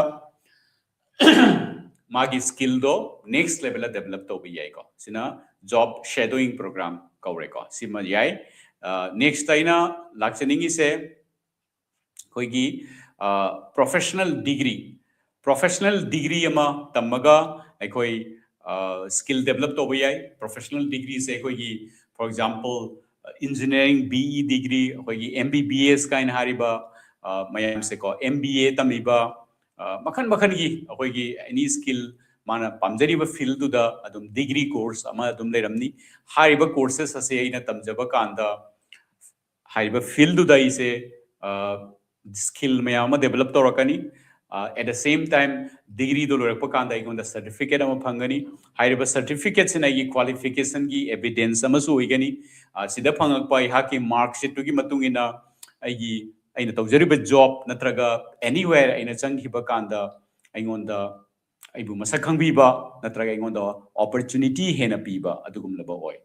ꯃꯥꯒꯤ skill ꯗꯣ next level ꯗ develop ꯇꯧꯕ ꯌꯥꯏꯀꯣ꯫ ꯁꯤꯅ job shadowing program ꯀꯧꯔꯦꯀꯣ꯫ ꯁꯤꯃ ꯌꯥꯏ꯫ Next ꯑꯩꯅ ꯂꯥꯛꯆꯅꯤꯡꯉꯤꯁꯦ ꯑꯩꯈꯣꯏꯒꯤ professional degree, professional degree ꯑꯃ ꯇꯝꯃꯒ ꯑꯩꯈꯣꯏ skill develop ꯇꯧꯕ ꯌꯥꯏ꯫ Professional degree ꯁꯦ ꯑꯩꯈꯣꯏꯒꯤ, for example, engineering B E degree, ꯑꯩꯈꯣꯏꯒꯤ M B B S ꯀꯥꯏꯅ ꯍꯥꯏꯔꯤꯕ ꯃꯌꯥꯝꯁꯦꯀꯣ, M B A ꯇꯝꯃꯤꯕ, ꯃꯈꯜ ꯃꯈꯜꯒꯤ ꯑꯩꯈꯣꯏꯒꯤ any skill, ꯃꯥꯅ ꯄꯥꯝꯖꯔꯤꯕ field ꯗꯨꯗ ꯑꯗꯨꯝ degree course ꯑꯃ ꯑꯗꯨꯝ ꯂꯩꯔꯝꯅꯤ꯫ ꯍꯥꯏꯔꯤꯕ courses ꯑꯁꯦ ꯑꯩꯅ ꯇꯝꯖꯕ ꯀꯥꯟꯗ ꯍꯥꯏꯔꯤꯕ field ꯗꯨꯗ ꯑꯩꯁꯦ skill ꯃꯌꯥꯝ ꯑꯃ develop ꯇꯧꯔꯛꯀꯅꯤ꯫ At the same time, degree ꯗꯣ ꯂꯣꯏꯔꯛꯄ ꯀꯥꯟꯗ ꯑꯩꯉꯣꯟꯗ certificate ꯑꯃ ꯐꯪꯒꯅꯤ꯫ ꯍꯥꯏꯔꯤꯕ certificate ꯁꯤꯅ ꯑꯩꯒꯤ qualification ꯒꯤ evidence ꯑꯃꯁꯨ ꯑꯣꯏꯒꯅꯤ꯫ ꯁꯤꯗ ꯐꯪꯉꯛꯄ ꯑꯩꯍꯥꯛꯀꯤ mark sheet ꯇꯨꯒꯤ ꯃꯇꯨꯡ ꯏꯟꯅ ꯑꯩꯒꯤ, ꯑꯩꯅ ꯇꯧꯖꯔꯤꯕ job ꯅꯠꯇ꯭ꯔꯒ anywhere ꯑꯩꯅ ꯆꯪꯈꯤꯕ ꯀꯥꯟꯗ ꯑꯩꯉꯣꯟꯗ, ꯑꯩꯕꯨ ꯃꯁꯛ ꯈꯪꯕꯤꯕ ꯅꯠꯇ꯭ꯔꯒ ꯑꯩꯉꯣꯟꯗ opportunity ꯍꯦꯟꯅ ꯄꯤꯕ ꯑꯗꯨꯒꯨꯝꯂꯕ ꯑꯣꯏ꯫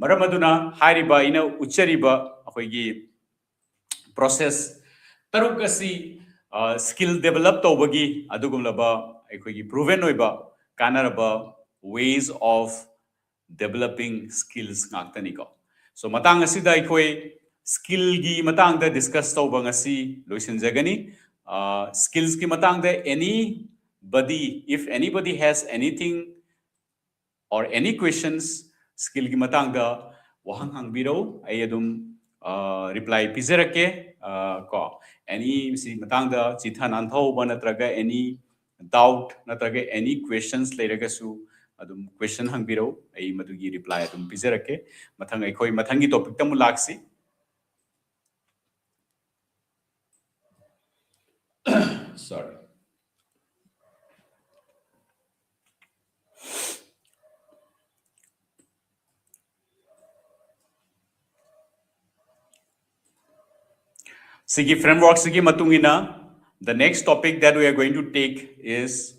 ꯃꯔꯝ ꯑꯗꯨꯅ ꯍꯥꯏꯔꯤꯕ ꯑꯩꯅ ꯎꯠꯆꯔꯤꯕ ꯑꯩꯈꯣꯏꯒꯤ process ꯇꯔꯨꯛ ꯑꯁꯤ skill develop ꯇꯧꯕꯒꯤ ꯑꯗꯨꯒꯨꯝꯂꯕ ꯑꯩꯈꯣꯏꯒꯤ proven ꯑꯣꯏꯕ ꯀꯥꯟꯅꯔꯕ ways of developing skills ꯉꯥꯛꯇꯅꯤꯀꯣ꯫ So ꯃꯇꯥꯡ ꯑꯁꯤꯗ ꯑꯩꯈꯣꯏ skillꯒꯤ ꯃꯇꯥꯡꯗ discuss ꯇꯧꯕ ꯉꯁꯤ ꯂꯣꯏꯁꯤꯟꯖꯒꯅꯤ꯫ Skillsꯀꯤ ꯃꯇꯥꯡꯗ anybody, if anybody has anything or any questions, skillꯒꯤ ꯃꯇꯥꯡꯗ ꯋꯥꯍꯪ ꯍꯪꯕꯤꯔꯧ, ꯑꯩ ꯑꯗꯨꯝ reply ꯄꯤꯖꯔꯛꯀꯦ꯫ ꯀꯣ, any ꯁꯤ ꯃꯇꯥꯡꯗ ꯆꯤꯊ ꯅꯥꯟꯊꯍꯧꯕ ꯅꯠꯇ꯭ꯔꯒ any doubt ꯅꯠꯇ꯭ꯔꯒ any questions ꯂꯩꯔꯒꯁꯨ ꯑꯗꯨꯝ question ꯍꯪꯕꯤꯔꯧ, ꯑꯩ ꯃꯗꯨꯒꯤ reply ꯑꯗꯨꯝ ꯄꯤꯖꯔꯛꯀꯦ꯫ ꯃꯊꯪ ꯑꯩꯈꯣꯏ ꯃꯊꯪꯒꯤ topicꯇ ꯑꯃꯨꯛ ꯂꯥꯛꯁꯤ꯫ Sorry. ꯁꯤꯒꯤ frameworkꯁꯤꯒꯤ ꯃꯇꯨꯡ ꯏꯟꯅ, the next topic that we are going to take is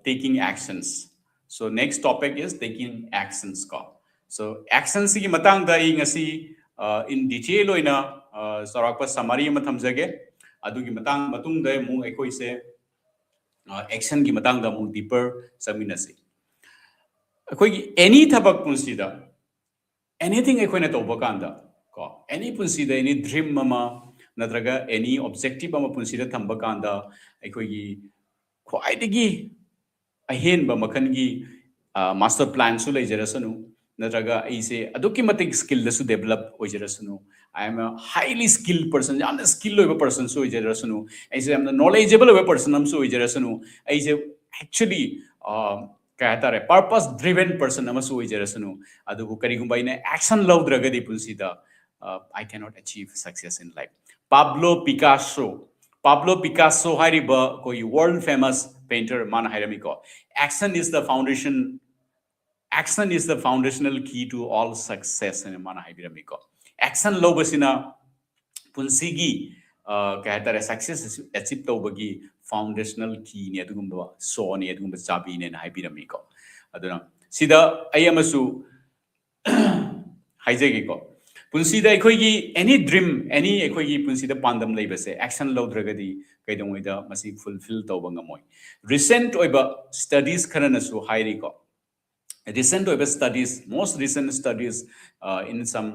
taking actions. So next topic is taking actions ꯀꯣ꯫ So actionꯁꯤꯒꯤ ꯃꯇꯥꯡꯗ ꯑꯩ ꯉꯁꯤ in detail ꯑꯣꯏꯅ ꯆꯥꯎꯔꯥꯛꯄ summary ꯑꯃ ꯊꯝꯖꯒꯦ꯫ ꯑꯗꯨꯒꯤ ꯃꯇꯥꯡ ꯃꯇꯨꯡꯗ ꯑꯃꯨꯛ ꯑꯩꯈꯣꯏꯁꯦ actionꯒꯤ ꯃꯇꯥꯡꯗ ꯑꯃꯨꯛ deeper ꯆꯪꯃꯤꯟꯅꯁꯤ꯫ ꯑꯩꯈꯣꯏꯒꯤ any ꯊꯕꯛ ꯄꯨꯟꯁꯤꯗ, anything ꯑꯩꯈꯣꯏꯅ ꯇꯧꯕ ꯀꯥꯟꯗ ꯀꯣ, any ꯄꯨꯟꯁꯤꯗ any dream ꯑꯃ ꯅꯠꯇ꯭ꯔꯒ any objective ꯑꯃ ꯄꯨꯟꯁꯤꯗ ꯊꯝꯕ ꯀꯥꯟꯗ ꯑꯩꯈꯣꯏꯒꯤ ꯈ꯭ꯋꯥꯏꯗꯒꯤ ꯑꯍꯦꯟꯕ ꯃꯈꯜꯒꯤ master planꯁꯨ ꯂꯩꯖꯔꯁꯅꯨ, ꯅꯠꯇ꯭ꯔꯒ ꯑꯩꯁꯦ ꯑꯗꯨꯛꯀꯤ ꯃꯇꯤꯛ skillꯗꯁꯨ develop ꯑꯣꯏꯖꯔꯁꯅꯨ, I am a highly skilled person, ꯌꯥꯝꯅ skill ꯑꯣꯏꯕ personꯁꯨ ꯑꯣꯏꯖꯔꯁꯅꯨ, ꯑꯩꯁꯦ ꯌꯥꯝꯅ knowledgeable ꯑꯣꯏꯕ person ꯑꯃꯁꯨ ꯑꯣꯏꯖꯔꯁꯅꯨ, ꯑꯩꯁꯦ actually ꯀꯩ ꯍꯥꯏꯇꯥꯔꯦ, purpose driven person ꯑꯃꯁꯨ ꯑꯣꯏꯖꯔꯁꯅꯨ, ꯑꯗꯨꯕꯨ ꯀꯔꯤꯒꯨꯝꯕ ꯑꯩꯅ action ꯂꯧꯗ꯭ꯔꯒꯗꯤ ꯄꯨꯟꯁꯤꯗ I cannot achieve success in life. Pablo Picasso, Pablo Picasso ꯍꯥꯏꯔꯤꯕ ꯑꯩꯈꯣꯏꯒꯤ world famous painter ꯃꯥꯅ ꯍꯥꯏꯔꯝꯃꯤꯀꯣ, "Action is the foundation, action is the foundational key to all success" ꯍꯥꯏꯅ ꯃꯥꯅ ꯍꯥꯏꯕꯤꯔꯝꯃꯤꯀꯣ꯫ Action ꯂꯧꯕꯁꯤꯅ ꯄꯨꯟꯁꯤꯒꯤ ꯀꯩ ꯍꯥꯏꯇꯥꯔꯦ, success achieve ꯇꯧꯕꯒꯤ foundational keyꯅꯤ, ꯑꯗꯨꯒꯨꯝꯕ ꯁꯣꯅꯤ, ꯑꯗꯨꯒꯨꯝꯕ ꯆꯥꯕꯤꯅꯦꯅ ꯍꯥꯏꯕꯤꯔꯝꯃꯤꯀꯣ꯫ ꯑꯗꯨꯅ ꯁꯤꯗ ꯑꯩ ꯑꯃꯁꯨ ꯍꯥꯏꯖꯒꯦꯀꯣ꯫ ꯄꯨꯟꯁꯤꯗ ꯑꯩꯈꯣꯏꯒꯤ any dream, any ꯑꯩꯈꯣꯏꯒꯤ ꯄꯨꯟꯁꯤꯗ ꯄꯥꯟꯗꯝ ꯂꯩꯕꯁꯦ action ꯂꯧꯗ꯭ꯔꯒꯗꯤ ꯀꯩꯗꯧꯉꯩꯗ ꯃꯁꯤ fulfill ꯇꯧꯕ ꯉꯝꯃꯣꯏ꯫ Recent ꯑꯣꯏꯕ studies ꯈꯔꯅꯁꯨ ꯍꯥꯏꯔꯤꯀꯣ, recent ꯑꯣꯏꯕ studies, most recent studies, uh, in some,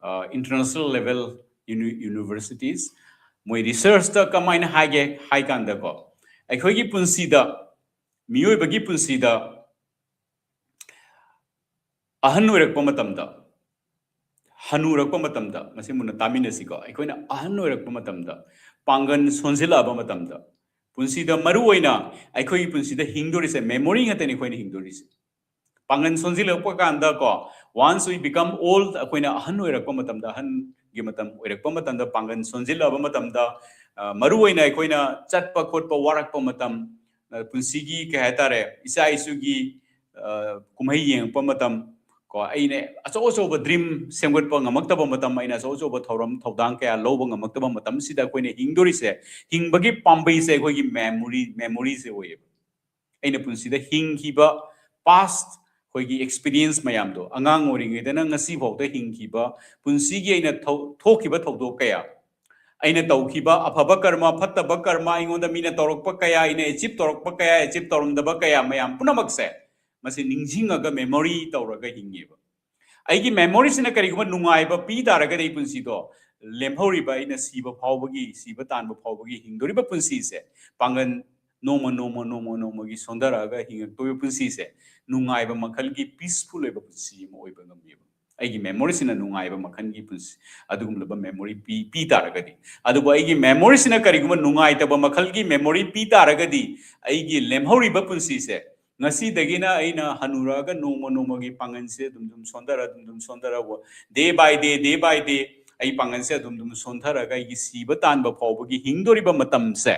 uh, international level universities, ꯃꯣꯏ researchꯇ ꯀꯃꯥꯏꯅ ꯍꯥꯏꯒꯦ ꯍꯥꯏ ꯀꯥꯟꯗꯀꯣ, ꯑꯩꯈꯣꯏꯒꯤ ꯄꯨꯟꯁꯤꯗ, ꯃꯤꯑꯣꯏꯕꯒꯤ ꯄꯨꯟꯁꯤꯗ ꯑꯍꯟ ꯑꯣꯏꯔꯛꯄ ꯃꯇꯝꯗ, ꯍꯅꯨꯔꯛꯄ ꯃꯇꯝꯗ, ꯃꯁꯤ ꯃꯨꯟꯅ ꯇꯥꯃꯤꯟꯅꯁꯤꯀꯣ, ꯑꯩꯈꯣꯏꯅ ꯑꯍꯟ ꯑꯣꯏꯔꯛꯄ ꯃꯇꯝꯗ, ꯄꯥꯡꯒꯜ ꯁꯣꯟꯖꯤꯜꯂꯛꯑꯕ ꯃꯇꯝꯗ, ꯄꯨꯟꯁꯤꯗ ꯃꯔꯨ ꯑꯣꯏꯅ ꯑꯩꯈꯣꯏꯒꯤ ꯄꯨꯟꯁꯤꯗ ꯍꯤꯡꯗꯣꯔꯤꯁꯦ memory ꯉꯥꯛꯇꯅꯤ ꯑꯩꯈꯣꯏꯅ ꯍꯤꯡꯗꯣꯔꯤꯁꯦ꯫ ꯄꯥꯡꯒꯜ ꯁꯣꯟꯖꯤꯜꯂꯛꯄ ꯀꯥꯟꯗ ꯀꯣ, once we become old, ꯑꯩꯈꯣꯏꯅ ꯑꯍꯟ ꯑꯣꯏꯔꯛꯄ ꯃꯇꯝꯗ, ꯑꯍꯟꯒꯤ ꯃꯇꯝ ꯑꯣꯏꯔꯛꯄ ꯃꯇꯝꯗ, ꯄꯥꯡꯒꯜ ꯁꯣꯟꯖꯤꯜꯂꯛꯑꯕ ꯃꯇꯝꯗ, ꯑ, ꯃꯔꯨ ꯑꯣꯏꯅ ꯑꯩꯈꯣꯏꯅ ꯆꯠꯄ ꯈꯣꯠꯄ ꯋꯥꯔꯛꯄ ꯃꯇꯝ, ꯑ, ꯄꯨꯟꯁꯤꯒꯤ ꯀꯩ ꯍꯥꯏꯇꯥꯔꯦ, ꯏꯆꯥ ꯏꯁꯨꯒꯤ, ꯑ, ꯀꯨꯝꯍꯩ ꯌꯦꯡꯉꯛꯄ ꯃꯇꯝ ꯀꯣ, ꯑꯩꯅ ꯑꯆꯧ ꯑꯆꯧꯕ dream ꯁꯦꯝꯒꯠꯄ ꯉꯝꯃꯛꯇꯕ ꯃꯇꯝ, ꯑꯩꯅ ꯑꯆꯧ ꯑꯆꯧꯕ ꯊꯧꯔꯝ ꯊꯧꯗꯥꯡ ꯀꯌꯥ ꯂꯧꯕ ꯉꯝꯃꯛꯇꯕ ꯃꯇꯝꯁꯤꯗ ꯑꯩꯈꯣꯏꯅ ꯍꯤꯡꯗꯣꯔꯤꯁꯦ, ꯍꯤꯡꯕꯒꯤ ꯄꯥꯝꯕꯩꯁꯦ ꯑꯩꯈꯣꯏꯒꯤ memory, memoryꯁꯦ ꯑꯣꯏꯌꯦꯕ꯫ ꯑꯩꯅ ꯄꯨꯟꯁꯤꯗ ꯍꯤꯡꯈꯤꯕ past ꯑꯩꯈꯣꯏꯒꯤ experience ꯃꯌꯥꯝꯗꯣ, ꯑꯉꯥꯡ ꯑꯣꯏꯔꯤꯉꯩꯗꯅ ꯉꯁꯤ ꯐꯥꯎꯗ ꯍꯤꯡꯈꯤꯕ ꯄꯨꯟꯁꯤꯒꯤ ꯑꯩꯅ ꯊꯧ-, ꯊꯣꯛꯈꯤꯕ ꯊꯧꯗꯣꯛ ꯀꯌꯥ, ꯑꯩꯅ ꯇꯧꯈꯤꯕ ꯑꯐꯕ ꯀꯔꯃ, ꯐꯠꯇꯕ ꯀꯔꯃ, ꯑꯩꯉꯣꯟꯗ ꯃꯤꯅ ꯇꯧꯔꯛꯄ ꯀꯌꯥ, ꯑꯩꯅ achieve ꯇꯧꯔꯛꯄ ꯀꯌꯥ, achieve ꯇꯧꯔꯝꯗꯕ ꯀꯌꯥ ꯃꯌꯥꯝ ꯄꯨꯝꯅꯃꯛꯁꯦ, ꯃꯁꯤ ꯅꯤꯡꯁꯤꯡꯉꯒ memory ꯇꯧꯔꯒ ꯍꯤꯡꯉꯦꯕ꯫ ꯑꯩꯒꯤ memoryꯁꯤꯅ ꯀꯔꯤꯒꯨꯝꯕ ꯅꯨꯡꯉꯥꯏꯕ ꯄꯤ ꯇꯥꯔꯒꯗꯤ ꯑꯩ ꯄꯨꯟꯁꯤꯗꯣ, ꯂꯦꯝꯍꯧꯔꯤꯕ ꯑꯩꯅ ꯁꯤꯕ ꯐꯥꯎꯕꯒꯤ, ꯁꯤꯕ ꯇꯥꯟꯕ ꯐꯥꯎꯕꯒꯤ ꯍꯤꯡꯗꯣꯔꯤꯕ ꯄꯨꯟꯁꯤꯁꯦ, ꯄꯥꯡꯒꯜ ꯅꯣꯡꯃ, ꯅꯣꯡꯃ, ꯅꯣꯡꯃ, ꯅꯣꯡꯃꯒꯤ ꯁꯣꯟꯊꯔꯛꯑꯒ ꯍꯤꯡꯉꯛꯇꯣꯏꯕ ꯄꯨꯟꯁꯤꯁꯦ, ꯅꯨꯡꯉꯥꯏꯕ ꯃꯈꯜꯒꯤ peaceful ꯑꯣꯏꯕ ꯄꯨꯟꯁꯤ ꯑꯃ ꯑꯣꯏꯕ ꯉꯝꯃꯦꯕ꯫ ꯑꯩꯒꯤ memoryꯁꯤꯅ ꯅꯨꯡꯉꯥꯏꯕ ꯃꯈꯜꯒꯤ ꯄꯨꯟꯁꯤ, ꯑꯗꯨꯒꯨꯝꯂꯕ memory ꯄꯤ, ꯄꯤ ꯇꯥꯔꯒꯗꯤ꯫ ꯑꯗꯨꯕꯨ ꯑꯩꯒꯤ memoryꯁꯤꯅ ꯀꯔꯤꯒꯨꯝꯕ ꯅꯨꯡꯉꯥꯏꯇꯕ ꯃꯈꯜꯒꯤ memory ꯄꯤ ꯇꯥꯔꯒꯗꯤ, ꯑꯩꯒꯤ ꯂꯦꯝꯍꯧꯔꯤꯕ ꯄꯨꯟꯁꯤꯁꯦ, ꯉꯁꯤꯗꯒꯤꯅ ꯑꯩꯅ ꯍꯅꯨꯔꯛꯑꯒ ꯅꯣꯡꯃ ꯅꯣꯡꯃꯒꯤ ꯄꯥꯡꯒꯜꯁꯦ ꯑꯗꯨꯝ ꯑꯗꯨꯝ ꯁꯣꯟꯊꯔ, ꯑꯗꯨꯝ ꯑꯗꯨꯝ ꯁꯣꯟꯊꯔ, day by day, day by day, ꯑꯩ ꯄꯥꯡꯒꯜꯁꯦ ꯑꯗꯨꯝ ꯑꯗꯨꯝ ꯁꯣꯟꯊꯔꯒ ꯑꯩꯒꯤ ꯁꯤꯕ ꯇꯥꯟꯕ ꯐꯥꯎꯕꯒꯤ ꯍꯤꯡꯗꯣꯔꯤꯕ ꯃꯇꯝꯁꯦ,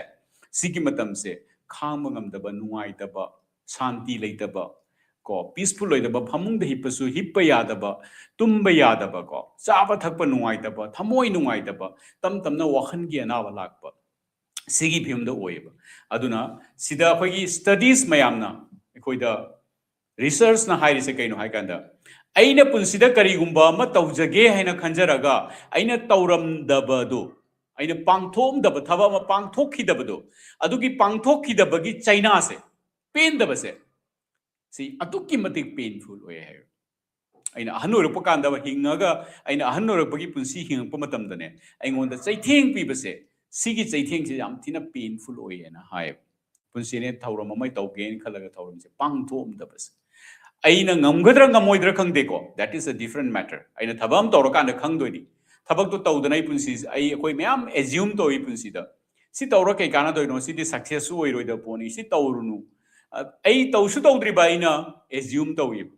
ꯁꯤꯒꯤ ꯃꯇꯝꯁꯦ ꯈꯥꯡꯕ ꯉꯝꯗꯕ, ꯅꯨꯡꯉꯥꯏꯇꯕ, ꯁꯥꯟꯇꯤ ꯂꯩꯇꯕ, ꯀꯣ, peaceful ꯑꯣꯏꯗꯕ, ꯐꯃꯨꯡꯗ ꯍꯤꯞꯄꯁꯨ ꯍꯤꯞꯄ ꯌꯥꯗꯕ, ꯇꯨꯝꯕ ꯌꯥꯗꯕ, ꯀꯣ, ꯆꯥꯕ ꯊꯛꯄ ꯅꯨꯡꯉꯥꯏꯇꯕ, ꯊꯃꯣꯏ ꯅꯨꯡꯉꯥꯏꯇꯕ, ꯇꯞ ꯇꯞꯅ ꯋꯥꯈꯜꯒꯤ ꯑꯅꯥꯕ ꯂꯥꯛꯄ, ꯁꯤꯒꯤ ꯐꯤꯕꯝꯗ ꯑꯣꯏꯌꯦꯕ꯫ ꯑꯗꯨꯅ ꯁꯤꯗ ꯑꯩꯈꯣꯏꯒꯤ studies ꯃꯌꯥꯝꯅ ꯑꯩꯈꯣꯏꯗ, researchꯅ ꯍꯥꯏꯔꯤꯁꯦ ꯀꯩꯅꯣ ꯍꯥꯏ ꯀꯥꯟꯗ, ꯑꯩꯅ ꯄꯨꯟꯁꯤꯗ ꯀꯔꯤꯒꯨꯝꯕ ꯑꯃ ꯇꯧꯖꯒꯦ ꯍꯥꯏꯅ ꯈꯟꯖꯔꯒ ꯑꯩꯅ ꯇꯧꯔꯝꯗꯕꯗꯨ, ꯑꯩꯅ ꯄꯥꯡꯊꯣꯛꯑꯝꯗꯕ ꯊꯕꯛ ꯑꯃ ꯄꯥꯡꯊꯣꯛꯈꯤꯗꯕꯗꯨ, ꯑꯗꯨꯒꯤ ꯄꯥꯡꯊꯣꯛꯈꯤꯗꯕꯒꯤ ꯆꯩꯅꯥꯁꯦ, ꯄꯦꯟꯗꯕꯁꯦ, ꯁꯤ ꯑꯗꯨꯛꯀꯤ ꯃꯇꯤꯛ painful ꯑꯣꯏ ꯍꯥꯏ꯫ ꯑꯩꯅ ꯑꯍꯟ ꯑꯣꯏꯔꯛꯄ ꯀꯥꯟꯗ, ꯍꯤꯡꯉꯒ ꯑꯩꯅ ꯑꯍꯟ ꯑꯣꯏꯔꯛꯄꯒꯤ ꯄꯨꯟꯁꯤ ꯍꯤꯡꯉꯛꯄ ꯃꯇꯝꯗꯅꯦ, ꯑꯩꯉꯣꯟꯗ ꯆꯩꯊꯦꯡ ꯄꯤꯕꯁꯦ, ꯁꯤꯒꯤ ꯆꯩꯊꯦꯡꯁꯦ ꯌꯥꯝ ꯊꯤꯅ painful ꯑꯣꯏꯌꯦꯅ ꯍꯥꯏꯌꯦꯕ꯫ ꯄꯨꯟꯁꯤꯅꯦ ꯊꯧꯔꯝ ꯑꯃ ꯇꯧꯒꯦꯅ ꯈꯜꯂꯒ ꯊꯧꯔꯝꯁꯦ ꯄꯥꯡꯊꯣꯛꯑꯝꯗꯕꯁꯦ, ꯑꯩꯅ ꯉꯝꯒꯗ꯭ꯔꯥ ꯉꯝꯃꯣꯏꯗ꯭ꯔꯥ ꯈꯪꯗꯦꯀꯣ, that is a different matter꯫ ꯑꯩꯅ ꯊꯕꯛ ꯑꯃ ꯇꯧꯔꯀꯥꯟꯗ ꯈꯪꯗꯣꯏꯅꯤ꯫ ꯊꯕꯛꯇꯣ ꯇꯧꯗꯅ ꯑꯩ ꯄꯨꯟꯁꯤꯁꯦ, ꯑꯩ, ꯑꯩꯈꯣꯏ ꯃꯌꯥꯝ assume ꯇꯧꯏ ꯄꯨꯟꯁꯤꯗ, "ꯁꯤ ꯇꯧꯔ ꯀꯩ ꯀꯥꯟꯅꯗꯣꯏꯅꯣ? ꯁꯤꯗꯤ success ꯑꯣꯏꯔꯣꯏꯗꯕ ꯄꯣꯠꯅꯤ, ꯁꯤ ꯇꯧꯔꯨꯅꯨ"꯫ ꯑ, ꯑꯩ ꯇꯧꯁꯨ ꯇꯧꯗ꯭ꯔꯤꯕ ꯑꯩꯅ assume ꯇꯧꯏꯕ꯫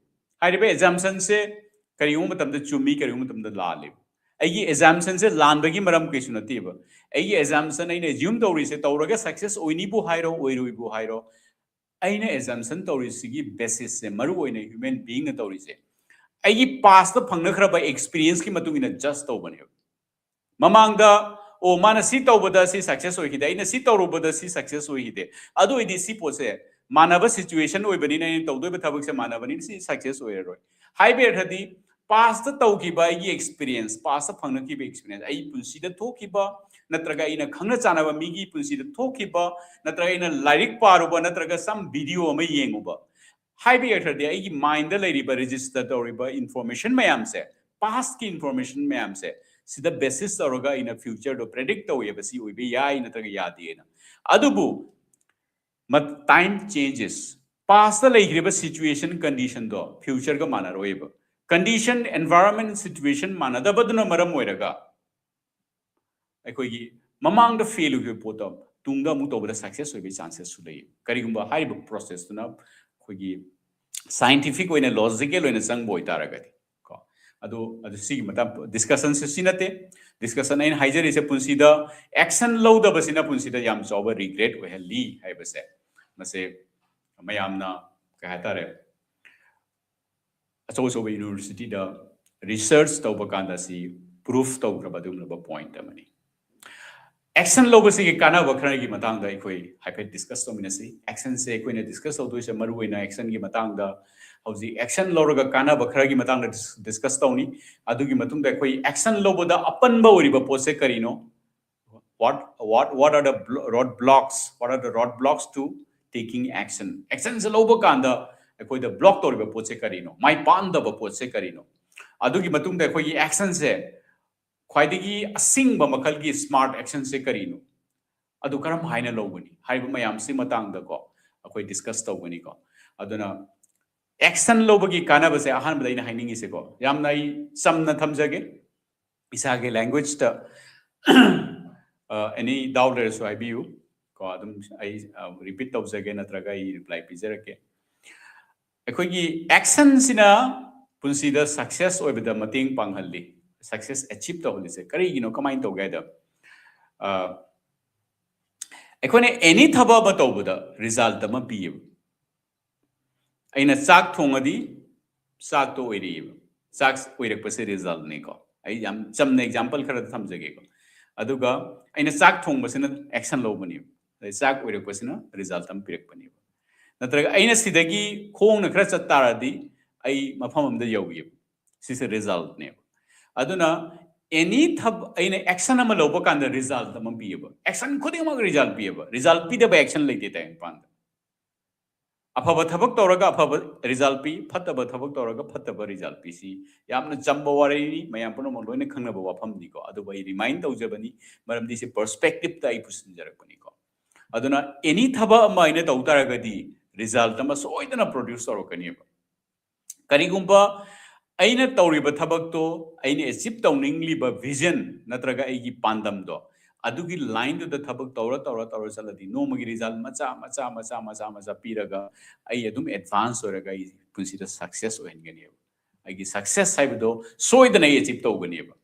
ꯍꯥꯏꯔꯤꯕ assumptionꯁꯦ ꯀꯔꯤꯒꯨꯝꯕ ꯃꯇꯝꯗ ꯆꯨꯝꯃꯤ, ꯀꯔꯤꯒꯨꯝꯕ ꯃꯇꯝꯗ ꯂꯥꯜꯂꯤ꯫ ꯑꯩꯒꯤ assumptionꯁꯦ ꯂꯥꯟꯕꯒꯤ ꯃꯔꯝ ꯀꯩꯁꯨ ꯅꯠꯇꯦꯕ꯫ ꯑꯩꯒꯤ assumption, ꯑꯩꯅ assume ꯇꯧꯔꯤꯁꯦ, ꯇꯧꯔꯒ success ꯑꯣꯏꯅꯤꯕꯨ ꯍꯥꯏꯔꯣ, ꯑꯣꯏꯔꯣꯏꯕꯨ ꯍꯥꯏꯔꯣ, ꯑꯩꯅ assumption ꯇꯧꯔꯤꯁꯤꯒꯤ basisꯁꯦ, ꯃꯔꯨ ꯑꯣꯏꯅ human beingꯅ ꯇꯧꯔꯤꯁꯦ, ꯑꯩꯒꯤ pastꯇ ꯐꯪꯅꯈ꯭ꯔꯕ experienceꯀꯤ ꯃꯇꯨꯡ ꯏꯟꯅ judge ꯇꯧꯕꯅꯦꯕ꯫ ꯃꯃꯥꯡꯗ, "ꯑꯣ, ꯃꯥꯅ ꯁꯤ ꯇꯧꯕꯗ ꯁꯤ success ꯑꯣꯏꯈꯤꯗꯦ, ꯑꯩꯅ ꯁꯤ ꯇꯧꯔꯨꯕꯗ ꯁꯤ success ꯑꯣꯏꯈꯤꯗꯦ, ꯑꯗꯨ ꯑꯣꯏꯗꯤ ꯁꯤ ꯄꯣꯠꯁꯦ ꯃꯥꯟꯅꯕ situation ꯑꯣꯏꯕꯅꯤꯅ, ꯑꯩꯅ ꯇꯧꯗꯣꯏꯕ ꯊꯕꯛꯁꯦ ꯃꯥꯟꯅꯕꯅꯤꯅ ꯁꯤ success ꯑꯣꯏꯔꯔꯣꯏ"꯫ ꯍꯥꯏꯕ ꯑꯣꯏꯔꯒꯗꯤ, pastꯇ ꯇꯧꯈꯤꯕ ꯑꯩꯒꯤ experience, pastꯇ ꯐꯪꯅꯈꯤꯕ experience, ꯑꯩ ꯄꯨꯟꯁꯤꯗ ꯊꯣꯛꯈꯤꯕ, ꯅꯠꯇ꯭ꯔꯒ ꯑꯩꯅ ꯈꯪꯅ ꯆꯥꯟꯅꯕ ꯃꯤꯒꯤ ꯄꯨꯟꯁꯤꯗ ꯊꯣꯛꯈꯤꯕ, ꯅꯠꯇ꯭ꯔꯒ ꯑꯩꯅ ꯂꯥꯏꯔꯤꯛ ꯄꯥꯔꯨꯕ, ꯅꯠꯇ꯭ꯔꯒ some video ꯑꯃ ꯌꯦꯡꯉꯨꯕ, ꯍꯥꯏꯕ ꯑꯣꯏꯔꯒꯗꯤ, ꯑꯩꯒꯤ mindꯗ ꯂꯩꯔꯤꯕ, register ꯇꯧꯔꯤꯕ information ꯃꯌꯥꯝꯁꯦ, pastꯀꯤ information ꯃꯌꯥꯝꯁꯦ, ꯁꯤꯗ basis ꯇꯧꯔꯒ ꯑꯩꯅ futureꯗꯣ predict ꯇꯧꯋꯦꯕ, ꯁꯤ ꯑꯣꯏꯕ ꯌꯥꯏ ꯅꯠꯇ꯭ꯔꯒ ꯌꯥꯗꯦꯅ꯫ ꯑꯗꯨꯕꯨ time changes, pastꯇ ꯂꯩꯈ꯭ꯔꯤꯕ situation, conditionꯗꯣ futureꯒ ꯃꯥꯟꯅꯔꯣꯏꯕ꯫ Condition, environment, situation ꯃꯥꯟꯅꯗꯕꯗꯨꯅ ꯃꯔꯝ ꯑꯣꯏꯔꯒ ꯑꯩꯈꯣꯏꯒꯤ ꯃꯃꯥꯡꯗ fail ꯑꯣꯏꯈꯤꯕ ꯄꯣꯠꯇꯣ ꯇꯨꯡꯗ ꯑꯃꯨꯛ ꯇꯧꯕꯗ success ꯑꯣꯏꯕꯒꯤ chancesꯁꯨ ꯂꯩ, ꯀꯔꯤꯒꯨꯝꯕ ꯍꯥꯏꯔꯤꯕ processꯇꯨꯅ ꯑꯩꯈꯣꯏꯒꯤ scientific ꯑꯣꯏꯅ, logical ꯑꯣꯏꯅ ꯆꯪꯕ ꯑꯣꯏꯇꯥꯔꯒꯗꯤ꯫ ꯀꯣ, ꯑꯗꯨ, ꯑꯗꯨ ꯁꯤꯒꯤ ꯃꯇꯥꯡ discussionꯁꯦ ꯁꯤ ꯅꯠꯇꯦ꯫ Discussion ꯑꯩꯅ ꯍꯥꯏꯖꯔꯤꯁꯦ, ꯄꯨꯟꯁꯤꯗ action ꯂꯧꯗꯕꯁꯤꯅ ꯄꯨꯟꯁꯤꯗ ꯌꯥꯝ ꯆꯥꯎꯕ regret ꯑꯣꯏꯍꯜꯂꯤ ꯍꯥꯏꯕꯁꯦ, ꯃꯁꯦ ꯃꯌꯥꯝꯅ, ꯀꯩ ꯍꯥꯏꯇꯥꯔꯦ, ꯑꯆꯧ ꯑꯆꯧꯕ universityꯗ research ꯇꯧꯕ ꯀꯥꯟꯗ ꯁꯤ proof ꯇꯧꯈ꯭ꯔꯕ ꯑꯗꯨꯒꯨꯝꯂꯕ point ꯑꯃꯅꯤ꯫ Action ꯂꯧꯕꯁꯤꯒꯤ ꯀꯥꯟꯅꯕ ꯈꯔꯒꯤ ꯃꯇꯥꯡꯗ ꯑꯩꯈꯣꯏ ꯍꯥꯏꯐꯦꯠ discuss ꯇꯧꯃꯤꯟꯅꯁꯤ꯫ Actionꯁꯦ ꯑꯩꯈꯣꯏꯅ discuss ꯇꯧꯗꯣꯏꯁꯦ ꯃꯔꯨꯑꯣꯏꯅ actionꯒꯤ ꯃꯇꯥꯡꯗ ꯍꯧꯖꯤꯛ action ꯂꯧꯔꯒ ꯀꯥꯟꯅꯕ ꯈꯔꯒꯤ ꯃꯇꯥꯡꯗ discuss ꯇꯧꯅꯤ꯫ ꯑꯗꯨꯒꯤ ꯃꯇꯨꯡꯗ ꯑꯩꯈꯣꯏ action ꯂꯧꯕꯗ ꯑꯄꯟꯕ ꯑꯣꯏꯔꯤꯕ ꯄꯣꯠꯁꯦ ꯀꯔꯤꯅꯣ? What what what are the road blocks? What are the road blocks to taking action? Actionꯁꯦ ꯂꯧꯕ ꯀꯥꯟꯗ ꯑꯩꯈꯣꯏꯗ block ꯇꯧꯔꯤꯕ ꯄꯣꯠꯁꯦ ꯀꯔꯤꯅꯣ? ꯃꯥꯏ ꯄꯥꯛꯗꯕ ꯄꯣꯠꯁꯦ ꯀꯔꯤꯅꯣ? ꯑꯗꯨꯒꯤ ꯃꯇꯨꯡꯗ ꯑꯩꯈꯣꯏꯒꯤ actionꯁꯦ ꯈ꯭ꯋꯥꯏꯗꯒꯤ ꯑꯁꯤꯡꯕ ꯃꯈꯜꯒꯤ smart actionꯁꯦ ꯀꯔꯤꯅꯣ? ꯑꯗꯨ ꯀꯔꯝ ꯍꯥꯏꯅ ꯂꯧꯒꯅꯤ ꯍꯥꯏꯕ ꯃꯌꯥꯝꯁꯤ ꯃꯇꯥꯡꯗꯀꯣ ꯑꯩꯈꯣꯏ discuss ꯇꯧꯒꯅꯤꯀꯣ꯫ ꯑꯗꯨꯅ action ꯂꯧꯕꯒꯤ ꯀꯥꯟꯅꯕꯁꯦ ꯑꯍꯥꯟꯕꯗ ꯑꯩꯅ ꯍꯥꯏꯅꯤꯡꯉꯤꯁꯦꯀꯣ, ꯌꯥꯝꯅ ꯑꯩ ꯆꯝꯅ ꯊꯝꯖꯒꯦ, ꯏꯁꯥꯒꯤ languageꯇ any doubt ꯂꯩꯔꯁꯨ ꯍꯥꯏꯕꯤꯌꯨ ꯀꯣ, ꯑꯗꯨꯝ ꯑꯩ repeat ꯇꯧꯖꯒꯦ ꯅꯠꯇ꯭ꯔꯒ ꯑꯩ reply ꯄꯤꯖꯔꯛꯀꯦ꯫ ꯑꯩꯈꯣꯏꯒꯤ actionꯁꯤꯅ ꯄꯨꯟꯁꯤꯗ success ꯑꯣꯏꯕꯗ ꯃꯇꯦꯡ ꯄꯥꯡꯍꯜꯂꯤ, success achieve ꯇꯧꯍꯜꯂꯤꯁꯦ ꯀꯔꯤꯒꯤꯅꯣ, ꯀꯃꯥꯏꯅ ꯇꯧꯒꯦ ꯍꯥꯏꯗ, ꯑꯩꯈꯣꯏꯅ any ꯊꯕꯛ ꯑꯃ ꯇꯧꯕꯗ result ꯑꯃ ꯄꯤꯌꯦꯕ꯫ ꯑꯩꯅ ꯆꯥꯛ ꯊꯣꯡꯉꯗꯤ ꯆꯥꯛꯇꯣ ꯑꯣꯏꯔꯛꯏꯕ, ꯆꯥꯛ ꯑꯣꯏꯔꯛꯄꯁꯦ resultꯅꯤꯀꯣ꯫ ꯑꯩ ꯌꯥꯝ ꯆꯝꯅ example ꯈꯔ ꯊꯝꯖꯒꯦꯀꯣ꯫ ꯑꯗꯨꯒ ꯑꯩꯅ ꯆꯥꯛ ꯊꯣꯡꯕꯁꯤꯅ action ꯂꯧꯕꯅꯦꯕ, ꯑꯗꯩ ꯆꯥꯛ ꯑꯣꯏꯔꯛꯄꯁꯤꯅ result ꯑꯃ ꯄꯤꯔꯛꯄꯅꯦꯕ꯫ ꯅꯠꯇ꯭ꯔꯒ ꯑꯩꯅ ꯁꯤꯗꯒꯤ ꯈꯣꯡꯅ ꯈꯔ ꯆꯠ ꯇꯥꯔꯗꯤ ꯑꯩ ꯃꯐꯝ ꯑꯃꯗ ꯌꯧꯏꯕ, ꯁꯤꯁꯦ resultꯅꯦꯕ꯫ ꯑꯗꯨꯅ any ꯊꯕꯛ ꯑꯩꯅ action ꯑꯃ ꯂꯧꯕ ꯀꯥꯟꯗ result ꯑꯃ ꯄꯤꯌꯦꯕ, action ꯈꯨꯗꯤꯡꯃꯛ result ꯄꯤꯌꯦꯕ, result ꯄꯤꯗꯕ action ꯂꯩꯇꯦ ꯇꯥꯏꯕꯪꯄꯥꯟꯗ꯫ ꯑꯐꯕ ꯊꯕꯛ ꯇꯧꯔꯒ ꯑꯐꯕ result ꯄꯤ, ꯐꯠꯇꯕ ꯊꯕꯛ ꯇꯧꯔꯒ ꯐꯠꯇꯕ result ꯄꯤ꯫ ꯁꯤ ꯌꯥꯝꯅ ꯆꯝꯕ ꯋꯥꯔꯤꯅꯤ, ꯃꯌꯥꯝ ꯄꯨꯝꯅꯃꯛ ꯂꯣꯏꯅ ꯈꯪꯅꯕ ꯋꯥꯐꯝꯅꯤꯀꯣ꯫ ꯑꯗꯨꯕꯨ ꯑꯩ remind ꯇꯧꯖꯕꯅꯤ, ꯃꯔꯝꯗꯤ ꯁꯤ perspectiveꯇ ꯑꯩ ꯄꯨꯁꯤꯟꯖꯔꯛꯄꯅꯤꯀꯣ꯫ ꯑꯗꯨꯅ any ꯊꯕꯛ ꯑꯃ ꯑꯩꯅ ꯇꯧ ꯇꯥꯔꯒꯗꯤ result ꯑꯃ ꯁꯣꯏꯗꯅ produce ꯇꯧꯔꯛꯀꯅꯦꯕ꯫ ꯀꯔꯤꯒꯨꯝꯕ ꯑꯩꯅ ꯇꯧꯔꯤꯕ ꯊꯕꯛꯇꯣ, ꯑꯩꯅ achieve ꯇꯧꯅꯤꯡꯂꯤꯕ vision ꯅꯠꯇ꯭ꯔꯒ ꯑꯩꯒꯤ ꯄꯥꯟꯗꯝꯗꯣ, ꯑꯗꯨꯒꯤ lineꯗꯨꯗ ꯊꯕꯛ ꯇꯧꯔ ꯇꯧꯔ ꯇꯧꯔ ꯆꯠꯂꯗꯤ ꯅꯣꯡꯃꯒꯤ result ꯃꯆꯥ ꯃꯆꯥ ꯃꯆꯥ ꯃꯆꯥ ꯃꯆꯥ ꯄꯤꯔꯒ ꯑꯩ ꯑꯗꯨꯝ advance ꯑꯣꯏꯔꯒ ꯑꯩ ꯄꯨꯟꯁꯤꯗ success ꯑꯣꯏꯍꯟꯒꯅꯦꯕ꯫ ꯑꯩꯒꯤ success ꯍꯥꯏꯕꯗꯣ ꯁꯣꯏꯗꯅ ꯑꯩ achieve ꯇꯧꯒꯅꯦꯕ꯫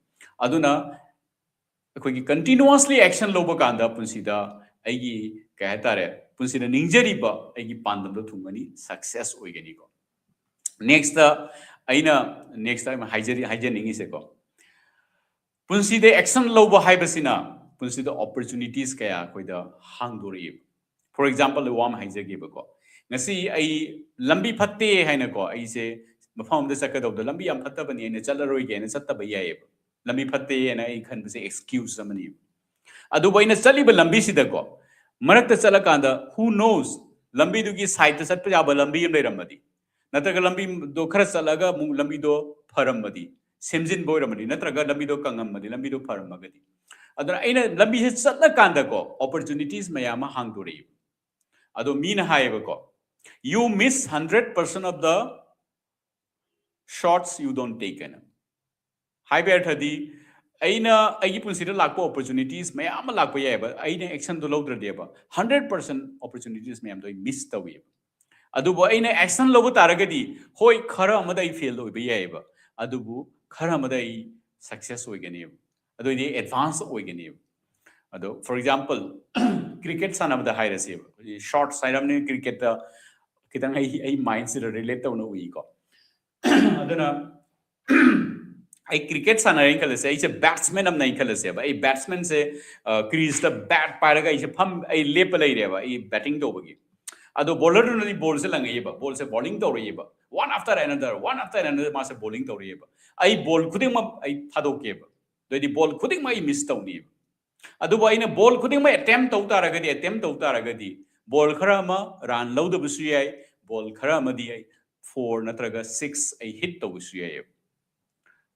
ꯑꯗꯨꯅ ꯑꯩꯈꯣꯏꯒꯤ continuously action ꯂꯧꯕ ꯀꯥꯟꯗ ꯄꯨꯟꯁꯤꯗ ꯑꯩꯒꯤ, ꯀꯩ ꯍꯥꯏꯇꯥꯔꯦ, ꯄꯨꯟꯁꯤꯗ ꯅꯤꯡꯖꯔꯤꯕ ꯑꯩꯒꯤ ꯄꯥꯟꯗꯝꯗꯣ ꯊꯨꯡꯒꯅꯤ, success ꯑꯣꯏꯒꯅꯤꯀꯣ꯫ Nextꯇ ꯑꯩꯅ, next time ꯍꯥꯏꯖꯔꯤ, ꯍꯥꯏꯖꯅꯤꯡꯉꯤꯁꯦꯀꯣ, ꯄꯨꯟꯁꯤꯗ action ꯂꯧꯕ ꯍꯥꯏꯕꯁꯤꯅ ꯄꯨꯟꯁꯤꯗ opportunities ꯀꯌꯥ ꯑꯩꯈꯣꯏꯗ ꯍꯥꯡꯗꯣꯔꯛꯏꯕ꯫ For example, ꯋꯥ ꯑꯃ ꯍꯥꯏꯖꯒꯦꯕꯀꯣ, ꯉꯁꯤ ꯑꯩ ꯂꯝꯕꯤ ꯐꯠꯇꯦ ꯍꯥꯏꯅꯀꯣ, ꯑꯩꯁꯦ ꯃꯐꯝ ꯑꯃꯗ ꯆꯠꯀꯗꯧꯕꯗ ꯂꯝꯕꯤ ꯌꯥꯝ ꯐꯠꯇꯕꯅꯤ, ꯑꯩꯅ ꯆꯠꯂꯔꯣꯏꯒꯦ ꯍꯥꯏꯅ ꯆꯠꯇꯕ ꯌꯥꯏꯑꯕ꯫ ꯂꯝꯕꯤ ꯐꯠꯇꯦ ꯍꯥꯏꯅ ꯑꯩ ꯈꯟꯕꯁꯦ excuse ꯑꯃꯅꯤ꯫ ꯑꯗꯨꯕꯨ ꯑꯩꯅ ꯆꯠꯂꯤꯕ ꯂꯝꯕꯤꯁꯤꯗꯀꯣ, ꯃꯔꯛꯇ ꯆꯠꯂꯀꯥꯟꯗ who knows, ꯂꯝꯕꯤꯗꯨꯒꯤ sideꯇ ꯆꯠꯄ ꯌꯥꯕ ꯂꯝꯕꯤ ꯑꯃ ꯂꯩꯔꯝꯃꯗꯤ, ꯅꯠꯇ꯭ꯔꯒ ꯂꯝꯕꯤꯗꯣ ꯈꯔ ꯆꯠꯂꯒ ꯑꯃꯨꯛ ꯂꯝꯕꯤꯗꯣ ꯐꯔꯝꯃꯗꯤ, ꯁꯦꯝꯖꯤꯟꯕ ꯑꯣꯏꯔꯝꯃꯗꯤ, ꯅꯠꯇ꯭ꯔꯒ ꯂꯝꯕꯤꯗꯣ ꯀꯪꯉꯝꯃꯗꯤ, ꯂꯝꯕꯤꯗꯣ ꯐꯔꯝꯃꯒꯗꯤ꯫ ꯑꯗꯨꯅ ꯑꯩꯅ ꯂꯝꯕꯤꯁꯦ ꯆꯠꯂꯀꯥꯟꯗꯀꯣ, opportunities ꯃꯌꯥꯝ ꯑꯃ ꯍꯥꯡꯗꯣꯔꯛꯏ꯫ ꯑꯗꯣ ꯃꯤꯅ ꯍꯥꯏꯌꯦꯕꯀꯣ, "You miss hundred percent of the shots you don't take" ꯍꯥꯏꯅ꯫ ꯍꯥꯏꯕ ꯑꯔꯊꯗꯤ, ꯑꯩꯅ ꯑꯩꯒꯤ ꯄꯨꯟꯁꯤꯗ ꯂꯥꯛꯄ opportunities ꯃꯌꯥꯝ ꯑꯃ ꯂꯥꯛꯄ ꯌꯥꯏꯑꯕ, ꯑꯩꯅ actionꯗꯣ ꯂꯧꯗ꯭ꯔꯗꯤꯕ hundred percent opportunities ꯃꯌꯥꯝꯗꯣ ꯑꯩ miss ꯇꯧꯏꯕ꯫ ꯑꯗꯨꯕꯨ ꯑꯩꯅ action ꯂꯧꯕ ꯇꯥꯔꯒꯗꯤ, ꯍꯣꯏ, ꯈꯔ ꯑꯃꯗ ꯑꯩ fail ꯑꯣꯏꯕ ꯌꯥꯏꯑꯕ, ꯑꯗꯨꯕꯨ ꯈꯔ ꯑꯃꯗ ꯑꯩ success ꯑꯣꯏꯒꯅꯦꯕ, ꯑꯗꯨꯑꯣꯏꯗꯤ advance ꯑꯣꯏꯒꯅꯦꯕ꯫ ꯑꯗꯣ for example, cricket ꯁꯥꯟꯅꯕꯗ ꯍꯥꯏꯔꯁꯦꯕ, ꯑꯩꯈꯣꯏꯒꯤ shots ꯍꯥꯏꯔꯝꯅꯤ, cricketꯇ ꯈꯤꯇꯪ ꯑꯩ, ꯑꯩ mindꯁꯤꯗ relate ꯇꯧꯅ ꯎꯏꯀꯣ꯫ ꯑꯗꯨꯅ ꯑꯩ cricket ꯁꯥꯟꯅꯔꯦꯅ ꯈꯜꯂꯁꯦ, ꯑꯩꯁꯦ batsman ꯑꯃꯅ ꯈꯜꯂꯁꯦꯕ, ꯑꯩ batsmanꯁꯦ creaseꯇ bat ꯄꯥꯏꯔꯒ ꯑꯩꯁꯦ ꯐꯝ, ꯑꯩ ꯂꯦꯞꯄ ꯂꯩꯔꯦꯕ, ꯑꯩ batting ꯇꯧꯕꯒꯤ꯫ ꯑꯗꯣ bowlerꯗꯨꯅꯗꯤ ballꯁꯦ ꯂꯪꯉꯛꯏꯕ, ballꯁꯦ bowling ꯇꯧꯔꯛꯏꯕ, one after another, one after another ꯃꯥꯁꯦ bowling ꯇꯧꯔꯛꯏꯕ꯫ ꯑꯩ ball ꯈꯨꯗꯤꯡꯃꯛ ꯑꯩ ꯊꯥꯗꯣꯛꯀꯦꯕ, ꯑꯗꯨꯑꯣꯏꯗꯤ ball ꯈꯨꯗꯤꯡꯃꯛ ꯑꯩ miss ꯇꯧꯅꯤꯕ꯫ ꯑꯗꯨꯕꯨ ꯑꯩꯅ ball ꯈꯨꯗꯤꯡꯃꯛ attempt ꯇꯧ ꯇꯥꯔꯒꯗꯤ, attempt ꯇꯧ ꯇꯥꯔꯒꯗꯤ, ball ꯈꯔ ꯑꯃ run ꯂꯧꯗꯕꯁꯨ ꯌꯥꯏ, ball ꯈꯔ ꯑꯃꯗꯤ ꯑꯩ four ꯅꯠꯇ꯭ꯔꯒ six ꯑꯩ hit ꯇꯧꯕꯁꯨ ꯌꯥꯏꯑꯕ꯫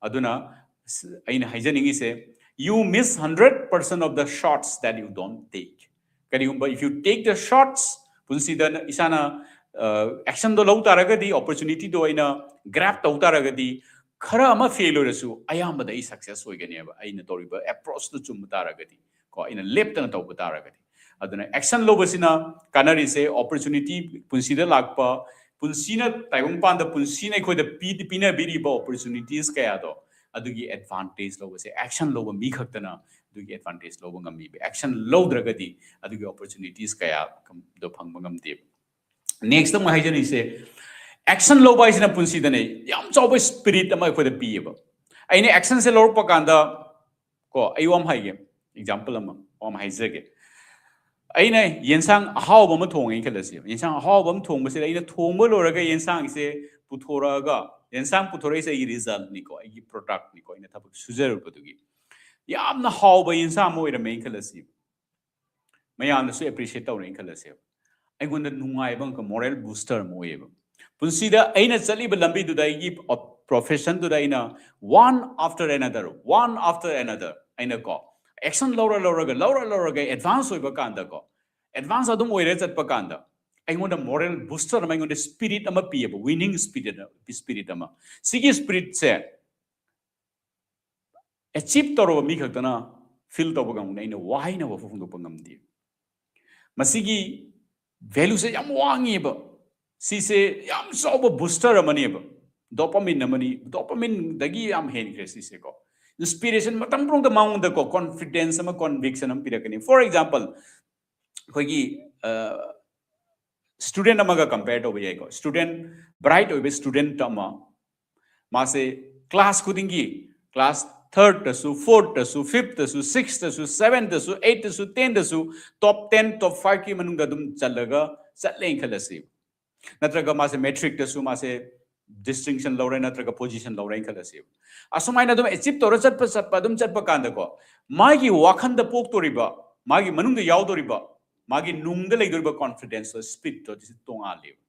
ꯑꯗꯨꯅ ꯑꯩꯅ ꯍꯥꯏꯖꯅꯤꯡꯉꯤꯁꯦ, "You miss hundred percent of the shots that you don't take." ꯀꯔꯤꯒꯨꯝꯕ, if you take the shots, ꯄꯨꯟꯁꯤꯗ ꯏꯁꯥꯅ actionꯗꯣ ꯂꯧ ꯇꯥꯔꯒꯗꯤ, opportunityꯗꯣ ꯑꯩꯅ grab ꯇꯧ ꯇꯥꯔꯒꯗꯤ, ꯈꯔ ꯑꯃ fail ꯑꯣꯏꯔꯁꯨ ꯑꯌꯥꯝꯕꯗ ꯑꯩ success ꯑꯣꯏꯒꯅꯦꯕ, ꯑꯩꯅ ꯇꯧꯔꯤꯕ approachꯇꯣ ꯆꯨꯝꯕ ꯇꯥꯔꯒꯗꯤ ꯀꯣ, ꯑꯩꯅ ꯂꯦꯞꯇꯅ ꯇꯧꯕ ꯇꯥꯔꯒꯗꯤ꯫ ꯑꯗꯨꯅ action ꯂꯧꯕꯁꯤꯅ ꯀꯥꯟꯅꯔꯤꯁꯦ, opportunity ꯄꯨꯟꯁꯤꯗ ꯂꯥꯛꯄ, ꯄꯨꯟꯁꯤꯅ, ꯇꯥꯏꯕꯪꯄꯥꯟꯗ ꯄꯨꯟꯁꯤꯅ ꯑꯩꯈꯣꯏꯗ ꯄꯤ-, ꯄꯤꯅꯕꯤꯔꯤꯕ opportunities ꯀꯌꯥꯗꯣ, ꯑꯗꯨꯒꯤ advantage ꯂꯧꯕꯁꯦ action ꯂꯧꯕ ꯃꯤ ꯈꯛꯇꯅ ꯑꯗꯨꯒꯤ advantage ꯂꯧꯕ ꯉꯝꯃꯤꯕ꯫ Action ꯂꯧꯗ꯭ꯔꯒꯗꯤ ꯑꯗꯨꯒꯤ opportunities ꯀꯌꯥꯗꯣ ꯐꯪꯕ ꯉꯝꯗꯦꯕ꯫ Next ꯑꯃ ꯍꯥꯏꯖꯅꯤꯡꯉꯤꯁꯦ, action ꯂꯧꯕ ꯍꯥꯏꯁꯤꯅ ꯄꯨꯟꯁꯤꯗꯅꯦ ꯌꯥꯝ ꯆꯥꯎꯕ spirit ꯑꯃ ꯑꯩꯈꯣꯏꯗ ꯄꯤꯌꯦꯕ꯫ ꯑꯩꯅ actionꯁꯦ ꯂꯧꯔꯛꯄ ꯀꯥꯟꯗ ꯀꯣ, ꯑꯩ ꯋꯥ ꯑꯃ ꯍꯥꯏꯒꯦ, example ꯑꯃ, ꯋꯥ ꯑꯃ ꯍꯥꯏꯖꯒꯦ꯫ ꯑꯩꯅ ꯌꯦꯟꯁꯥꯡ ꯑꯍꯥꯎꯕ ꯑꯃ ꯊꯣꯡꯉꯦꯅ ꯈꯜꯂꯁꯤ꯫ ꯌꯦꯟꯁꯥꯡ ꯑꯍꯥꯎꯕ ꯑꯃ ꯊꯣꯡꯕꯁꯤꯗ ꯑꯩꯅ ꯊꯣꯡꯕ ꯂꯣꯏꯔꯒ ꯌꯦꯟꯁꯥꯡꯁꯦ ꯄꯨꯊꯣꯔꯛꯑꯒ, ꯌꯦꯟꯁꯥꯡ ꯄꯨꯊꯣꯔꯛꯏꯁꯦ ꯑꯩꯒꯤ resultꯅꯤꯀꯣ, ꯑꯩꯒꯤ productꯅꯤꯀꯣ, ꯑꯩꯅ ꯊꯕꯛ ꯁꯨꯖꯔꯨꯕꯗꯨꯒꯤ꯫ ꯌꯥꯝꯅ ꯍꯥꯎꯕ ꯌꯦꯟꯁꯥꯡ ꯑꯃ ꯑꯣꯏꯔꯝꯃꯦꯅ ꯈꯜꯂꯁꯤ꯫ ꯃꯌꯥꯝꯅꯁꯨ appreciate ꯇꯧꯔꯦꯅ ꯈꯜꯂꯁꯦꯕ꯫ ꯑꯩꯉꯣꯟꯗ ꯅꯨꯡꯉꯥꯏꯕ ꯑꯃꯒ moral booster ꯑꯃ ꯑꯣꯏꯌꯦꯕ꯫ ꯄꯨꯟꯁꯤꯗ ꯑꯩꯅ ꯆꯠꯂꯤꯕ ꯂꯝꯕꯤꯗꯨꯗ, ꯑꯩꯒꯤ professionꯗꯨꯗ ꯑꯩꯅ one after another, one after another ꯑꯩꯅ ꯀꯣ, action ꯂꯧꯔ ꯂꯧꯔꯒ, ꯂꯧꯔ ꯂꯧꯔꯒ advance ꯑꯣꯏꯕ ꯀꯥꯟꯗꯀꯣ, advance ꯑꯗꯨꯝ ꯑꯣꯏꯔ ꯆꯠꯄ ꯀꯥꯟꯗ ꯑꯩꯉꯣꯟꯗ moral booster ꯑꯃ, ꯑꯩꯉꯣꯟꯗ spirit ꯑꯃ ꯄꯤꯌꯦꯕ, winning spirit, spirit ꯑꯃ꯫ ꯁꯤꯒꯤ spiritꯁꯦ achieve ꯇꯧꯔꯕ ꯃꯤ ꯈꯛꯇꯅ feel ꯇꯧꯕ ꯉꯝꯒꯅꯤ꯫ ꯑꯩꯅ ꯋꯥꯍꯩꯅ ꯐꯣꯡꯗꯣꯛꯄ ꯉꯝꯗꯦ꯫ ꯃꯁꯤꯒꯤ valueꯁꯦ ꯌꯥꯝ ꯋꯥꯡꯉꯦꯕ꯫ ꯁꯤꯁꯦ ꯌꯥꯝ ꯆꯥꯎꯕ booster ꯑꯃꯅꯦꯕ꯫ Dopamine ꯑꯃꯅꯤ, dopamineꯗꯒꯤ ꯌꯥꯝ ꯍꯦꯟꯈ꯭ꯔꯦ ꯁꯤꯁꯦꯀꯣ꯫ Inspiration ꯃꯇꯝ ꯄꯨꯝꯅꯃꯛꯇ ꯃꯉꯣꯟꯗꯀꯣ confidence ꯑꯃ, conviction ꯑꯃ ꯄꯤꯔꯛꯀꯅꯤ꯫ For example, ꯑꯩꯈꯣꯏꯒꯤ student ꯑꯃꯒ compare ꯇꯧꯕ ꯌꯥꯏꯀꯣ꯫ Student, bright ꯑꯣꯏꯕ student ꯑꯃ, ꯃꯥꯁꯦ class ꯈꯨꯗꯤꯡꯒꯤ, class thirdꯇꯁꯨ, fourthꯇꯁꯨ, fifthꯇꯁꯨ, sixthꯇꯁꯨ, seventhꯇꯁꯨ, eightꯇꯁꯨ, tenthꯇꯁꯨ top ten, top fiveꯀꯤ ꯃꯅꯨꯡꯗ ꯑꯗꯨꯝ ꯆꯜꯂꯒ ꯆꯠꯂꯦꯅ ꯈꯜꯂꯁꯤ꯫ ꯅꯠꯇ꯭ꯔꯒ ꯃꯥꯁꯦ matricꯇꯁꯨ ꯃꯥꯁꯦ distinction ꯂꯧꯔꯦ, ꯅꯠꯇ꯭ꯔꯒ position ꯂꯧꯔꯦꯅ ꯈꯜꯂꯁꯤ꯫ ꯑꯁꯨꯃꯥꯏꯅ ꯑꯗꯨꯝ achieve ꯇꯧꯔ ꯆꯠꯄ, ꯆꯠꯄ, ꯑꯗꯨꯝ ꯆꯠꯄ ꯀꯥꯟꯗꯀꯣ, ꯃꯥꯒꯤ ꯋꯥꯈꯜꯗ ꯄꯣꯛꯇꯣꯔꯤꯕ, ꯃꯥꯒꯤ ꯃꯅꯨꯡꯗ ꯌꯥꯎꯗꯣꯔꯤꯕ, ꯃꯥꯒꯤ ꯅꯨꯡꯗ ꯂꯩꯗꯣꯔꯤꯕ confidenceꯇꯣ, spiritꯇꯣ, ꯑꯗꯨꯁꯨ ꯇꯣꯉꯥꯜꯂꯦꯕ꯫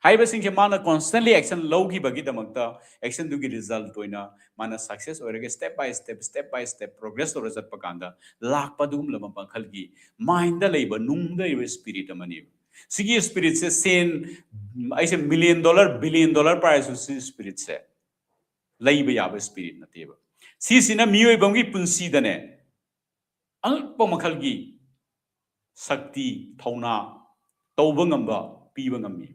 ꯍꯥꯏꯔꯤꯕꯁꯤꯡꯁꯦ ꯃꯥꯅ constantly action ꯂꯧꯈꯤꯕꯒꯤꯗꯃꯛꯇ, actionꯗꯨꯒꯤ result ꯑꯣꯏꯅ ꯃꯥꯅ success ꯑꯣꯏꯔꯒ step by step, step by step progress ꯇꯧꯔ ꯆꯠꯄ ꯀꯥꯟꯗ ꯂꯥꯛꯄ ꯑꯗꯨꯒꯨꯝꯂꯕ ꯃꯈꯜꯒꯤ mindꯗ ꯂꯩꯕ, ꯅꯨꯡꯗ ꯂꯩꯕ spirit ꯑꯃꯅꯦꯕ꯫ ꯁꯤꯒꯤ spiritꯁꯦ ꯁꯦꯟ, ꯑꯩꯁꯦ million dollar, billion dollar ꯄꯥꯏꯔꯁꯨ ꯁꯤ spiritꯁꯦ ꯂꯩꯕ ꯌꯥꯕ spirit ꯅꯠꯇꯦꯕ꯫ ꯁꯤꯁꯤꯅ ꯃꯤꯑꯣꯏꯕ ꯑꯃꯒꯤ ꯄꯨꯟꯁꯤꯗꯅꯦ, ꯑꯉꯛꯄ ꯃꯈꯜꯒꯤ ꯁꯛꯇꯤ, ꯊꯧꯅꯥ, ꯇꯧꯕ ꯉꯝꯕ ꯄꯤꯕ ꯉꯝꯃꯤ꯫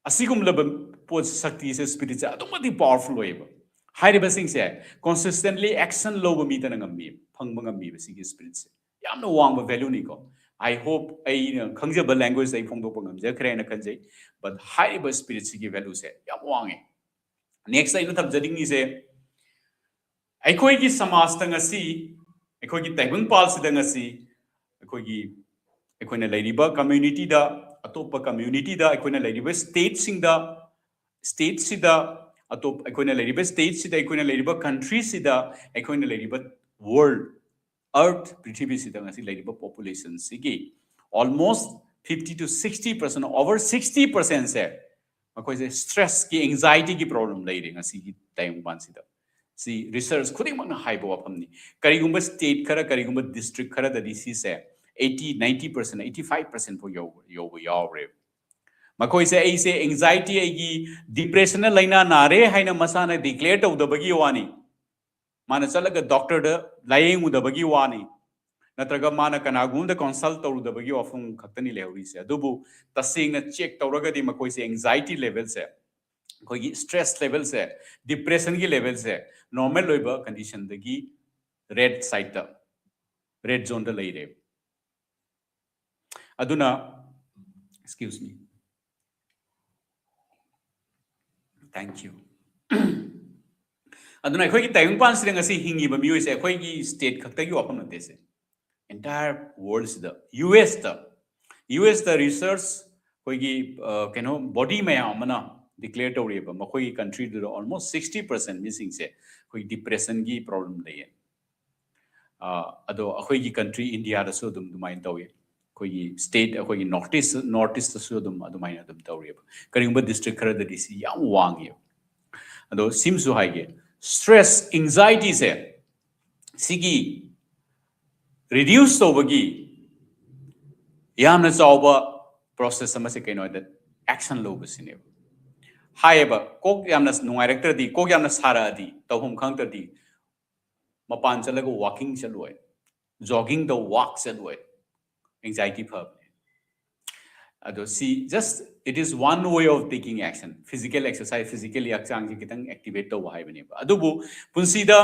ꯑꯁꯤꯒꯨꯝꯂꯕ ꯄꯣꯠ, ꯁꯛꯇꯤꯁꯦ, spiritꯁꯦ ꯑꯗꯨꯛ ꯃꯇꯤꯛ powerful ꯑꯣꯏꯌꯦꯕ꯫ ꯍꯥꯏꯔꯤꯕꯁꯤꯡꯁꯦ consistently action ꯂꯧꯕ ꯃꯤꯗꯅ ꯉꯝꯃꯤ, ꯐꯪꯕ ꯉꯝꯃꯤꯕ ꯁꯤꯒꯤ spiritꯁꯦ꯫ ꯌꯥꯝꯅ ꯋꯥꯡꯕ valueꯅꯤꯀꯣ꯫ I hope ꯑꯩꯅ ꯈꯪꯖꯕ languageꯇ ꯑꯩ ꯐꯣꯡꯗꯣꯛꯄ ꯉꯝꯖꯈ꯭ꯔꯦꯅ ꯈꯟꯖꯩ꯫ But ꯍꯥꯏꯔꯤꯕ spiritꯁꯤꯒꯤ valueꯁꯦ ꯌꯥꯝ ꯋꯥꯡꯉꯦ꯫ Next ꯑꯩꯅ ꯊꯝꯖꯅꯤꯡꯉꯤꯁꯦ, ꯑꯩꯈꯣꯏꯒꯤ ꯁꯃꯥꯖꯇ ꯉꯁꯤ, ꯑꯩꯈꯣꯏꯒꯤ ꯇꯥꯏꯕꯪꯄꯥꯜꯁꯤꯗ ꯉꯁꯤ ꯑꯩꯈꯣꯏꯒꯤ ꯑꯩꯈꯣꯏꯅ ꯂꯩꯔꯤꯕ ꯀꯝꯃ꯭ꯌꯨꯅꯤꯇꯤꯗ, ꯑꯇꯣꯞꯄ ꯀꯝꯃ꯭ꯌꯨꯅꯤꯇꯤꯗ, ꯑꯩꯈꯣꯏꯅ ꯂꯩꯔꯤꯕ ꯁ꯭ꯇꯦꯠꯁꯤꯡꯗ, ꯁ꯭ꯇꯦꯠꯁꯤꯗ, ꯑꯇꯣꯞ ꯑꯩꯈꯣꯏꯅ ꯂꯩꯔꯤꯕ ꯁ꯭ꯇꯦꯠꯁꯤꯗ, ꯑꯩꯈꯣꯏꯅ ꯂꯩꯔꯤꯕ ꯀꯟꯇ꯭ꯔꯤꯁꯤꯗ, ꯑꯩꯈꯣꯏꯅ ꯂꯩꯔꯤꯕ ꯋꯥꯔꯜ, ꯑꯔꯊ, ꯄ꯭ꯔꯤꯊꯤꯕꯤꯁꯤꯗ ꯉꯁꯤ ꯂꯩꯔꯤꯕ ꯄꯣꯄꯨꯂꯦꯁꯟꯁꯤꯒꯤ almost fifty to sixty percent, over sixty percentꯁꯦ ꯃꯈꯣꯏꯁꯦ ꯁ꯭ꯇ꯭ꯔꯦꯁꯀꯤ, ꯑꯦꯡꯖꯥꯏꯇꯤꯒꯤ ꯄ꯭ꯔꯣꯕ꯭ꯂꯦꯝ ꯂꯩꯔꯦ ꯉꯁꯤꯒꯤ ꯇꯥꯏꯕꯪꯄꯥꯟꯁꯤꯗ꯫ ꯁꯤ ꯔꯤꯁꯔꯆ ꯈꯨꯗꯤꯡꯃꯛꯅ ꯍꯥꯏꯕ ꯋꯥꯐꯝꯅꯤ꯫ ꯀꯔꯤꯒꯨꯝꯕ ꯁ꯭ꯇꯦꯠ ꯈꯔ, ꯀꯔꯤꯒꯨꯝꯕ ꯗꯤꯁꯇ꯭ꯔꯤꯛ ꯈꯔꯗꯗꯤ ꯁꯤꯁꯦ eighty, ninety percent, eighty five percent ꯐꯥꯎ ꯌꯧꯕ, ꯌꯧꯕ ꯌꯥꯎꯔꯦ꯫ ꯃꯈꯣꯏꯁꯦ ꯑꯩꯁꯦ ꯑꯦꯡꯖꯥꯏꯇꯤ, ꯑꯩꯒꯤ ꯗꯤꯄ꯭ꯔꯦꯁꯟꯅ ꯂꯥꯏꯅꯥ ꯅꯥꯔꯦ ꯍꯥꯏꯅ ꯃꯁꯥꯅ ꯗꯤꯀ꯭ꯂꯦꯌꯔ ꯇꯧꯗꯕꯒꯤ ꯋꯥꯅꯤ, ꯃꯥꯅ ꯆꯠꯂꯒ ꯗꯣꯛꯇꯔꯗ ꯂꯥꯌꯦꯡꯉꯨꯗꯕꯒꯤ ꯋꯥꯅꯤ, ꯅꯠꯇ꯭ꯔꯒ ꯃꯥꯅ ꯀꯅꯥꯒꯨꯝꯕꯗ ꯀꯟꯁꯜ ꯇꯧꯔꯨꯗꯕꯒꯤ ꯋꯥꯐꯝ ꯈꯛꯇꯅꯤ ꯂꯩꯍꯧꯔꯤꯁꯦ꯫ ꯑꯗꯨꯕꯨ ꯇꯁꯦꯡꯅ ꯆꯦꯛ ꯇꯧꯔꯒꯗꯤ ꯃꯈꯣꯏꯁꯦ ꯑꯦꯡꯖꯥꯏꯇꯤ ꯂꯦꯚꯦꯜꯁꯦ, ꯑꯩꯈꯣꯏꯒꯤ ꯁ꯭ꯇ꯭ꯔꯦꯁ ꯂꯦꯚꯦꯜꯁꯦ, ꯗꯤꯄ꯭ꯔꯦꯁꯟꯒꯤ ꯂꯦꯚꯦꯜꯁꯦ ꯅꯣꯔꯃꯦꯜ ꯑꯣꯏꯕ ꯀꯟꯗꯤꯁꯟꯗꯒꯤ ꯔꯦꯗ ꯁꯥꯏꯗꯇ, ꯔꯦꯗ ꯖꯣꯟꯗ ꯂꯩꯔꯦ꯫ ꯑꯗꯨꯅ, excuse me, thank you. ꯑꯗꯨꯅ ꯑꯩꯈꯣꯏꯒꯤ ꯇꯥꯏꯕꯪꯄꯥꯟꯁꯤꯗ ꯉꯁꯤ ꯍꯤꯡꯉꯤꯕ ꯃꯤꯑꯣꯏꯁꯦ ꯑꯩꯈꯣꯏꯒꯤ ꯁ꯭ꯇꯦꯠ ꯈꯛꯇꯒꯤ ꯋꯥꯐꯝ ꯅꯠꯇꯦ ꯁꯦ, ꯑꯦꯟꯇꯥꯌꯔ ꯋꯥꯔꯜꯁꯤꯗ, ꯌꯨ ꯑꯦꯁꯇ, ꯌꯨ ꯑꯦꯁꯇ ꯔꯤꯁꯔꯆ ꯑꯩꯈꯣꯏꯒꯤ, ꯑ, ꯀꯩꯅꯣ, ꯕꯣꯗꯤ ꯃꯌꯥꯝ ꯑꯃꯅ ꯗꯤꯀ꯭ꯂꯦꯌꯔ ꯇꯧꯔꯤꯑꯕ, ꯃꯈꯣꯏꯒꯤ ꯀꯟꯇ꯭ꯔꯤꯗꯨꯗ almost sixty percent ꯃꯤꯁꯤꯡꯁꯦ ꯑꯩꯈꯣꯏ ꯗꯤꯄ꯭ꯔꯦꯁꯟꯒꯤ ꯄ꯭ꯔꯣꯕ꯭ꯂꯦꯝ ꯂꯩꯌꯦ꯫ ꯑ, ꯑꯗꯣ ꯑꯩꯈꯣꯏꯒꯤ ꯀꯟꯇ꯭ꯔꯤ ꯏꯟꯗꯤꯌꯥꯗꯁꯨ ꯑꯗꯨꯝ ꯑꯗꯨꯃꯥꯏꯅ ꯇꯧꯋꯤ꯫ ꯑꯩꯈꯣꯏꯒꯤ ꯁ꯭ꯇꯦꯠ, ꯑꯩꯈꯣꯏꯒꯤ ꯅꯣꯔꯠ ꯏꯁ, ꯅꯣꯔꯠ ꯏꯁꯇꯁꯨ ꯑꯗꯨꯝ ꯑꯗꯨꯃꯥꯏꯅ ꯑꯗꯨꯝ ꯇꯧꯔꯤꯑꯕ꯫ ꯀꯔꯤꯒꯨꯝꯕ ꯗꯤꯁꯇ꯭ꯔꯤꯛ ꯈꯔꯗꯗꯤ ꯁꯤ ꯌꯥꯝ ꯋꯥꯡꯉꯦꯕ꯫ ꯑꯗꯣ ꯁꯤꯃꯁꯨ ꯍꯥꯏꯒꯦ, ꯁ꯭ꯇ꯭ꯔꯦꯁ, ꯑꯦꯡꯖꯥꯏꯇꯤꯁꯦ ꯁꯤꯒꯤ ꯔꯤꯗ꯭ꯌꯨꯁ ꯇꯧꯕꯒꯤ ꯌꯥꯝꯅ ꯆꯥꯎꯕ ꯄ꯭ꯔꯣꯁꯦꯁ ꯑꯃꯁꯦ ꯀꯩꯅꯣ ꯍꯥꯏꯗ, ꯑꯦꯛꯁꯟ ꯂꯧꯕꯁꯤꯅꯦꯕ꯫ ꯍꯥꯏꯌꯦꯕ, ꯀꯣꯛ ꯌꯥꯝꯅ ꯅꯨꯡꯉꯥꯏꯔꯛꯇ꯭ꯔꯗꯤ, ꯀꯣꯛ ꯌꯥꯝꯅ ꯁꯥꯔꯛꯑꯗꯤ, ꯇꯧꯐꯝ ꯈꯪꯗ꯭ꯔꯗꯤ, ꯃꯄꯥꯟ ꯆꯠꯂꯒ ꯋꯥꯀꯤꯡ ꯆꯠꯂꯣꯏ, ꯖꯣꯒꯤꯡ ꯇꯧ, ꯋꯥꯛ ꯆꯠꯂꯣꯏ, ꯑꯦꯡꯖꯥꯏꯇꯤ ꯐꯕꯅꯦ꯫ ꯑꯗꯣ ꯁꯤ just, it is one way of taking action. Physical exercise, physically ꯍꯛꯆꯥꯡꯁꯦ ꯈꯤꯇꯪ ꯑꯦꯛꯇꯤꯚꯦꯠ ꯇꯧꯕ ꯍꯥꯏꯕꯅꯦꯕ꯫ ꯑꯗꯨꯕꯨ ꯄꯨꯟꯁꯤꯗ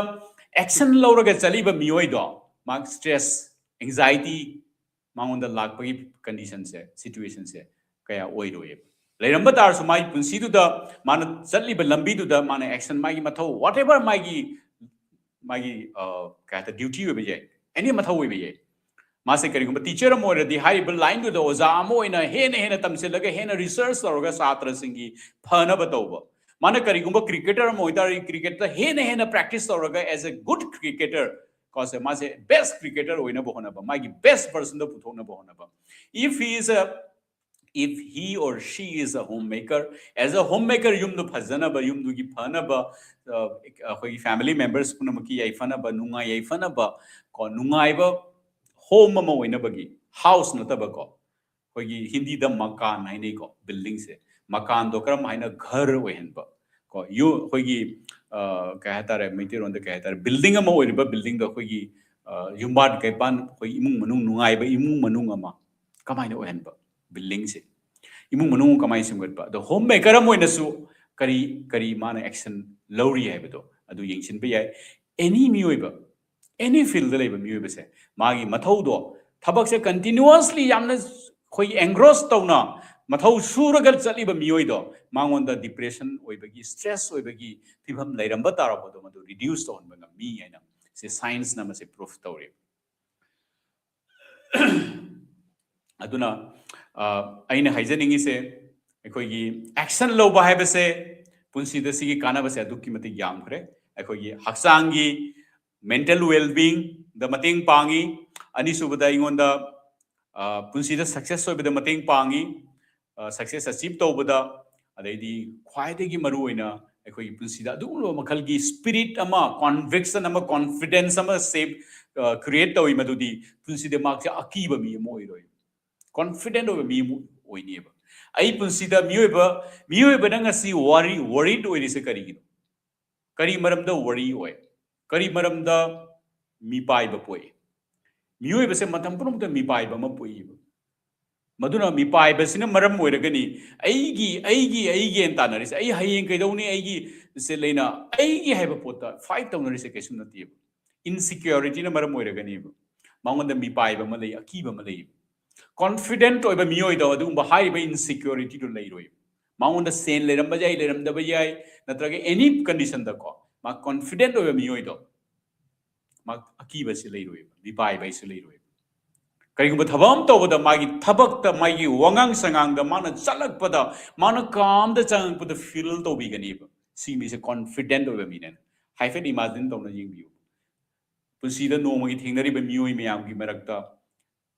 ꯑꯦꯛꯁꯟ ꯂꯧꯔꯒ ꯆꯠꯂꯤꯕ ꯃꯤꯑꯣꯏꯗꯣ, ꯃꯥ ꯁ꯭ꯇ꯭ꯔꯦꯁ, ꯑꯦꯡꯖꯥꯏꯇꯤ ꯃꯉꯣꯟꯗ ꯂꯥꯛꯄꯒꯤ ꯀꯟꯗꯤꯁꯟꯁꯦ, ꯁꯤꯆꯨꯋꯦꯁꯟꯁꯦ ꯀꯌꯥ ꯑꯣꯏꯔꯣꯏꯌꯦꯕ꯫ ꯂꯩꯔꯝꯕ ꯇꯥꯔꯁꯨ ꯃꯥꯒꯤ ꯄꯨꯟꯁꯤꯗꯨꯗ, ꯃꯥꯅ ꯆꯠꯂꯤꯕ ꯂꯝꯕꯤꯗꯨꯗ ꯃꯥꯅ ꯑꯦꯛꯁꯟ, ꯃꯥꯒꯤ ꯃꯊꯧ, ꯋꯥꯠ ꯑꯦꯚꯔ ꯃꯥꯒꯤ, ꯃꯥꯒꯤ, ꯑ, ꯀꯩ ꯍꯥꯏꯇꯥꯔꯦ, ꯗ꯭ꯌꯨꯇꯤ ꯑꯣꯏꯕ ꯌꯥꯏ, ꯑꯦꯅꯤ ꯃꯊꯧ ꯑꯣꯏꯕ ꯌꯥꯏ, ꯃꯥꯁꯦ ꯀꯔꯤꯒꯨꯝꯕ teacher ꯑꯃ ꯑꯣꯏꯔꯗꯤ ꯍꯥꯏꯔꯤꯕ lineꯗꯨꯗ ꯑꯣꯖꯥ ꯑꯃ ꯑꯣꯏꯅ ꯍꯦꯟꯅ ꯍꯦꯟꯅ ꯇꯝꯁꯤꯜꯂꯒ ꯍꯦꯟꯅ research ꯇꯧꯔꯒ ꯁꯥꯇ꯭ꯔꯁꯤꯡꯒꯤ ꯐꯅꯕ ꯇꯧꯕ꯫ ꯃꯥꯅ ꯀꯔꯤꯒꯨꯝꯕ cricketer ꯑꯃ ꯑꯣꯏꯇꯥꯔꯗꯤ cricketꯇ ꯍꯦꯟꯅ ꯍꯦꯟꯅ practice ꯇꯧꯔꯒ as a good cricketer ꯀꯣ ꯁꯦ ꯃꯥꯁꯦ best cricketer ꯑꯣꯏꯅꯕ ꯍꯣꯠꯅꯕ, ꯃꯥꯒꯤ best versionꯗ ꯄꯨꯊꯣꯛꯅꯕ ꯍꯣꯠꯅꯕ꯫ If he is a if he or she is a homemaker, as a homemaker, ꯌꯨꯝꯗ ꯐꯖꯅꯕ, ꯌꯨꯝꯗꯨꯒꯤ ꯐꯅꯕ, ꯑ, ꯑꯩꯈꯣꯏꯒꯤ family members ꯄꯨꯝꯅꯃꯛꯀꯤ ꯌꯥꯏꯐꯅꯕ, ꯅꯨꯡꯉꯥꯏ ꯌꯥꯏꯐꯅꯕ ꯀꯣ, ꯅꯨꯡꯉꯥꯏꯕ home ꯑꯃ ꯑꯣꯏꯅꯕꯒꯤ, house ꯅꯠꯇꯕ ꯀꯣ, ꯑꯩꯈꯣꯏꯒꯤ ꯍꯤꯟꯗꯤꯗ ꯃꯀꯥꯟ ꯍꯥꯏꯅꯩꯀꯣ, buildingꯁꯦ꯫ ꯃꯀꯥꯟꯗꯣ ꯀꯔꯝ ꯍꯥꯏꯅ ꯘꯔ ꯑꯣꯏꯍꯟꯕ ꯀꯣ, ꯌꯨ-, ꯑꯩꯈꯣꯏꯒꯤ, ꯑ, ꯀꯩ ꯍꯥꯏꯇꯥꯔꯦ, ꯃꯩꯇꯩꯂꯣꯟꯗ ꯀꯩ ꯍꯥꯏꯇꯥꯔꯦ, building ꯑꯃ ꯑꯣꯏꯔꯤꯕ buildingꯗꯣ ꯑꯩꯈꯣꯏꯒꯤ, ꯑ, ꯌꯨꯝꯕꯥꯟ ꯀꯩꯕꯥꯟ, ꯑꯩꯈꯣꯏ ꯏꯃꯨꯡ ꯃꯅꯨꯡ ꯅꯨꯡꯉꯥꯏꯕ ꯏꯃꯨꯡ ꯃꯅꯨꯡ ꯑꯃ ꯀꯃꯥꯏꯅ ꯑꯣꯏꯍꯟꯕ, buildingꯁꯦ ꯏꯃꯨꯡ ꯃꯅꯨꯡ ꯀꯃꯥꯏꯅ ꯁꯦꯝꯒꯠꯄ, ꯑꯗꯣ home maker ꯑꯃ ꯑꯣꯏꯅꯁꯨ ꯀꯔꯤ ꯀꯔꯤ ꯃꯥꯅ action ꯂꯧꯔꯤ ꯍꯥꯏꯕꯗꯣ ꯑꯗꯨ ꯌꯦꯡꯁꯤꯟꯕ ꯌꯥꯏ꯫ Any ꯃꯤꯑꯣꯏꯕ, any fieldꯗ ꯂꯩꯕ ꯃꯤꯑꯣꯏꯕꯁꯦ ꯃꯥꯒꯤ ꯃꯊꯧꯗꯣ, ꯊꯕꯛꯁꯦ continuously ꯌꯥꯝꯅ ꯑꯩꯈꯣꯏꯒꯤ engross ꯇꯧꯅ ꯃꯊꯧ ꯁꯨꯔꯒ ꯆꯠꯂꯤꯕ ꯃꯤꯑꯣꯏꯗꯣ, ꯃꯉꯣꯟꯗ depression ꯑꯣꯏꯕꯒꯤ, stress ꯑꯣꯏꯕꯒꯤ ꯐꯤꯕꯝ ꯂꯩꯔꯝꯕ ꯇꯥꯔꯕꯗꯣ ꯃꯗꯨ reduce ꯇꯧꯍꯟꯕ ꯉꯝꯃꯤ ꯍꯥꯏꯅ ꯁꯤ scienceꯅ ꯃꯁꯤ proof ꯇꯧꯔꯤ꯫ ꯑꯗꯨꯅ, ꯑ, ꯑꯩꯅ ꯍꯥꯏꯖꯅꯤꯡꯉꯤꯁꯦ, ꯑꯩꯈꯣꯏꯒꯤ action ꯂꯧꯕ ꯍꯥꯏꯕꯁꯦ ꯄꯨꯟꯁꯤꯗ ꯁꯤꯒꯤ ꯀꯥꯟꯅꯕꯁꯦ ꯑꯗꯨꯛꯀꯤ ꯃꯇꯤꯛ ꯌꯥꯝꯈ꯭ꯔꯦ꯫ ꯑꯩꯈꯣꯏꯒꯤ ꯍꯛꯆꯥꯡꯒꯤ mental well-beingꯗ ꯃꯇꯦꯡ ꯄꯥꯡꯉꯤ꯫ ꯑꯅꯤꯁꯨꯕꯗ, ꯑꯩꯉꯣꯟꯗ, ꯑ, ꯄꯨꯟꯁꯤꯗ success ꯑꯣꯏꯕꯗ ꯃꯇꯦꯡ ꯄꯥꯡꯉꯤ꯫ ꯑ, success achieve ꯇꯧꯕꯗ, ꯑꯗꯩꯗꯤ ꯈ꯭ꯋꯥꯏꯗꯒꯤ ꯃꯔꯨꯑꯣꯏꯅ ꯑꯩꯈꯣꯏꯒꯤ ꯄꯨꯟꯁꯤꯗ ꯑꯗꯨꯒꯨꯝꯂꯕ ꯃꯈꯜꯒꯤ spirit ꯑꯃ, conviction ꯑꯃ, confidence ꯑꯃ shape, ꯑ, create ꯇꯧꯏ, ꯃꯗꯨꯗꯤ ꯄꯨꯟꯁꯤꯗ ꯃꯍꯥꯛꯁꯦ ꯑꯀꯤꯕ ꯃꯤ ꯑꯃ ꯑꯣꯏꯔꯣꯏ, confident ꯑꯣꯏꯕ ꯃꯤ ꯑꯃ ꯑꯣꯏꯅꯦꯕ꯫ ꯑꯩ ꯄꯨꯟꯁꯤꯗ ꯃꯤꯑꯣꯏꯕ, ꯃꯤꯑꯣꯏꯕꯅ ꯉꯁꯤ worry, worried ꯑꯣꯏꯔꯤꯁꯦ ꯀꯔꯤꯒꯤꯅꯣ? ꯀꯔꯤ ꯃꯔꯝꯗ worry ꯑꯣꯏ? ꯀꯔꯤ ꯃꯔꯝꯗ ꯃꯤꯄꯥꯏꯕ ꯄꯣꯛꯏ? ꯃꯤꯑꯣꯏꯕꯁꯦ ꯃꯇꯝ ꯄꯨꯝꯅꯃꯛꯇ ꯃꯤꯄꯥꯏꯕ ꯑꯃ ꯄꯣꯛꯏꯕ꯫ ꯃꯗꯨꯅ ꯃꯤꯄꯥꯏꯕꯁꯤꯅ ꯃꯔꯝ ꯑꯣꯏꯔꯒꯅꯤ ꯑꯩꯒꯤ, ꯑꯩꯒꯤ, ꯑꯩꯒꯤ ꯍꯥꯏꯅ ꯇꯥꯟꯅꯔꯤꯁꯦ꯫ ꯑꯩ ꯍꯌꯦꯡ ꯀꯩꯗꯧꯅꯤ? ꯑꯩꯒꯤ ꯁꯦ ꯂꯩꯅ ꯑꯩꯒꯤ ꯍꯥꯏꯕ ꯄꯣꯠꯇ fight ꯇꯧꯅꯔꯤꯁꯦ ꯀꯩꯁꯨ ꯅꯠꯇꯦꯕ꯫ Insecurityꯅ ꯃꯔꯝ ꯑꯣꯏꯔꯒꯅꯦꯕ꯫ ꯃꯉꯣꯟꯗ ꯃꯤꯄꯥꯏꯕ ꯑꯃ ꯂꯩ, ꯑꯀꯤꯕ ꯑꯃ ꯂꯩ꯫ Confident ꯑꯣꯏꯕ ꯃꯤꯑꯣꯏꯗꯣ ꯑꯗꯨꯒꯨꯝꯕ ꯍꯥꯏꯔꯤꯕ insecurityꯗꯣ ꯂꯩꯔꯣꯏ꯫ ꯃꯉꯣꯟꯗ ꯁꯦꯟ ꯂꯩꯔꯝꯕ ꯌꯥꯏ, ꯂꯩꯔꯝꯗꯕ ꯌꯥꯏ, ꯅꯠꯇ꯭ꯔꯒ any conditionꯗꯀꯣ, ꯃꯥ confident ꯑꯣꯏꯕ ꯃꯤꯑꯣꯏꯗꯣ, ꯃꯥ ꯑꯀꯤꯕꯁꯤ ꯂꯩꯔꯣꯏꯕ, ꯃꯤꯄꯥꯏꯕ ꯍꯥꯏꯁꯤ ꯂꯩꯔꯣꯏꯕ꯫ ꯀꯔꯤꯒꯨꯝꯕ ꯊꯕꯛ ꯑꯃ ꯇꯧꯕꯗ ꯃꯥꯒꯤ ꯊꯕꯛꯇ, ꯃꯥꯒꯤ ꯋꯥꯉꯥꯡ ꯁꯉꯥꯡꯗ, ꯃꯥꯅ ꯆꯠꯂꯛꯄꯗ, ꯃꯥꯅ ꯀꯥꯝꯗ ꯆꯪꯉꯛꯄꯗ ꯐꯤꯜ ꯇꯧꯕꯤꯒꯅꯦꯕ꯫ ꯁꯤ ꯃꯤꯁꯦ ꯀꯣꯟꯐꯤꯗꯦꯟꯠ ꯑꯣꯏꯕ ꯃꯤꯅꯦꯅ꯫ ꯍꯥꯏꯐꯦꯠ ꯏꯃꯥꯖꯤꯟ ꯇꯧꯅ ꯌꯦꯡꯕꯤꯌꯨ꯫ ꯄꯨꯟꯁꯤꯗ ꯅꯣꯡꯃꯒꯤ ꯊꯦꯡꯅꯔꯤꯕ ꯃꯤꯑꯣꯏ ꯃꯌꯥꯝꯒꯤ ꯃꯔꯛꯇ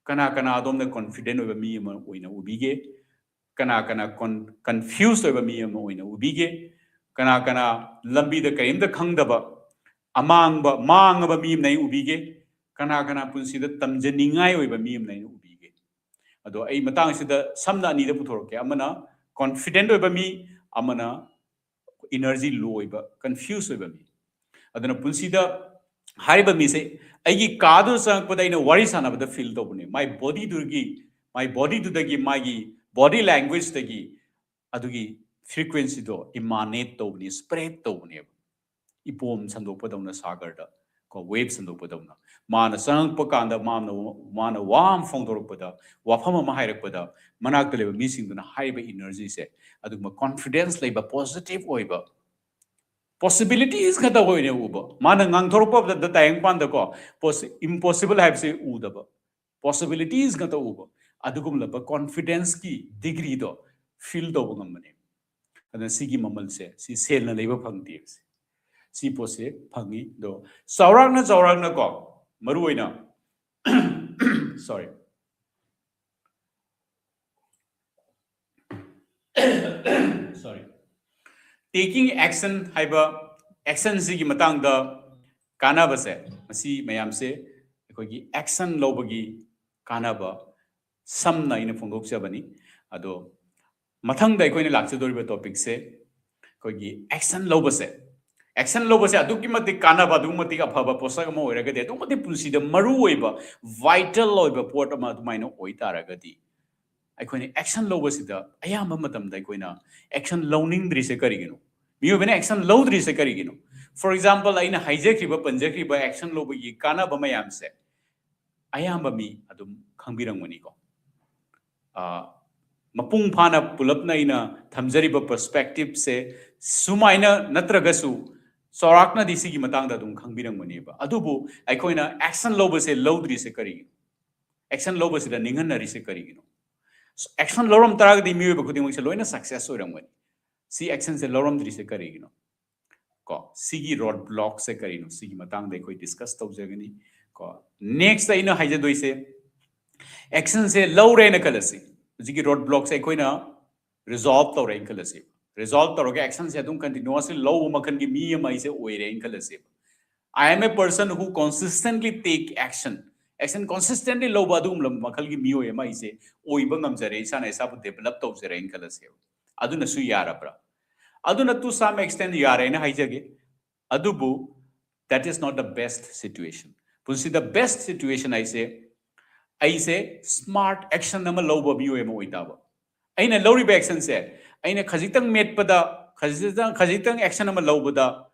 ꯀꯅꯥ ꯀꯅꯥ ꯑꯗꯣꯝꯅ ꯀꯣꯟꯐꯤꯗꯦꯟꯠ ꯑꯣꯏꯕ ꯃꯤ ꯑꯃ ꯑꯣꯏꯅ ꯎꯕꯤꯒꯦ? ꯀꯅꯥ ꯀꯅꯥ ꯀꯟꯐ꯭ꯌꯨꯁ ꯑꯣꯏꯕ ꯃꯤ ꯑꯃ ꯑꯣꯏꯅ ꯎꯕꯤꯒꯦ? ꯀꯅꯥ ꯀꯅꯥ ꯂꯝꯕꯤꯗ ꯀꯔꯤꯝꯇ ꯈꯪꯗꯕ, ꯑꯃꯥꯡꯕ, ꯃꯥꯡꯉꯕ ꯃꯤ ꯑꯃꯅ ꯑꯩ ꯎꯕꯤꯒꯦ? ꯀꯅꯥ ꯀꯅꯥ ꯄꯨꯟꯁꯤꯗ ꯇꯝꯖꯅꯤꯡꯉꯥꯏ ꯑꯣꯏꯕ ꯃꯤ ꯑꯃꯅ ꯑꯩꯅ ꯎꯕꯤꯒꯦ? ꯑꯗꯣ ꯑꯩ ꯃꯇꯥꯡꯁꯤꯗ ꯁꯝꯅ ꯑꯅꯤꯗ ꯄꯨꯊꯣꯔꯛꯀꯦ꯫ ꯑꯃꯅ ꯀꯣꯟꯐꯤꯗꯦꯟꯠ ꯑꯣꯏꯕ ꯃꯤ, ꯑꯃꯅ ꯏꯅꯔꯖꯤ ꯂꯣ ꯑꯣꯏꯕ, ꯀꯟꯐ꯭ꯌꯨꯁ ꯑꯣꯏꯕ ꯃꯤ꯫ ꯑꯗꯨꯅ ꯄꯨꯟꯁꯤꯗ ꯍꯥꯏꯔꯤꯕ ꯃꯤꯁꯦ ꯑꯩꯒꯤ ꯀꯥꯗꯨꯗ ꯆꯪꯉꯛꯄꯗ ꯑꯩꯅ ꯋꯥꯔꯤ ꯁꯥꯟꯅꯕꯗ ꯐꯤꯜ ꯇꯧꯕꯅꯦ꯫ ꯃꯥꯏ ꯕꯣꯗꯤꯗꯨꯒꯤ, ꯃꯥꯏ ꯕꯣꯗꯤꯗꯨꯗꯒꯤ, ꯃꯥꯒꯤ ꯕꯣꯗꯤ ꯂꯦꯡꯒ꯭ꯋꯦꯖꯇꯒꯤ ꯑꯗꯨꯒꯤ ꯐ꯭ꯔꯤꯀ꯭ꯋꯦꯟꯁꯤꯗꯣ ꯏꯃꯥꯅꯦꯠ ꯇꯧꯕꯅꯤ, ꯁ꯭ꯄ꯭ꯔꯦꯗ ꯇꯧꯕꯅꯦꯕ꯫ ꯏꯄꯣꯝ ꯁꯟꯗꯣꯛꯄꯗꯧꯅ ꯁꯥꯒꯔꯗ ꯀꯣ, ꯋꯦꯕ ꯁꯟꯗꯣꯛꯄꯗꯧꯅ꯫ ꯃꯥꯅ ꯆꯪꯉꯛꯄ ꯀꯥꯟꯗ ꯃꯥꯅ, ꯃꯥꯅ ꯋꯥ ꯑꯃ ꯐꯣꯡꯗꯣꯔꯛꯄꯗ, ꯋꯥꯐꯝ ꯑꯃ ꯍꯥꯏꯔꯛꯄꯗ, ꯃꯅꯥꯛꯇ ꯂꯩꯕ ꯃꯤꯁꯤꯡꯗꯨꯅ ꯍꯥꯏꯔꯤꯕ ꯏꯅꯔꯖꯤꯁꯦ, ꯑꯗꯨꯒꯨꯝꯕ ꯀꯣꯟꯐꯤꯗꯦꯟꯁ ꯂꯩꯕ, ꯄꯣꯖꯤꯇꯤꯚ ꯑꯣꯏꯕ, ꯄꯣꯁꯤꯕꯤꯂꯤꯇꯤꯁ ꯉꯥꯛꯇ ꯑꯣꯏꯅ ꯎꯕ꯫ ꯃꯥꯅ ꯉꯥꯡꯊꯣꯔꯛꯄꯗ ꯇꯥꯏꯕꯪꯄꯥꯟꯗꯀꯣ, ꯄꯣꯁ-, ꯏꯝꯄꯣꯁꯤꯕꯜ ꯍꯥꯏꯕꯁꯤ ꯎꯗꯕ, ꯄꯣꯁꯤꯕꯤꯂꯤꯇꯤꯁ ꯉꯥꯛꯇ ꯎꯕ꯫ ꯑꯗꯨꯒꯨꯝꯂꯕ ꯀꯣꯟꯐꯤꯗꯦꯟꯁꯀꯤ ꯗꯤꯒ꯭ꯔꯤꯗꯣ ꯐꯤꯜ ꯇꯧꯕ ꯉꯝꯕꯅꯦ꯫ ꯑꯗꯨꯅ ꯁꯤꯒꯤ ꯃꯃꯜꯁꯦ, ꯁꯤ ꯁꯦꯜꯅ ꯂꯩꯕ ꯐꯪꯗꯦ꯫ ꯁꯤ ꯄꯣꯠꯁꯦ ꯐꯪꯉꯤ꯫ ꯑꯗꯣ ꯆꯥꯎꯔꯥꯛꯅ, ꯆꯥꯎꯔꯥꯛꯅꯀꯣ, ꯃꯔꯨ ꯑꯣꯏꯅ, ꯁꯣꯔꯤ, ꯁꯣꯔꯤ, ꯇꯦꯀꯤꯡ ꯑꯦꯛꯁꯟ ꯍꯥꯏꯕ ꯑꯦꯛꯁꯟꯁꯤꯒꯤ ꯃꯇꯥꯡꯗ ꯀꯥꯟꯅꯕꯁꯦ, ꯃꯁꯤ ꯃꯌꯥꯝꯁꯦ ꯑꯩꯈꯣꯏꯒꯤ ꯑꯦꯛꯁꯟ ꯂꯧꯕꯒꯤ ꯀꯥꯟꯅꯕ ꯁꯝꯅ ꯑꯩꯅ ꯐꯣꯡꯗꯣꯛꯆꯕꯅꯤ꯫ ꯑꯗꯣ ꯃꯊꯪꯗ ꯑꯩꯈꯣꯏꯅ ꯂꯥꯛꯆꯗꯧꯔꯤꯕ ꯇꯣꯄꯤꯛꯁꯦ ꯑꯩꯈꯣꯏꯒꯤ ꯑꯦꯛꯁꯟ ꯂꯧꯕꯁꯦ꯫ ꯑꯦꯛꯁꯟ ꯂꯧꯕꯁꯦ ꯑꯗꯨꯛꯀꯤ ꯃꯇꯤꯛ ꯀꯥꯟꯅꯕ, ꯑꯗꯨꯛꯀꯤ ꯃꯇꯤꯛ ꯑꯐꯕ ꯄꯣꯠꯁꯛ ꯑꯃ ꯑꯣꯏꯔꯒꯗꯤ, ꯑꯗꯨꯛꯀꯤ ꯃꯇꯤꯛ ꯄꯨꯟꯁꯤꯗ ꯃꯔꯨ ꯑꯣꯏꯕ, ꯚꯥꯏꯇꯦꯜ ꯑꯣꯏꯕ ꯄꯣꯠ ꯑꯃ ꯑꯗꯨꯃꯥꯏꯅ ꯑꯣꯏ ꯇꯥꯔꯒꯗꯤ, ꯑꯩꯈꯣꯏꯅ ꯑꯦꯛꯁꯟ ꯂꯧꯕꯁꯤꯗ ꯑꯌꯥꯝꯕ ꯃꯇꯝꯗ ꯑꯩꯈꯣꯏꯅ ꯑꯦꯛꯁꯟ ꯂꯧꯅꯤꯡꯗ꯭ꯔꯤꯁꯦ ꯀꯔꯤꯒꯤꯅꯣ? ꯃꯤꯑꯣꯏꯕꯅ ꯑꯦꯛꯁꯟ ꯂꯧꯗ꯭ꯔꯤꯁꯦ ꯀꯔꯤꯒꯤꯅꯣ? ꯐꯣꯔ ꯑꯦꯛꯖꯥꯝꯄꯜ, ꯑꯩꯅ ꯍꯥꯏꯖꯈ꯭ꯔꯤꯕ, ꯄꯟꯖꯈ꯭ꯔꯤꯕ ꯑꯦꯛꯁꯟ ꯂꯧꯕꯒꯤ ꯀꯥꯟꯅꯕ ꯃꯌꯥꯝꯁꯦ ꯑꯌꯥꯝꯕ ꯃꯤ ꯑꯗꯨꯝ ꯈꯪꯕꯤꯔꯝꯒꯅꯤꯀꯣ꯫ ꯑ, ꯃꯄꯨꯡ ꯐꯥꯅ ꯄꯨꯂꯞꯅ ꯑꯩꯅ ꯊꯝꯖꯔꯤꯕ ꯄꯔꯁꯄꯦꯛꯇꯤꯞꯁꯦ ꯁꯨꯃꯥꯏꯅ ꯅꯠꯇ꯭ꯔꯒꯁꯨ ꯆꯥꯎꯔꯥꯛꯅꯗꯤ ꯁꯤꯒꯤ ꯃꯇꯥꯡꯗ ꯑꯗꯨꯝ ꯈꯪꯕꯤꯔꯝꯒꯅꯦꯕ꯫ ꯑꯗꯨꯕꯨ ꯑꯩꯈꯣꯏꯅ ꯑꯦꯛꯁꯟ ꯂꯧꯕꯁꯦ ꯂꯧꯗ꯭ꯔꯤꯁꯦ ꯀꯔꯤꯒꯤꯅꯣ? ꯑꯦꯛꯁꯟ ꯂꯧꯕꯁꯤꯗ ꯅꯤꯡꯍꯟꯅꯔꯤꯁꯦ ꯀꯔꯤꯒꯤꯅꯣ? ꯑꯦꯛꯁꯟ ꯂꯧꯔꯝ ꯇꯥꯔꯒꯗꯤ ꯃꯤꯑꯣꯏꯕ ꯈꯨꯗꯤꯡꯃꯛꯁꯦ ꯂꯣꯏꯅ ꯁꯛꯁꯦꯁ ꯑꯣꯏꯔꯝꯒꯅꯤ꯫ ꯁꯤ ꯑꯦꯛꯁꯟꯁꯦ ꯂꯧꯔꯝꯗ꯭ꯔꯤꯁꯦ ꯀꯔꯤꯒꯤꯅꯣ? ꯀꯣ, ꯁꯤꯒꯤ ꯔꯣꯗ ꯕ꯭ꯂꯣꯛꯁꯦ ꯀꯔꯤꯅꯣ? ꯁꯤꯒꯤ ꯃꯇꯥꯡꯗ ꯑꯩꯈꯣꯏ ꯗꯤꯁꯀꯁ ꯇꯧꯖꯒꯅꯤ꯫ ꯀꯣ, ꯅꯦꯛꯁꯇ ꯑꯩꯅ ꯍꯥꯏꯖꯗꯣꯏꯁꯦ, ꯑꯦꯛꯁꯟꯁꯦ ꯂꯧꯔꯦꯅ ꯈꯜꯂꯁꯤ, ꯍꯧꯖꯤꯛꯀꯤ ꯔꯣꯗ ꯕ꯭ꯂꯣꯛꯁꯦ ꯑꯩꯈꯣꯏꯅ ꯔꯤꯖꯣꯜꯕ ꯇꯧꯔꯦꯅ ꯈꯜꯂꯁꯤ꯫ ꯔꯤꯖꯣꯜꯕ ꯇꯧꯔꯒ ꯑꯦꯛꯁꯟꯁꯦ ꯑꯗꯨꯝ ꯀꯟꯇꯤꯅ꯭ꯌꯨꯁꯂꯤ ꯂꯧꯕ ꯃꯈꯜꯒꯤ ꯃꯤ ꯑꯃ ꯑꯩꯁꯦ ꯑꯣꯏꯔꯦꯅ ꯈꯜꯂꯁꯦꯕ꯫ I am a person who consistently take action. Action ꯀꯟꯁꯤꯁꯇꯦꯟꯠꯂꯤ ꯂꯧꯕ ꯑꯗꯨꯒꯨꯝꯂꯕ ꯃꯈꯜꯒꯤ ꯃꯤꯑꯣꯏ ꯑꯃ ꯑꯩꯁꯦ ꯑꯣꯏꯕ ꯉꯝꯖꯔꯦ, ꯏꯁꯥꯅ ꯏꯁꯥꯕꯨ ꯗꯦꯕꯂꯞ ꯇꯧꯖꯔꯦꯅ ꯈꯜꯂꯁꯦꯕ꯫ ꯑꯗꯨꯅꯁꯨ ꯌꯥꯔꯕ꯭ꯔꯥ? ꯑꯗꯨꯅ to some extent ꯌꯥꯔꯦꯅ ꯍꯥꯏꯖꯒꯦ, ꯑꯗꯨꯕꯨ that is not the best situation. ꯄꯨꯟꯁꯤꯗ ꯕꯦꯁ ꯁꯤꯆꯨꯋꯦꯁꯟ ꯍꯥꯏꯁꯦ ꯑꯩꯁꯦ ꯁ꯭ꯃꯥꯔꯠ ꯑꯦꯛꯁꯟ ꯑꯃ ꯂꯧꯕ ꯃꯤꯑꯣꯏ ꯑꯃ ꯑꯣꯏꯇꯥꯕ꯫ ꯑꯩꯅ ꯂꯧꯔꯤꯕ ꯑꯦꯛꯁꯟꯁꯦ, ꯑꯩꯅ ꯈꯖꯤꯛꯇꯪ ꯃꯦꯠꯄꯗ, ꯈꯖꯤꯛꯇꯪ, ꯈꯖꯤꯛꯇꯪ ꯑꯦꯛꯁꯟ ꯑꯃ ꯂꯧꯕꯗ,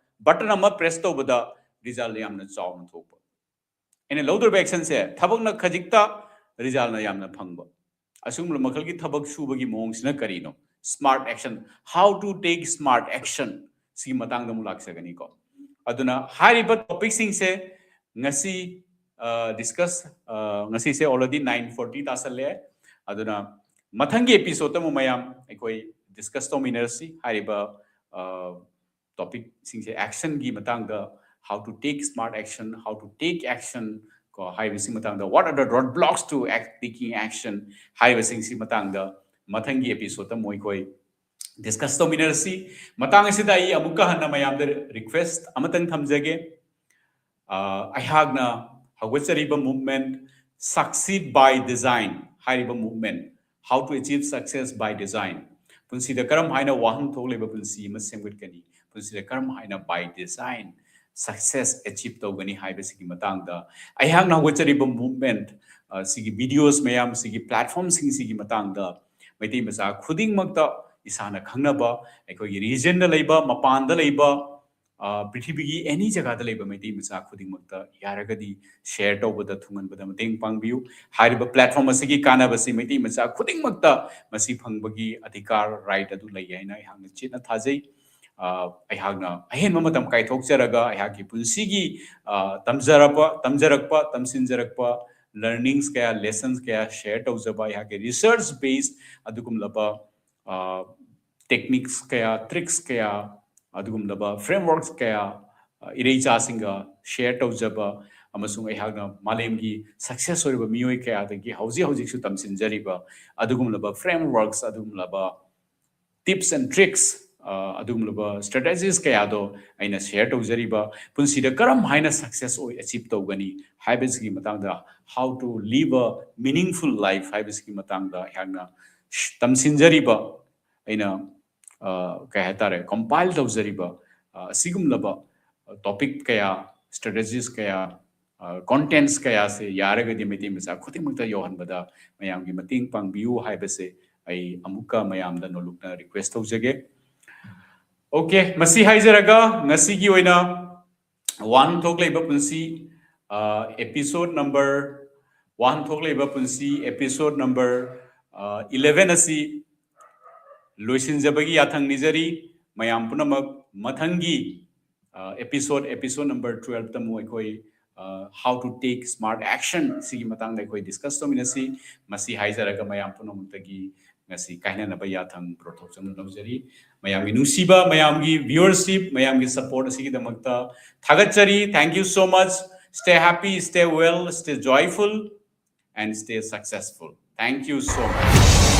ꯕꯇꯟ ꯑꯃ ꯄ꯭ꯔꯦꯁ ꯇꯧꯕꯗ ꯔꯤꯖꯜ ꯌꯥꯝꯅ ꯆꯥꯎꯅ ꯊꯣꯛꯄ꯫ ꯑꯩꯅ ꯂꯧꯗꯣꯔꯤꯕ ꯑꯦꯛꯁꯟꯁꯦ ꯊꯕꯛꯅ ꯈꯖꯤꯛꯇ, ꯔꯤꯖꯜꯅ ꯌꯥꯝꯅ ꯐꯪꯕ꯫ ꯑꯁꯤꯒꯨꯝꯕ ꯃꯈꯜꯒꯤ ꯊꯕꯛ ꯁꯨꯕꯒꯤ ꯃꯑꯣꯡꯁꯤꯅ ꯀꯔꯤꯅꯣ? Smart action, how to take smart action, ꯁꯤꯒꯤ ꯃꯇꯥꯡꯗ ꯑꯃꯨꯛ ꯂꯥꯛꯆꯒꯅꯤꯀꯣ꯫ ꯑꯗꯨꯅ ꯍꯥꯏꯔꯤꯕ ꯇꯣꯄꯤꯛꯁꯤꯡꯁꯦ ꯉꯁꯤ ꯗꯤꯁꯀꯁ, ꯉꯁꯤꯁꯦ already nine forty ꯇꯥꯁꯜꯂꯦ꯫ ꯑꯗꯨꯅ ꯃꯊꯪꯒꯤ ꯑꯦꯄꯤꯁꯣꯗꯇ ꯑꯃꯨꯛ ꯃꯌꯥꯝ ꯑꯩꯈꯣꯏ ꯗꯤꯁꯀꯁ ꯇꯧꯃꯤꯟꯅꯔꯁꯤ꯫ ꯍꯥꯏꯔꯤꯕ ꯇꯣꯄꯤꯛꯁꯤꯡꯁꯦ, ꯑꯦꯛꯁꯟꯒꯤ ꯃꯇꯥꯡꯗ, how to take smart action, how to take action ꯀꯣ, ꯍꯥꯏꯕꯁꯤ ꯃꯇꯥꯡꯗ, what are the roadblocks to act, taking action ꯍꯥꯏꯕꯁꯤꯡꯁꯤ ꯃꯇꯥꯡꯗ ꯃꯊꯪꯒꯤ ꯑꯦꯄꯤꯁꯣꯗꯇ ꯑꯃꯨꯛ ꯑꯩꯈꯣꯏ ꯗꯤꯁꯀꯁ ꯇꯧꯃꯤꯟꯅꯔꯁꯤ꯫ ꯃꯇꯥꯡ ꯑꯁꯤꯗ ꯑꯩ ꯑꯃꯨꯛꯀ ꯍꯟꯅ ꯃꯌꯥꯝꯗ ꯔꯤꯀ꯭ꯋꯦꯁ ꯑꯃꯇꯪ ꯊꯝꯖꯒꯦ꯫ ꯑ, ꯑꯩꯍꯥꯛꯅ ꯍꯧꯒꯠꯆꯔꯤꯕ movement, Succeed by Design ꯍꯥꯏꯔꯤꯕ movement, How to Achieve Success by Design, ꯄꯨꯟꯁꯤꯗ ꯀꯔꯝ ꯍꯥꯏꯅ ꯋꯥꯍꯟꯊꯣꯛ ꯂꯩꯕ ꯄꯨꯟꯁꯤ ꯑꯃ ꯁꯦꯝꯒꯠꯀꯅꯤ, ꯄꯨꯟꯁꯤꯗ ꯀꯔꯝ ꯍꯥꯏꯅ by design success achieve ꯇꯧꯒꯅꯤ ꯍꯥꯏꯕꯁꯤꯒꯤ ꯃꯇꯥꯡꯗ ꯑꯩꯍꯥꯛꯅ ꯍꯧꯒꯠꯆꯔꯤꯕ movement, ꯑ, ꯁꯤꯒꯤ videos ꯃꯌꯥꯝ, ꯁꯤꯒꯤ platformꯁꯤꯡꯁꯤꯒꯤ ꯃꯇꯥꯡꯗ ꯃꯩꯇꯩ ꯃꯆꯥ ꯈꯨꯗꯤꯡꯃꯛꯇ, ꯏꯁꯥꯅ ꯈꯪꯅꯕ, ꯑꯩꯈꯣꯏꯒꯤ regionꯗ ꯂꯩꯕ, ꯃꯄꯥꯟꯗ ꯂꯩꯕ, ꯑ, ꯄ꯭ꯔꯤꯊꯤꯕꯤꯒꯤ any ꯖꯒꯥꯗ ꯂꯩꯕ ꯃꯩꯇꯩ ꯃꯆꯥ ꯈꯨꯗꯤꯡꯃꯛꯇ ꯌꯥꯔꯒꯗꯤ share ꯇꯧꯕꯗ, ꯊꯨꯡꯍꯟꯕꯗ ꯃꯇꯦꯡ ꯄꯥꯡꯕꯤꯌꯨ꯫ ꯍꯥꯏꯔꯤꯕ platform ꯑꯁꯤꯒꯤ ꯀꯥꯟꯅꯕꯁꯤ ꯃꯩꯇꯩ ꯃꯆꯥ ꯈꯨꯗꯤꯡꯃꯛꯇ ꯃꯁꯤ ꯐꯪꯕꯒꯤ ꯑꯙꯤꯀꯥꯔ, right ꯑꯗꯨ ꯂꯩ ꯍꯥꯏꯅ ꯑꯩꯍꯥꯛꯅ ꯆꯦꯠꯅ ꯊꯥꯖꯩ꯫ ꯑ, ꯑꯩꯍꯥꯛꯅ ꯑꯍꯦꯟꯕ ꯃꯇꯝ ꯀꯥꯏꯊꯣꯛꯆꯔꯒ ꯑꯩꯍꯥꯛꯀꯤ ꯄꯨꯟꯁꯤꯒꯤ, ꯑ, ꯇꯝꯖꯔꯛꯄ, ꯇꯝꯖꯔꯛꯄ, ꯇꯝꯁꯤꯟꯖꯔꯛꯄ, learnings ꯀꯌꯥ, lessons ꯀꯌꯥ share ꯇꯧꯖꯕ, ꯑꯩꯍꯥꯛꯀꯤ research based ꯑꯗꯨꯒꯨꯝꯂꯕ techniques ꯀꯌꯥ, tricks ꯀꯌꯥ, ꯑꯗꯨꯒꯨꯝꯂꯕ frameworks ꯀꯌꯥ ꯏꯔꯩꯆꯥꯁꯤꯡꯒ share ꯇꯧꯖꯕ ꯑꯃꯁꯨꯡ ꯑꯩꯍꯥꯛꯅ ꯃꯥꯂꯦꯝꯒꯤ success ꯑꯣꯏꯔꯕ ꯃꯤꯑꯣꯏ ꯀꯌꯥꯗꯒꯤ ꯍꯧꯖꯤꯛ ꯍꯧꯖꯤꯛꯁꯨ ꯇꯝꯁꯤꯟꯖꯔꯤꯕ ꯑꯗꯨꯒꯨꯝꯂꯕ frameworks, ꯑꯗꯨꯒꯨꯝꯂꯕ tips and tricks, ꯑꯗꯨꯒꯨꯝꯂꯕ strategies ꯀꯌꯥꯗꯣ ꯑꯩꯅ share ꯇꯧꯖꯔꯤꯕ, ꯄꯨꯟꯁꯤꯗ ꯀꯔꯝ ꯍꯥꯏꯅ success ꯑꯣꯏ achieve ꯇꯧꯒꯅꯤ ꯍꯥꯏꯕꯁꯤꯒꯤ ꯃꯇꯥꯡꯗ, how to live a meaningful life ꯍꯥꯏꯕꯁꯤꯒꯤ ꯃꯇꯥꯡꯗ ꯑꯩꯍꯥꯛꯅ ꯇꯝꯁꯤꯟꯖꯔꯤꯕ, ꯑꯩꯅ ꯀꯩ ꯍꯥꯏꯇꯥꯔꯦ, compile ꯇꯧꯖꯔꯤꯕ ꯑꯁꯤꯒꯨꯝꯂꯕ topic ꯀꯌꯥ, strategies ꯀꯌꯥ, contents ꯀꯌꯥꯁꯦ ꯌꯥꯔꯒꯗꯤ ꯃꯩꯇꯩ ꯃꯆꯥ ꯈꯨꯗꯤꯡꯃꯛꯇ ꯌꯧꯍꯟꯕꯗ ꯃꯌꯥꯝꯒꯤ ꯃꯇꯦꯡ ꯄꯥꯡꯕꯤꯌꯨ ꯍꯥꯏꯕꯁꯦ ꯑꯩ ꯑꯃꯨꯛꯀ ꯃꯌꯥꯝꯗ ꯅꯣꯂꯨꯛꯅ request ꯇꯧꯖꯒꯦ꯫ Okay, ꯃꯁꯤ ꯍꯥꯏꯖꯔꯒ ꯉꯁꯤꯒꯤ ꯑꯣꯏꯅ ꯋꯥꯍꯟꯊꯣꯛ ꯂꯩꯕ ꯄꯨꯟꯁꯤ episode number, ꯋꯥꯍꯟꯊꯣꯛ ꯂꯩꯕ ꯄꯨꯟꯁꯤ episode number eleven ꯑꯁꯤ ꯂꯣꯏꯁꯤꯟꯖꯕꯒꯤ ꯌꯥꯊꯪ ꯅꯤꯖꯔꯤ꯫ ꯃꯌꯥꯝ ꯄꯨꯝꯅꯃꯛ ꯃꯊꯪꯒꯤ episode, episode number twelve ꯇ ꯑꯃꯨꯛ ꯑꯩꯈꯣꯏ how to take smart action ꯁꯤꯒꯤ ꯃꯇꯥꯡꯗ ꯑꯩꯈꯣꯏ discuss ꯇꯧꯃꯤꯟꯅꯁꯤ꯫ ꯃꯁꯤ ꯍꯥꯏꯖꯔꯒ ꯃꯌꯥꯝ ꯄꯨꯝꯅꯃꯛꯇꯒꯤ ꯉꯁꯤ ꯀꯥꯏꯅꯅꯕ ꯌꯥꯊꯪ ꯄꯨꯔꯛꯊꯣꯛꯆꯅ ꯂꯧꯖꯔꯤ꯫ ꯃꯌꯥꯝꯒꯤ ꯅꯨꯡꯁꯤꯕ, ꯃꯌꯥꯝꯒꯤ viewership, ꯃꯌꯥꯝꯒꯤ support ꯑꯁꯤꯒꯤꯗꯃꯛꯇ ꯊꯥꯒꯠꯆꯔꯤ꯫ Thank you so much. Stay happy, stay well, stay joyful and stay successful. Thank you so much.